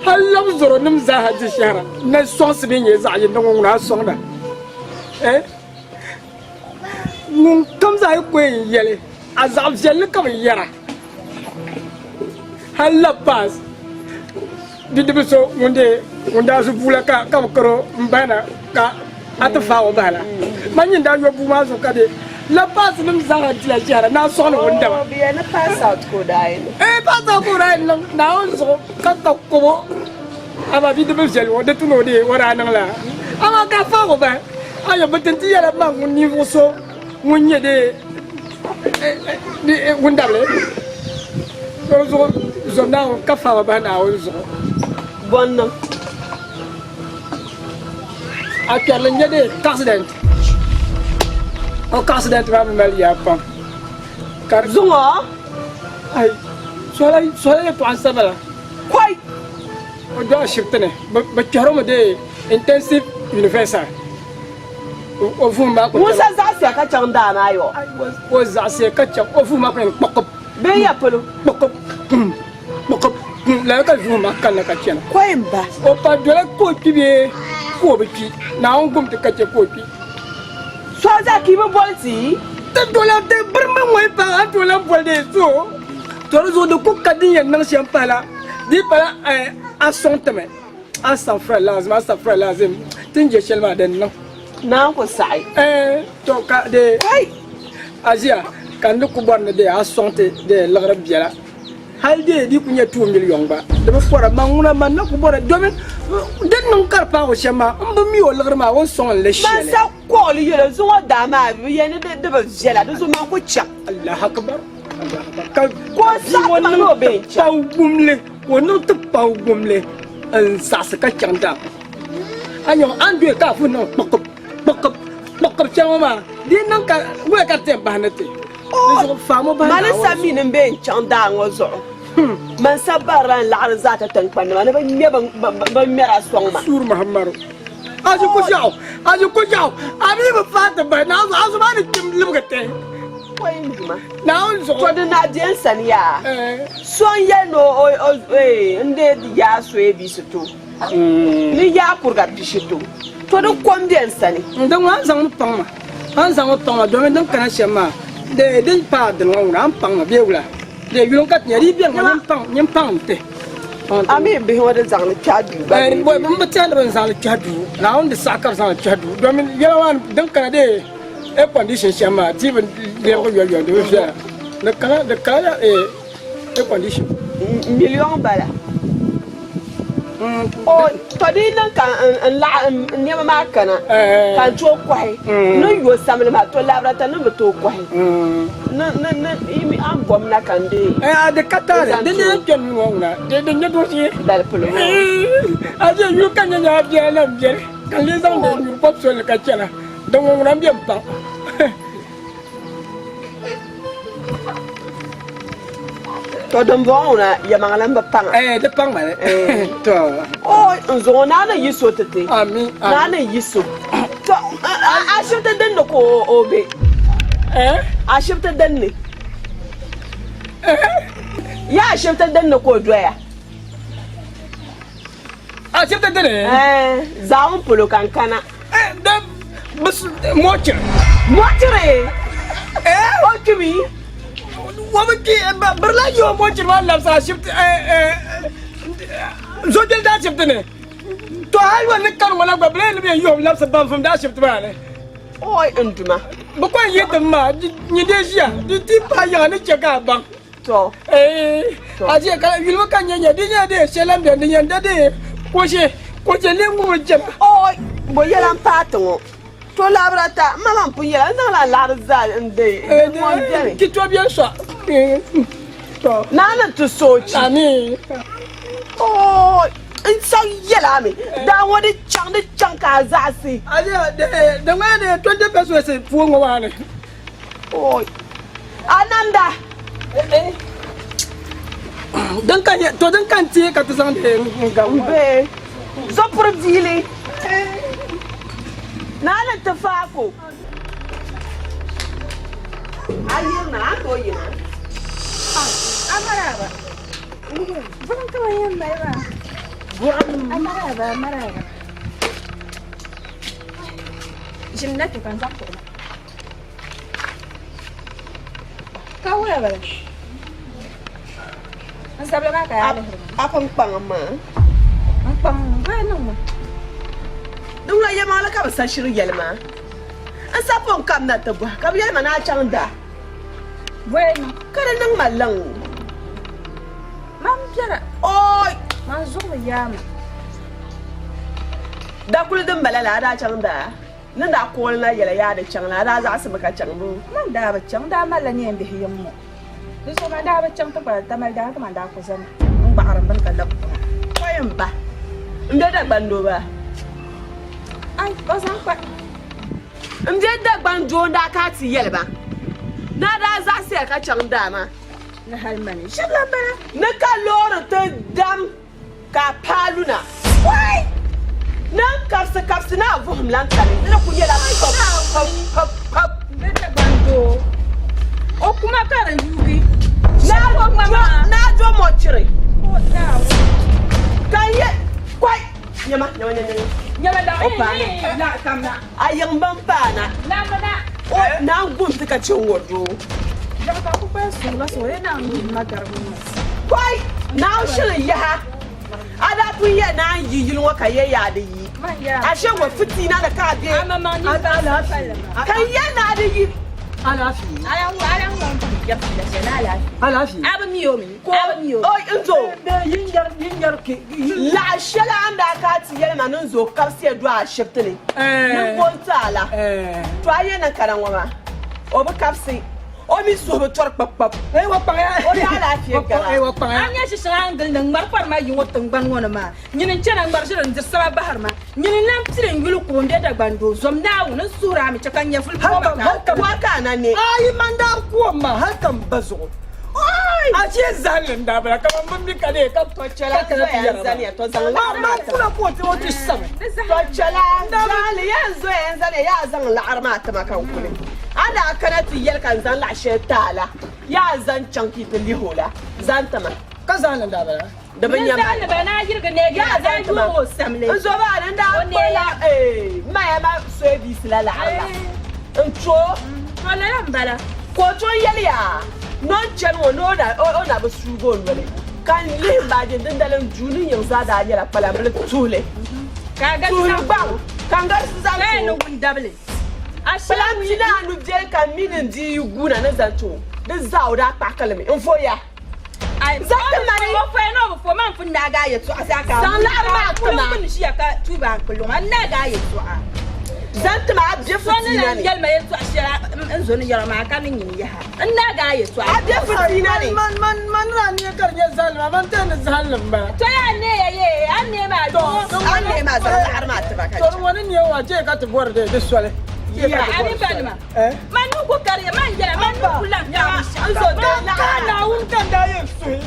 Hal lab zɔrɔnim zaaha di shɛhira na sɔŋsi bee nyɛ zaɣ yindi ŋɔ ŋuna a sɔŋda. Ŋunkam zaa yi ku yɛn yɛli a zaɣ viɛlli ka bɛ yɛra. Hal la paas bidib so ŋun deei ŋun daa zu bua la ka bɛ kar o m-bahi na ka a ti faag o bahi la. Man nyin daa yo bua maa zuɣu ka deei la paasnim zaa dila shɛhira ni a sɔɣi ni wundama. O bia ni pass out ka o daa yi niŋ. Ee, pass out ka o daa yi niŋ Naawuni zuɣu ka ka kobo. Amaa bidib viɛlli ŋɔ di tu ni o deei o daa niŋ lala. Amaa ka a faag o bahi, a yɛn bi ti nti yɛla man ŋun ninvuɣ so ŋun nyɛ dee wundabili o zuɣu zom Naawuni ka faaba bahi Naawuni zuɣu. Bɔ n-niŋ? A kpɛrili n-nyɛ dee accident. O accident maa mi mali yaa pam. Ka di Zuŋɔ? Ai, sola sola yɛltɔɣa n-sabila. Kɔi! O do ashibiti ni, bɛ kpɛhiri o mi dee intensive universal. O vuhim maa Ŋun sa zaɣisiya ka chaŋ daa maa yɔ? O zaɣisiya ka chaŋ, o vuhim maa kuli yɛn kpuɣib. Bee ya polo? Kpuɣib kum, kpuɣib kum, lala ka vuhim maa kanna ka chana. Kɔi m-ba. O pa dola ka o kpi bee ka o bi kpi, Naawuni gum ti ka che ka o kpi. Sɔɣu zaa ka yi bi boli ti? Ti dola ti birimi ŋɔ yi paai a ni tooi lan boli dee so. To di zuɣu di ku ka din yɛn niŋ shɛm pahila di yi pala a sɔŋ ti mi astagfirullah lazim astagfirullah lazim ti ni je shɛli maa din niŋ. Naa ku saɣi. To ka di a ʒiya ka n ni ku bɔri ni di a sɔŋ ti di liɣiri biɛla hali di di ku nyɛ 2 million gba di bi pɔra man ŋuna man na ku bɔra domin din niŋ ka di paagi o shɛm maa n bi mi o liɣiri maa o ni sɔŋ n li Man shɛli. sa kɔɣili yɛli zuŋɔ daa maa bi yɛli ni di bi viɛla di zuɣu man ku chaŋ. Allahu akbar Ka Ka o bia ŋɔ saɣi ma ni niŋ o bee ti pawugumli ka o niŋ ti pawugumli n saɣisi ka chaŋ daa. A nya a ni doya ka a fu niŋ kpuɣib kpuɣib kpuɣib shɛli ŋɔ maa di yi niŋ ka wula ka di ti yɛn bahi ni ti di zuɣu faamu bahi Mani Naawuni sa mi ni m be n-chaŋ daa ŋɔ zuɣu. Man sa barila n laɣiri zaa ti tiŋkpannima ni bɛ ŋme bɛ ŋmɛra sɔŋ ma. Suuri Muhammadu Azi Kushɛɣu Azi Kushɛɣu a mi bi faai ti bahi Naawuni zuɣu a zuɣu maa ni kpim libigi ti. Pɔi n Duuma. Naawuni zuɣu. To di na be n sani yaa. So n-yɛli ni o n deei di yaa soya biisi to ni yaa kuriga pishi to. To di kom be n sani. N di ŋɔ a ni zaŋmi paŋ ma, a ni zaŋmi paŋ ma domin din kana shɛm maa dee din paai dini ŋɔ ŋuna a ni paŋ ma bee wula? Dee yuli n ka ti nya di yi beni ŋɔ nyin paŋ n-ti. A mi bihi ŋɔ di zaŋ li kpɛhi duu gba bee? M bi tɛhi ni bɛ ni zaŋ li kpɛhi duu. Naawuni di saɣi ka bɛ zaŋ li kpɛhi duu domin yɛla maa din kana dee air condition shɛm maa ti bi lɛbigi yɔyɔ di bi viɛla. Di kana di kana air condition. Million bala. O to di yi niŋ ka n laɣim n nɛma maa kana ka n tooi kɔhi ni n yo samli maa to labirata ni bi tooi kɔhi ni ni ni yi mi a ni bom na ka n deei. A di ka taali di ni yɛn kpɛri mi ŋɔ ŋuna di di nyɛ dooshee dali polo ŋɔ. A je yuli ka nyɛ nyaa biɛla na m-biɛni ka n lee zaŋdi nyuri kɔb solli ka chana din ŋɔ ŋuna m-be m-paŋ. To dimbɔŋɔ ŋuna yɛmaŋli m-bi paŋ a. Ɛɛ, di paŋ ma li. To. O, n zuŋɔ naa ni yi so ti ti. Ami, ami. Naa ni yi so. To, ashibiti din ni ka o be? Ɛɛ? Ashibiti din ni? Ɛɛ? Ya ashibiti din ni ka o doya? Ashibiti din ni? Ɛɛ, zaawuni polo ka n kana. Mortuary. Mortuary? O kpimi? O bi kpi, birila yi o mortuary maa labisi ashibiti, zobiɛli daa ashibiti ni. To hali o ni kani ŋɔ la gba, bɛ lee ni bɛ yɛn yihi o labisi banvum daa ashibiti maa ni. Oi n duma. Bɛ kɔŋ yihi ti ma, nyin dee ʒiya, di ti paai yiŋa ni chɛ ka a baŋ. To. A je ka yulimi ka nyɛ nyɛ di nyɛ de shɛli lan beni di nyɛ de de koche koche lee ŋubi jɛma. Oi bo yɛla n paai ti ŋɔ to labira ta n ma man pun yɛla n zaŋla n laɣiri zaa n de ŋɔ n beni. Ti to biɛli sɔ. To. Naa ni ti soochi. Ami. Oi n sa yɛla a mi daa ŋɔ di chaŋ di chaŋ ka a zaɣisi. A je de de ŋɔ de 20 pesos puo ŋɔ maa ni. Oi Ananda. Din ka nyɛ to din ka n ti ka ti zaŋ di n ga n be zɔpuri biili naa ni ti faako a yirina a tooi yina. Amaraba. Buɣim ka bɛ yɛn mali maa. Buɣim. Amaraba, amaraba. Ʒini na kpe ka n zaŋ kuɣu na. Ka wula bala? N zabili maa ka yaa lihiri ma. A pun kpaŋ maa. N kpaŋ bee niŋ ma. Di ŋuna yɛlimaŋli ka bɛ sa shiri yɛli maa. N sa pun kamina ti bɔhi ka bɛ yɛli ma ni a chaŋ daa. Bɔyi niŋ. Ka di niŋ ma liŋ. Man biɛra. Ooi! Man zuɣu bi yaa ma. Dakuli din bala la a daa chaŋ daa? Ni daa kooli na yɛla yaa di chaŋ la, a daa zaɣisimi ka chaŋ bee? Man daa bi chaŋ, n daa malila neenbihi yiŋ ŋɔ. Di zuɣu man daa bi chaŋ ti kpalim Tamale daa ti man daa ku zani n-gbaɣiri m bini ka labi kuna. Pɔi m ba, m be Dagbaŋ doo ba? Ai, o zaŋ kpa. M be Dagbaŋ doo n-daa ka a ti yɛli ba ni a daa zaɣisiya ka chaŋ daa maa. Ni hali mani ʒibila m-bala. Ni ka loori ti dam ka a paai luna. Wai! Ni n kabisi kabisi ni a vuhim lan kani, di ni kul nyɛla pɔp, pɔp, pɔp, pɔp. Bɛ Dagbaŋ doo, o kuma ka di yuugi. Ni a do mɔchiri ka n yɛ kɔi nyama, nyama, nyama, nyama. O paana. A yiŋ bin paana. O naan gum ti ka chɛ ŋɔ doo. Koi! Naawuni shiri yaha! A daa pun yɛli ni a ni yi yili ŋɔ ka yɛ yaa di yi. Ashe ŋɔ fitiina ni ka a be. Ka n yɛli ni a di yi. Laɣ shɛli a ni daa ka a ti yɛli ma ni n zo kabisiya do ashibiti ni ni n bo n-ti a la, to a yɛn niŋ kana ŋɔ maa, o bi kabisi. O mi suhu bi tɔri kpabikpab. O daa alaafee gari a. A nya ʒi shɛŋa a ni gilindi ŋ-ŋmari kpari ma yi ŋɔ tiŋgbani ŋɔ ni maa, nyini n-chana ŋ-ŋmari ʒiri n-diri saba bahiri ma. Nyini n-lan pili n yuli kubu m-be Dagbaŋ doo. Zom Naawuni, n suhiri a mi, chɛ ka n nyɛvili pooi ma ka a Wa ka a na ne. Ayi, man daa bi ku o ma hal ka m ba zuɣu. A ʒe zahimli n-daa bala kaman bɛ mi ka dee ka Tɔ chɛla ka kana ti zoya yɛra maa. n-zaniya, tɔ zaŋ laɣiri Man maa ti kuna ma. ka o ti o ti sami. Tɔ chɛla jaali ya n-zoya n-zaniya, yaa zaŋ laɣiri maa ti ma ka n kuli. A daa kana ti yɛli ka n zaŋ laɣ shɛli ti a la, yaa zaŋ chaŋ ka yi ti lihi o la, zaŋ ti ma. Ka zahimli n-daa bala. Di bi nya ma. Yaa zaŋ ti ma. N zo maa ni n daa kpuɣila m ma ya ma soyabiisi la laɣiri la n-ti o. Ka o tooi yɛli ya ni o ni chani ŋɔ ni o na bi suugi o noli. Ka n lihi m baaji dindali n duu ni yiŋ zaa daa nyɛla kpalambili tuhili. Tuhili gbaŋ ka n garisi zaŋ ti o. Kpalambi ni anu biɛli ka m mi ni n dii yi guuna ni zaŋ ti o, di zaa o daa kpahi ka li mi. N vo ya. Zaŋ ti ma ni. Zaŋ laɣiri maa ti ma. Zaŋ ti ma a be fitiina ni. A be fitiina ni. Man daa nya ka di nyɛ zahimli maa, man tɛhi ni zahimli m-bala. A neei maa, zaŋ laɣiri maa ti ma ka To di ŋɔ ni neei maa, chɛ ka ti bɔri di soli. Naawuni ka n daa yɛn suhi.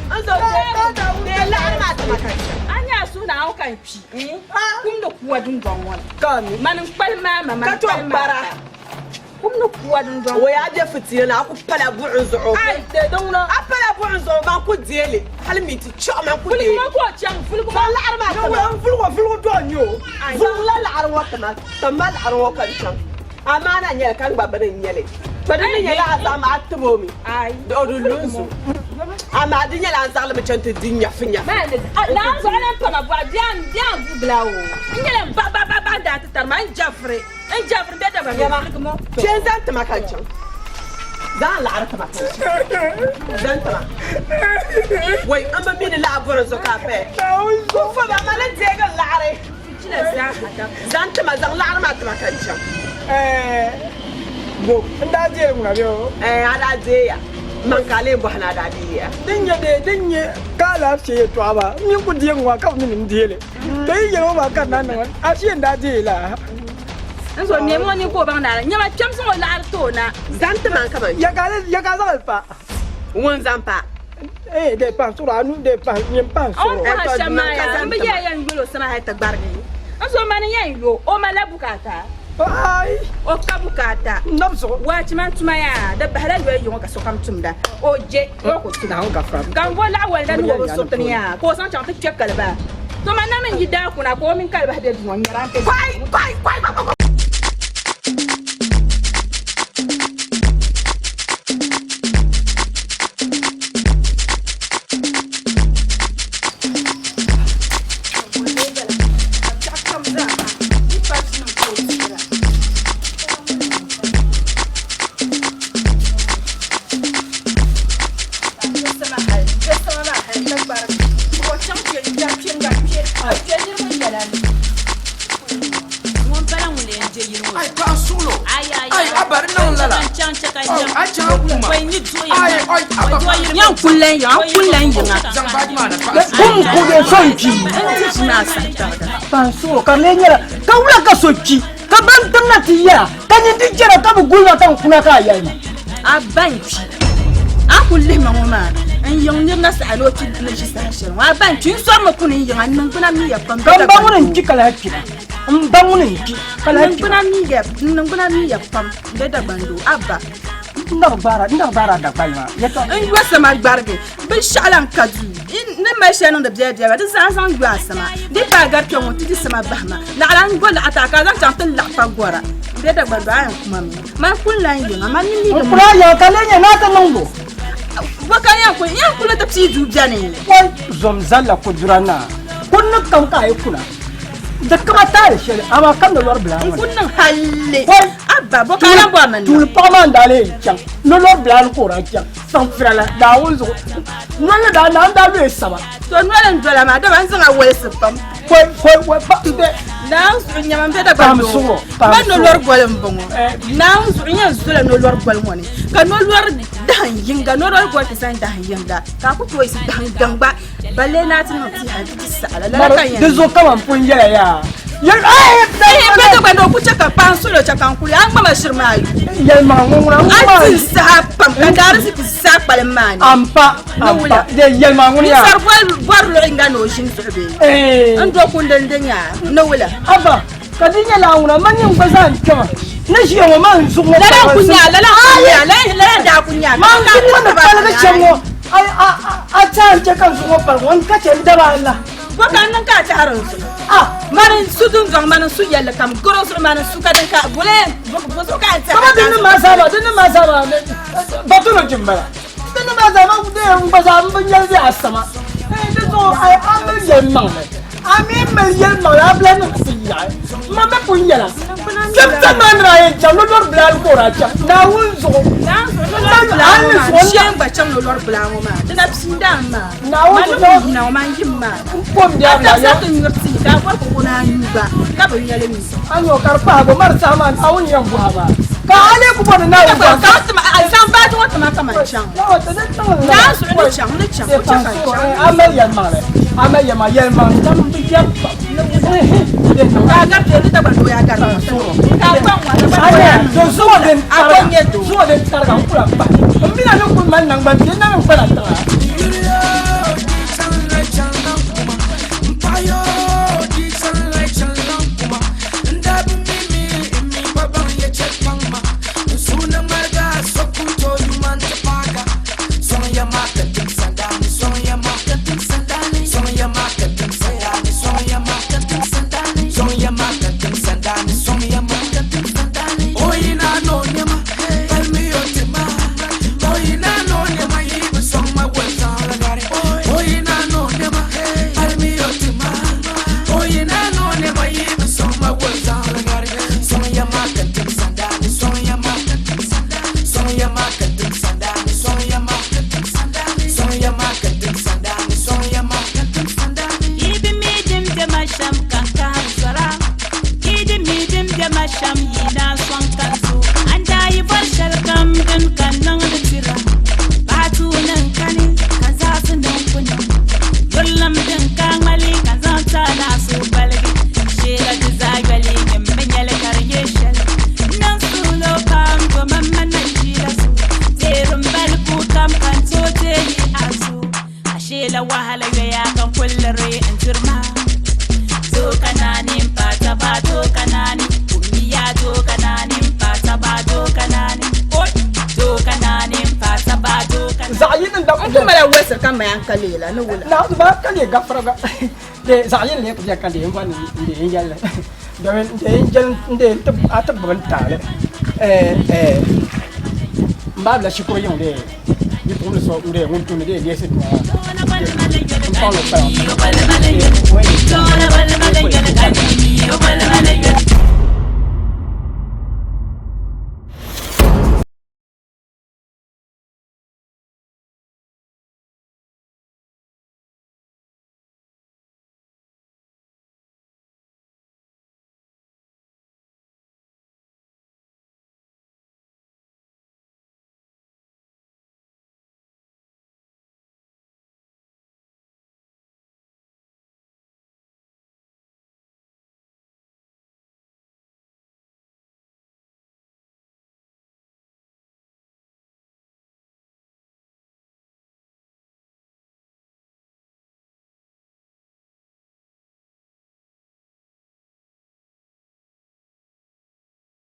Ka to kpara. Wai a be fitiina ni a ku pala buɣim zuɣu. A pala buɣim zuɣu man ku deei li hali minti chuɣu man ku deei li. Zaŋ laɣiri maa ti ma. Zaŋ la laɣiri ŋɔ ti ma. Tim ma laɣiri ŋɔ ka n chaŋ. Amaana n-nyɛ li ka n gba bini n-nyɛ li. To di mi nyɛla a zaŋ ma a tib o mi, o di lu n zuɣu. Amaa di nyɛla a ni zaŋ li mi chaŋ ti di nyafinyafi. Kpe n-zaŋ ti ma ka n chaŋ. Zaŋ n laɣiri ti ma ka n chaŋ. Zaŋ ti ma. Wai, m bi mi ni laɣ bɔri n zuɣu ka a paya. Ku fo ba ma ni deegi n laɣiri. Zaŋ ti ma, zaŋ laɣiri maa ti ma ka n chaŋ. Bo, n daa deei ŋuna bee o? Ɛɛn, a daa deeya. Man ka a lee bɔhi ni a daa deeya? Din nyɛ dee, din nyɛ ka alaafee yɛtɔɣa maa, m mi ku deei ŋ maa ka bi mi ni n deei li. To yi yɛli o maa ka di naan niŋ a shee n daa deei la. N zo neemi o nini ka o baŋ ni a nyama kpɛm zaŋ o laɣiri ti o na. Zaŋ ti ma n kaman. Ya ka a zaŋ li pa? Ŋun zaŋ pa? Ee, dee pahi suɣuro, a nuu dee pahi, nyini pahi O ni suɣuro. pahi shɛm maa yaa, m bi yɛli yɛn yol o sama hali ti gbarigi. N zo mani yɛn yo, o malila bukaata. Ai! O ka bukaata. N nab zuɣu. Waachi man tuma yaa, di bahila yoli yiŋɔ ka sokam tumda. O je, o ku tum. Ka n bo laɣiwalda ni o bi suriti ni yaa, ka o zaŋ chaŋ ti kpe kaliba. To man na mini yi daa kuna ka o mini kalibahi be duu ŋɔ n-ŋmɛri a n-ti. Kɔi! Kɔi! Kɔi! Kɔi! Kɔi! Ai paɣa suɣulo ai a ba di niŋ lala a chaŋ kuma ai ai a ba paɣa Yan kullen ya, kullen yiŋa. zaŋ baaji maa na paɣa Kum ku de so n-kpi. Paɣa suɣulo ka di lee nyɛla ka wula ka so kpi ka ban tiŋ na ti yɛra ka nyin ti jɛra ka bi guli ma ka n kuna ka a yɛli ma. A ba n-kpi. A ku lihi ma ŋɔ maa n yiŋ nir na saha ni o kpi ni ʒi saha shɛli ŋɔ. A ba n-kpi n sɔrimi kuni n yiŋa n niŋgbuna miya pam. Ka m ba ŋuni n-kpi ka lahi kpi ba. M ba ŋuni n-kpi ka lahi kpi ba. N niŋgbuna miya pam m be Dagbandoo. A ba. N na bi gbaara n na bi gbaara a Dagbani maa yɛtɔɣa. N yo sama gbarigi binshɛɣu lan ka duu. N ni mali shɛli niŋdi biɛla biɛla di zaa zaŋ yo a sama. Di paai gari kpɛŋ ŋɔ ti di sama bahi ma. Naɣila n go laɣa ti a ka a zaŋ chaŋ ti laɣi pa gɔra. M be Dagbandoo a yɛn kuma mi. Man kuli lan yiŋa man ni mi N kuli a yiŋa ka lee nyɛ ni a ti niŋ bo? Bɔ ka yɛn kuli yɛn kuli ti pii duu beni. Kɔi zom zalla kudura naa, kuli ni kam ka a yi kuna, di kama taali shɛli, amaa kam ni lɔri bila ŋɔ ni. N ku niŋ halli. Kɔi Abba, bɔ ka a lan bɔri mi tuuli paɣa maa n-daa lee chaŋ ni lɔri bila ni ka o daa chaŋ saŋ pira la Naawuni zuɣu. Noli ni daa naa n-daa looi sama. To noli n-dola maa, dama n zaŋ a wolisi pam. Kɔi, kɔi, kɔi, pa, n-be. Naawuni zuɣu nyama m-be Dagbaŋ Pahim doo. suɣuro, M pahim ba nolɔri suɣuro. goli m-bɔŋɔ. Naawuni zuɣu n yɛn zola nolɔri goli ŋɔ ni, ka nolɔri dahim yiŋga, nolɔri goli ti zani dahim yiŋga, ka a ku tooi yiɣisi dahim gaŋ gba, balle ni a ti niŋ tia hali ti ti saɣi la. Lala ka n yɛn Di niŋ. zuɣu kaman pun yɛla yaa. Yɛl, ai, Ehe, m be Dagbaŋ doo ku chɛ ka paɣa n-soli o chɛ ka n kuli, a ni ŋma ma ʒiri maa yu. Yɛlimaŋli ŋɔ ŋuna, ŋun A maa ti n saha pam ka n daariziki zaa kpalim maa ni. Ampa, Ni wula? ampa, de yɛlimaŋli ŋuni yaa. Ninsal bɔri luɣ yiŋga ni o ʒini zuɣu bee? Eh. N do kundi n-di nya ni wula? Abba, ka di nyɛla a ŋuna, man nyini gba zaa n-kpɛma. Ni ʒiya ŋɔ, man zuɣu ŋɔ Lala n-ku paligi nya, lala n-ku nya, lala n-daa ku nya. Man zuɣu ŋɔ ni paligi shɛm ŋɔ, a chaai n-chɛ ka n zuɣu ŋɔ paligi ŋɔ, n ka chɛ n daba ala. Bɔ ka n niŋ ka a tɛhiri n zuɣu? Mani n-su dundɔŋ, mani n-su yɛlli kam, garo zuɣu mani n-su ka din ka boli bɔ zuɣu ka a tɛhiri Kama di ni maa zaa maa, di ni maa zaa maa, Batolo m-bala. Di ni maa zaa maa, n gba zaa m bi nyɛli bɛ asama. Di zuɣu a mali yɛlimaŋli, a mi mali yɛlimaŋli a bi lahi niŋ ti yaɣi. Ma mi pun yɛla, kpɛm sani maa ni daa yɛn chaŋ, nolɔri bila ka o daa chaŋ, Naawuni zuɣu. Shee gba chaŋ nolɔri bila ŋɔ maa, di na piinda m maa. Naawuni zuɣu. Ma ni yina ŋɔ maa, n yim maa. N kom bɛ a bila A tabisa ti nyuri tii ka a bɔri ka o naan nyu gba ka bi nyɛli nyu. A nyɔ ka di pahi bo mari saha maa Naawuni yɛn bɔhi a maa. Ka a lee ku bɔri ni Naawuni bɔhi a. Ka a zaŋ baaji ŋɔ ti ma ka man chaŋ. Naa zuɣu ni chaŋ, ni chaŋ, o chɛ ka n chaŋ. A mali yɛlimaŋli, a mali yɛlimaŋli, yɛlimaŋli kam bi yɛm pam. Ka a gari ni Dagbaŋ doo yaa gari ŋɔ. Ka a kpaŋ ŋɔ, Dagbaŋ doo yaa. To zuŋɔ din A ko nyɛ doo. Zuŋɔ din tariga n kula pahi. M mina ni kuli mali naŋgban kpee na ni n kpala tiŋa. Zaɣ yini lee ku bɛ ka deei n bɔri ni n deei n yɛlli domin n deei n jɛli n deei a ti gbubi n taali n baa bila shikuru yiŋ dee bipuɣimbili so n deei ŋun tumdi dee leesi tuma maa n paɣili o kpalaŋ.